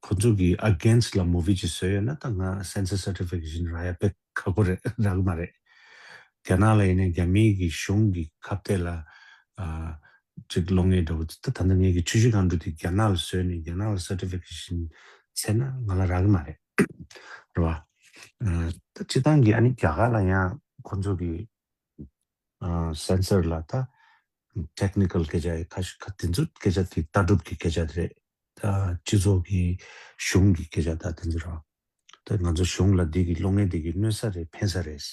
ཁོ་ཚོ་གི་against ལ་movie ཅིག་བཟོས་ཡོད་ན། ད་ང་censor certification རག་ཡ་དཔེ་ཁག་པོ་རེད། རག་གི་མ་རེད། རྒྱ་ནག་ལ་ཡིན་ནའི་རྒྱ་མིའི་གི་གཞུང་གི་ཁ་གཏད་ལ་ཨ་ཅིག་གློག་བརྙན་འདྲ་པོ་ད་ད་ལྟ་ངེད་ཀྱི་ཆུ་བཞི་སྒང་དྲུག་དེ་རྒྱ་ནག་ལ་བཟོས་ནས་རྒྱ་ནག་ལ་certification བཙལ་ན་ང་ལ་རག་གི་མ་རེད། རེད་བ། ཨ་ད་སྤྱིར་བཏང་གི་ཨ་ནི་རྒྱ་གར་ལ་ཡང་ཁོ་ཚོ་གི་ཨ་censor ལ་ད་technical སྐད་ཆ་ཡི་ཁ་ཤས་ཁ་དེ་ཚོ་སྐད་ཆ་དེ་ལྟ་གྲུབ་ཀྱི་སྐད་ཆ་དེ་རེད། ད་སྤྱི་ཚོགས་ཀྱི་གཞུང་གི་སྐད་ཆ་ད་དེ་ཚོ་རེད་བ། ད་ང་ཚོ་གཞུང་ལ་འདི་གི་གློག་བརྙན་འདི་གི་གནོད་ས་རེད། ཕན་ས་རེད།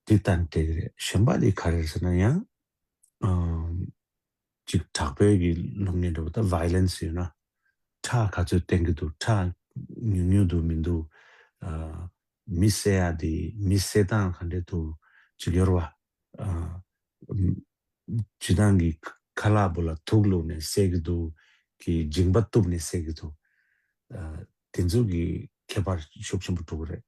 འདི་ལྟ་ནས་བསྡད་ཀྱི་རེད། གཞན་པ་འདི་ག་རེ་རེད་ཟེར་ན་ཡང་ཨམ། ཅིག་དྲག་པོའི་གི་གློག་བརྙན་འདྲ་པོ། ད་violence ཡོད་ན། ཁྲག་ག་ཚོད་བསྟན་གྱི་འདུག་ཁྲག་ཉུང་ཉུང་འདུག་མི་འདུག་ཨ། མི་བསད་ཡ་དེ་མི་བསད་སྟངས་ག་འདྲས་འདུག་ཅིག་ཡོད་རེད་བ། ཨ། སྤྱིར་བཏང་གི་ཁ་ལག་པོ་ལ་དུག་བླུགས་ནས་བསད་ཀྱི་འདུག་གི་མཇིང་པ་གཏུབ་ནས་བསད་ཀྱི་འདུག་ཨ། དེ་ཚོ་གི་ཁྱད་པར་ཤུགས་ཆེན་པོ་འགྲོ་གི་རེད།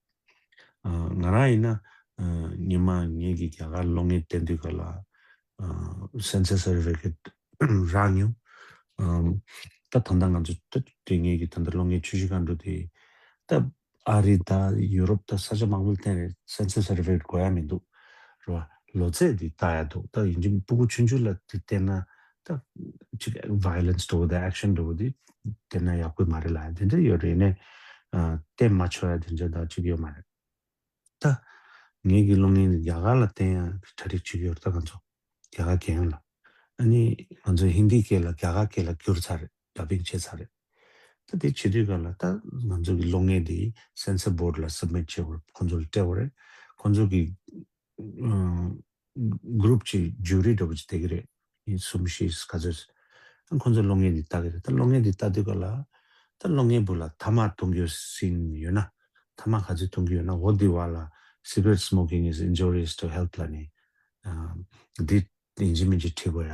ཨ། ང་རང་ཡིན་ན། ཨ། སྔོན་མ་ངེད་ཀྱིས་རྒྱ་གར་གློག་བརྙན་བསྟན་དུས་སྐབས་ལ། ཨ། censor certificate རག་མྱོང་། ཨ། ད་ད་ལྟ་ང་ཚོ་ད་དེ་ངེད་ཀྱི་ད་ལྟ་གློག་བརྙན་ཆུ་བཞི་སྒང་དྲུག་དེ་ད་ཨ་རི་དང་ཡུ་རོབ་དང་ས་ཆ་མང་པོ་ལ་བསྟན་རེད། censor certificate དགོས་ཡ་མི་འདུག་རེད་བ། ལོ་ཚད་འདི་ལྟ་ཡ་འདུག་ད་ཡིན་གཅིག་སྤུ་གུ་ཆུང་ཆུང་ལ་འདི་བསྟན་ན་ད་ཅིག་violence འགྲོ་བ་དང་action འགྲོ་བ་འདི་བསྟན་ན་ཡག་པོ་མ་རེད་ལབ་ཡ་དེ་འདྲ་ཡོད་རེད། ནས་ཨ། བསྟན་མ་ཆོག་ཡ་དེ་འདྲ་ད་ཅིག་ཡོད་མ་རེད། ད་ངེད་ཀྱི་གློག་བརྙན་འདི་རྒྱ་གར་ལ་བསྟན་ཡ་གྲ་སྒྲིག་བྱེད་ཀྱི་ཡོད་རེད། ད་ང་ཚོ་རྒྱ་གར་རྒྱལ་ཡོངས་ལ། ཨ་ནི་ང་ཚོ་ཧིན་དི་སྐད་ལ་རྒྱ་གར་སྐད་ལ་བསྒྱུར་ཚར་རེད། dubbing བྱས་ཚར་རེད། ད་དེ་བྱེད་དུས་སྐབས་ལ་ད་ང་ཚོ་གི་གློག་བརྙན་འདི་censor board ལ་submit བྱེད་དགོས་རེད། ཁོང་ཚོ་ལ་སྤྲད་དགོས་རེད། ཁོང་ཚོ་གི་ཨ། group གཅིག་jury འདྲ་པོ་ཅིག་བསྡད་ཀྱི་རེད། ཡིན་གསུམ་བཞི་ག་ཚོད། ཁོང་ཚོས་གློག་བརྙན་འདི་ལྟ་གི་རེད། ད་གློག་བརྙན་འདི་ལྟ་དུས་སྐབས་ལ། ད་གློག་བརྙན་པོ་ལ་ཐ་མག་གཏོང་རྒྱུ་scene ཡོད་ན། ཐ་མག་ག་ཚོད་གཏོང་གི་ཡོད་ན། འོ་འདི་བ་ལ། Cigarette smoking is injurious to health ལབ་ནས། ཨ། འདི་ཡིན་གཅིག་མིན་གཅིག་བྲིས་དགོས་ཡ།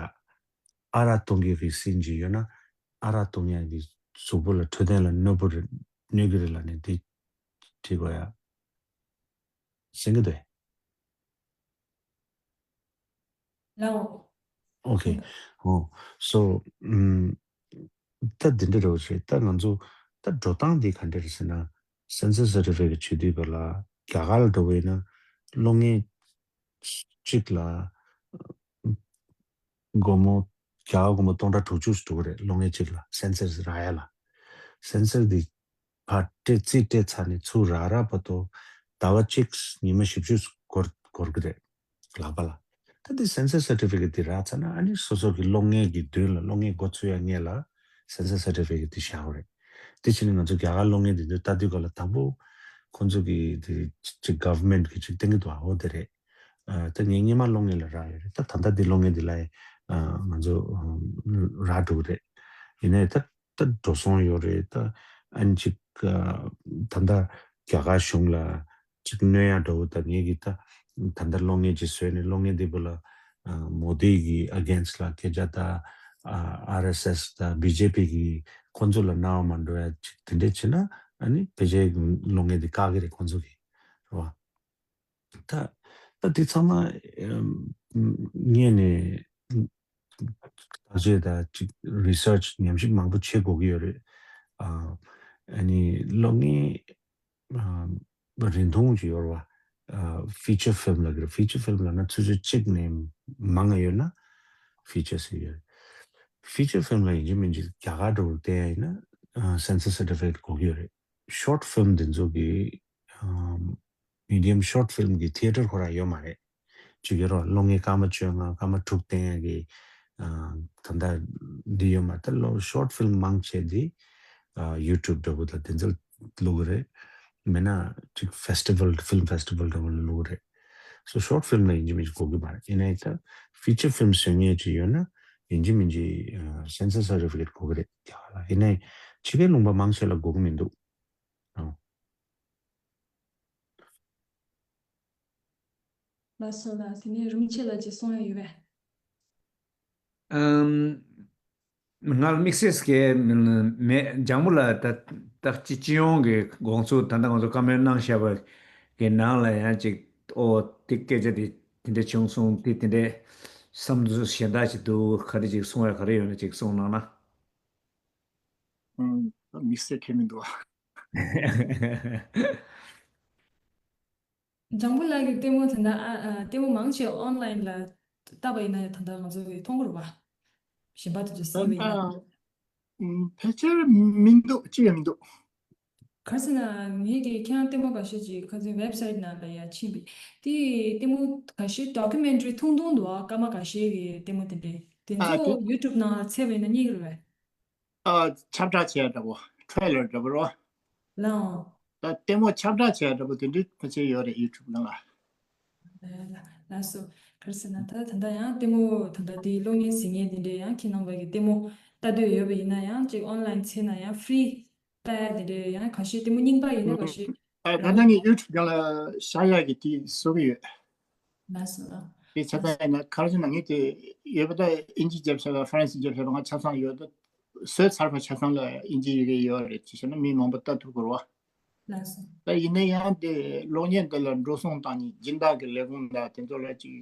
ཨ་རག་གཏོང་རྒྱུ་གི་scene ཅིག་ཡོད་ན། ཨ་རག་གཏོང་ཡ་གི་གཟུགས་པོ་ལ་འཕྲོད་བསྟེན་ལ་གནོད་པོ་རེད། གནོད་ཀྱི་རེད་ལབ་ནས་འདི་བྲིས་དགོས་ཡ། གསན་གྱི་འདུག་ཨེ། ལའོ། Okay. ཨོ། So ཨམ། ད་འདི་འདྲ་རེད་བ་ཞེས། ད་ང་ཚོ་ད་འགྲོ་སྟངས་འདི་ག་འདྲ་རེད་ཟེར་ན། censor certificate བྱེད་དུས་སྐབས་ལ་རྒྱ་གར་ལ་འགྲོ་བས་ན་གློག་བརྙན་ གཅིག་ལ་སྒོར་མོ་རྒྱ་གར་སྒོར་མོ་སྟོང་ཕྲག་དྲུག་ཅུ་ཞིག་འགྲོ་གི་རེད། གློག་བརྙན་གཅིག་ལ་སེན་སར་རག་ཡ་ལ། སེན་སར་འདི་ཕར་སྤྲད་རྩིས་སྤྲད་ཚར་ནས་ཚུར་རག་རག་བར་དུ་ཟླ་བ་གཅིག་ཉི་མ་བཞི་བཅུ་འགོར་འགོར་གི་རེད། ལག་པ་ལ། ད་འདི་སེན་སར་སར་ཊི་ཕི་ཀེཊ་འདི་རག་ཚར་ན་ཨ་ནི་སོ་སོ་གི་གློག་བརྙན་གྱི་མདུན་ལ་གློག་བརྙན་འགོ་ཚུགས་ཡ་སྔོན་ལ་སེན་སར་སར་ཊི་ཕི་ཀེཊ་འདི་བཞག་དགོས་རེད། དེ་བྱས་ནས་ང་ཚོ་རྒྱ་གར་གློག་བརྙན་འདི་ཚོ་ལྟ་དུས་སྐབས་ལ་དང་པོ་ཁོང་ཚོ་གི་དེ་ཅིག་གྷ་ཝར་མེན་ཊ་གི་ཅིག་སྟེང་གི་འདུག་ཨ། འོ་དེ་རེད། ཨ། ད་ངས་སྔོན་མ་གློག་བརྙན་ལ་རག་ཡོད་རེད། ད་ད་ལྟ་འདི་གློག་བརྙན་འདི་ལ་ཨ་ང་ཚོ་ཨ་རག་འགྲོ་གི་རེད། ཡིན་ནའི་ད་ད་འགྲོ་སོང་ཡོད་རེད། ད་ཨ་ནི་ཅིག་ཨ་ད་ལྟ་རྒྱ་གར་གཞུང་ལ་ཅིག་གནོད་ཡ་འདྲ་བོ། ད་ངས་ཀྱི་ད་ད་ལྟ་གློག་བརྙན་ཅིག་བཟོས་ནས་གློག་བརྙན་འདི་བོ་ལ་ཨ་མོ་དི་གི་ཨ་གེན་སི་ཊི་ལ་སྐད་ཆ། ད་ཨ་ཨར་ཨེས་ཨེས་ད་བི་ཇེ་པི་གི་ཁོང་ཚོ་ལ་སྣང་བ་མ་འགྲོ་ཡ་ཅིག་དེ་འདྲས་བྱས་ན་ཨ་ནི་ཕལ་ཆེར་གློག་བརྙན་འདི་བཀག་གི་རེད་ཁོང་ཚོ་གི། རེད་བ། ད་ད་འདི་ཚང་མ་ཨམ་ངས་ནས་བརྟག་དཔྱད་དང་ཅིག་རི་སར་ཆི་ཉམས་ཞིབ་མང་པོ་བྱེད་དགོས་ཀྱི་ཡོད་རེད། ཨ་ཨ་ནི་གློག་བརྙན་ཨམ་རིང་ཐུང་ཅིག་ཡོད་རེད་བ། ཨ་ཕི་ཅར་ཕིལམ་ལབ་ཀྱི་རེད། ཕི་ཅར་ཕིལམ་ལབ་ན་ཆུ་ཚོད་གཅིག་ནས་མང་ང་ཡོད་ན་ཕི་ཅར་ཟེར་ཡོད། ཕི་ཅར་ཕིལམ་ལ་ཡིན་གཅིག་མིན་གཅིག་རྒྱ་གར་འདྲ་བོ་བལྟས་ཡ་ཡིན་ན་ཨ་སེན་སར་སར་ཊི་ཕི་ཀེཊ་དགོས་ཀྱི་ཡོད་རེད། ཤོར་ཕིལམ་འདི་ཚོ་གི་ཨམ་མི་ཌི་ཡམ་ཤོར་ཕིལམ་གི་ཐི་ཡེ་ཊར་ཁོ་རང་ཡོད་མ་རེད། ཅིག་ཡོད་རེད། གློག་བརྙན་སྐར་མ་བཅོ་ལྔ་སྐར་མ་དྲུག་བསྟན་ཡ་གི་ཨ་ད་ལྟ་འདི་ཡོད་མ་རེད། ད་ལོ་ཤོར་ཕིལམ་མང་ཆེ་འདི་ཨ་ཡུ་ཊུབ་འདྲ་བོ་དང་དེ་ཚོ་བླུག་གི་རེད། མིན་ན་ཅིག་ཕེ་སི་ཊི་ཝལ་ཕིལམ་ཕེ་སི་ཊི་ཝལ་འདྲ་བོ་ལ་བླུག་གི་རེད། སོ་ཤོར་ཕིལམ་ལ་ཡིན་གཅིག་མིན་གཅིག་དགོས་ཀྱི་མ་རེད། ཡིན་ནའི་ད་ཕི་ཅར་ཕིལམ་བཟོ་མཁན་ཅིག་ཡོད་ན་ཡིན་གཅིག་མིན་གཅིག་ཨ་སེན་སར་སར་ཊི་ཕི་ཀེཊ་དགོས་ཀྱི་རེད་རྒྱ་གར་ལ། ཡིན་ནའི་ཕྱི་རྒྱལ་ལུང་པ་མང་ཆེ་ལ་དགོས་ཀྱི་མི་འདུག་ཨ། ལགས་སོ་ལགས། དེ་ནས་རིན་པོ་ཆེ་ལགས་ཀྱིས་གསུང་ཡ་ཡོད་པས། ཨམ། ང་ལ་དམིགས་བསལ་གྱི་མེད། ལྗང་བུ་ལགས་ད་ད་སྤྱི་སྤྱི་ཡོངས་ཀྱི་དགོངས་ཚུལ་ད་ལྟ་ང་ཚོ་བཀའ་མོལ་གནང་བཞག་པ་གི་ནང་ལ་ཡང་ཅིག་ཨོ་དེ་སྐད་ཆ་དེ་དེ་འདྲ་བྱུང་སོང་། དེ་དེ་འདྲའི་བསམ་ཚུལ་གཞན་དག་ཅིག་འདུག་ག་རེ་ཅིག་གསུང་ཡ་ག་རེ་ཡོད་ན་ཅིག་གསུང་གནང་ན། ཨང་། དམིགས་བསལ་གང་ཡང་མི་འདུག་ཨ། ལྗང་བུ་ལགས་ཀྱི་ལྟད་མོ་དེ་འདྲ་ཨ་ཨ་ལྟད་མོ་མང་ཆེ་ཨོན་ལ་ཡིན་ལ་བལྟས་པ་ཡིན་ན་ཡང་ད་ལྟ་ང་ཚོ་གིས་མཐོང་གི་རེད་པ། གཞན་པ་དེ་ཚོ་གཟིགས་པ་ཡིན་ན། ད་ལྟ་ཕལ་ཆེར་མི་འདུག་གཅིག་ཡང་མི་འདུག་ག་རེ་ཟེར་ན་ངས་ཀྱིས་ཁྱེད་རང་ལྟད་མོ་འགའ་ཤས་ཅིག་ཁ་སང་ཝེབ་སའིཊ་ནང་ལ་ཡར་ཕྱིན་པས། དེ་ལྟད་མོ་འགའ་ཤས་ཌོ་ཀུ་མེན་ཊ་རི་ཐུང་ཐུང་འདུག་ཨ། སྐར་མ་འགའ་ཤས་ཀྱི་ལྟད་མོ་དེ་འདྲས་དེ་ཨ་ཚོ་དེ་ཡུ་ཊུབ་ནང་ལ་ཚད་པ་ཡིན་ན་རྙེད་ཀྱི་རེད་པས། ཨ། ཁྱབ་བསྒྲགས་བྱས་འདྲ་པོ། ཊེ་རེ་ལར་འདྲ་པོ་རོ། ལའང་། ད་ལྟད་མོ་ཁྱབ་བསྒྲགས་བྱས་འདྲ་པོ་དེ་འདྲའི་ཕལ་ཆེར་ཡོད་རེད་ཡུ་ཊུབ་ནང་ལ། ལ་ལ་ལགས་སོ། ག་རེ་ཟེར་ན་ད་ད་ལྟ་ཡང་ལྟད་མོ་ད་ལྟ་དེ་གློག་བརྙན་གཟིགས་མཁན་དེ་འདྲས་ཡང་ཁྱེད་རྣམ་པ་གི་ལྟད་མོ་ལྟ་འདོད་ཡོད་པ་ཡིན་ན་ཡང་ཅིག་ཨོན་ལ་ཡིན་བྱས་ན་ཡང་ཕི་རི་ལྟ་ཡ་དེ་འདྲས་ཡང་ཁ་ཤས་ལྟད་མོ་རྙིང་པ་ཡིན་ན་ཁ་ཤས་ཨ། ད་ལྟ་ངས་ཡུ་ཊུབ་ནང་ལ་བཞག་ཡག་གི་དེ་བཟོ་གི་ཡོད། ལགས་སོ་ལགས། དེ་ཆ་ཚང་ཡིན་ན་ག་རེ་ཟེར་ན་ངས་དེ་ཡོད་པ་ད་ཨིན་ཇི་རྒྱབ་བྱས་པ་ཧྥ་རན་སི་རྒྱབ་བྱས་པ་ང་ཆ་ཚང་ཡོད་ད། བཟོས་ཚར་བ་ཆ་ཚང་ལ་ཨིན་ཇི་ཡི་གེ་ཡོད་རེད། ཅི་བྱས་ན་མི་མང་པོ་ལྟ་ཐུབ་དགོས་རེད་བ། ལགས་སོ། ད་ཡིན་ན་ཡང་དེ་གློག་བརྙན་དེ་ལ་འགྲོ་སོང་བཏང་མཁན་སྦྱིན་བདག་གི་ལས་ཁུངས་དང་དེ་ཚོ་ལ་ཅིག་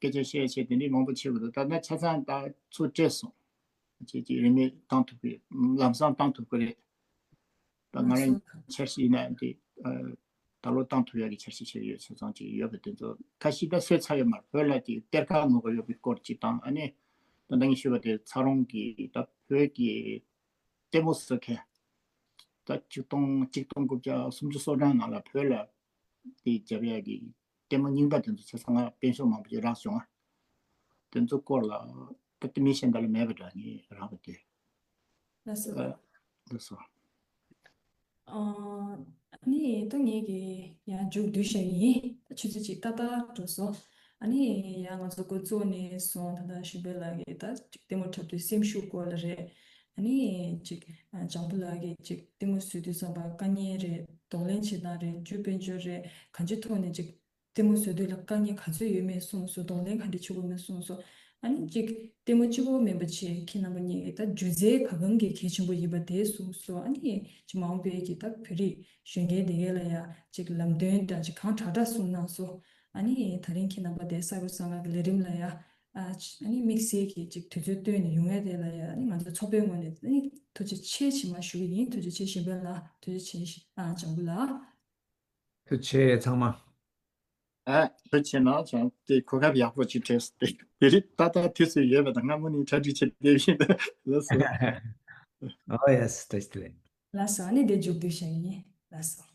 སྐད་ཆ་བཤད་བྱས་དེ་འདྲའི་མང་པོ་བྱེད་དགོས་འདུག་ད་ལྟ་ཆ་ཚང་ད་ཚུར་སྤྲད་སོང་། ཅིག་ཅིག་རིན་མེད་བཏང་ཐུབ་ཀྱི་ལམ་སང་བཏང་ཐུབ་ཀྱི་རེད། ད་ང་རང་འཆར་གཞི་ཡིན་ན་དེ་ཨ་ད་ལོ་བཏང་ཐུབ་ཡག་གི་འཆར་གཞི་བྱས་ཡོད། ཆ་ཚང་ཅིག་ཡོད་པ་དེ་ཚོ་ཁ་ཤས་ད་བཟོས་ཚར་ཡོད་མ་རེད། བོད་ལ་ཅིག་གཏེར་ཁ་ངོ་རྒོལ་ཡོད་པའི་སྐོར་ཅིག་དང་། ཨ་ནི་ད་ལྟ་ངས་ཞུས་པ་དེ་ཚ་རོང་གི་ད་བོད་ཀྱི་ལྟད་མོ་བཟོ་མཁན་ད་ཆིག་སྟོང་ཆིག་སྟོང་དགུ་བརྒྱ་སུམ་ཅུ་སོ་གྲངས་ནང་ལ་བོད་ལ་དེ་རྒྱབ་ཡག་གི་ལྟད་མོ་རྙིང་པ་དེ་ཚོ་ཆ་ཚང་ང་དཔེ་ཤོག་མང་པོ་ཅིག་རག་བྱུང་ང་། དེ་ཚོ་སྐོར་ལ་ད་ལྟ་མི་གཞན་དག་ལ་མེད་པ་འདྲ་ངས་རག་པ་དེ། ལགས་སོ། ཨ། ལགས་སོ། ཨ། ཨ་ནི་ད་ངས་ཀྱི་ཡང་མཇུག་བསྡུ་བཞག་ཡིན། ད་ཆུ་ཚོད་ཅིག་ཏག་ཏག་འགྲོ་སོང་། ཨ་ནི་ཡང་ང་ཚོ་འགོ་བཙུགས་ནས་བཟུང་ད་ལྟ་ཞུ་བའི་ལགས་ཀྱིས་ད་ཅིག་ལྟད་མོ་འཁྲབ་དུས་སེམས་ཤུགས་སྐོར་ལ་རེད། ཨ་ནི་ཅིག་ཨ་ལྗང་བུ་ལགས་ཀྱིས་ཅིག་ལྟད་མོ་བཟོ་དུས་ཙམ་པ་དཀའ་ངལ་རེད། གདོང་ལེན་བྱེད་སྟངས་རེད། རྒྱུ་དཔལ་འབྱོར་རེད། གང་ཅིའི་ཐོག་ནས་ཅིག་ལྟད་མོ་བཟོ་དུས་ལ་དཀའ་ངལ་ག་ཚོད་ཡོད་མེད་གསུངས་སོང་། གདོང་ལེན་ག་འདྲ་བྱེད་དགོས་མེད་གསུངས་སོང་། ཨ་ནི་ཅིག་ལྟད་མོ་གཅིག་པོ་མིན་པ་བྱས་ཁྱེད་རྣམ་པ་གཉིས་ཀྱིས་ད་སྒྱུ་རྩལ་ག་གང་གི་གལ་ཆེན་པོ་ཡིན་པ་དེ་གསུངས་སོང་། ཨ་ནི་ཅིག་མ་འོངས་པའི་གི་ད་བོད་རིགས་གཞོན་སྐྱེས་དེ་གས་ལ་ཡ་ཅིག་ལམ་སྟོན་དང་ཅིག་གང་དྲག་དྲག་གསུངས་གནང་སོང་། ཨ་ནི་ད་རིང་ཁྱེད་རྣམ་པ་དེ་གསར་འགོད་གསར་ཁང་གི་ལས་རིམ་ལ་ཡ་ཨ་ཨ་ནི་དམིགས་བསལ་གྱི་ཅིག་དུས་ཚོད་བཏོན་ནས་ཡོང་ཡ་དེ་ལ་ཡ་ཨ་ནི་ང་ཚོ་ཚོགས་པའི་ངོས་ནས་ཨ་ནི་ཐུགས་རྗེ་ཆེ་ཆེ་མ་ཞུ་གི་ཡིན། ཐུགས་རྗེ་ཆེ་གཞན་ཕན་ལགས། ཐུགས་རྗེ་ཆེ་ཨ་ལྗང་བུ་ལགས། ཐུགས་རྗེ་ཆེ་ཚང་མ། ཨ་ཐུགས་རྗེ་གནང་། ཅང་དེ་གོ་སྐབས་ཡག་པོ་ཅིག་སྤྲད་སོང་། དེ་དེ་རིང་ཏག་ཏག་དུས་ཚོད་ཡོད་པ་དང་སྔ་མོ་ནས་གྲ་སྒྲིག་བྱེད་བསྡད་ཡིན། ལགས་སོ། Oh yes, ཐུགས་རྗེ་ཆེ། ལགས་སོ། ཨ་ནི་དེ་མཇུག་བསྡུ་བྱ་ཡིན། ལགས་སོ།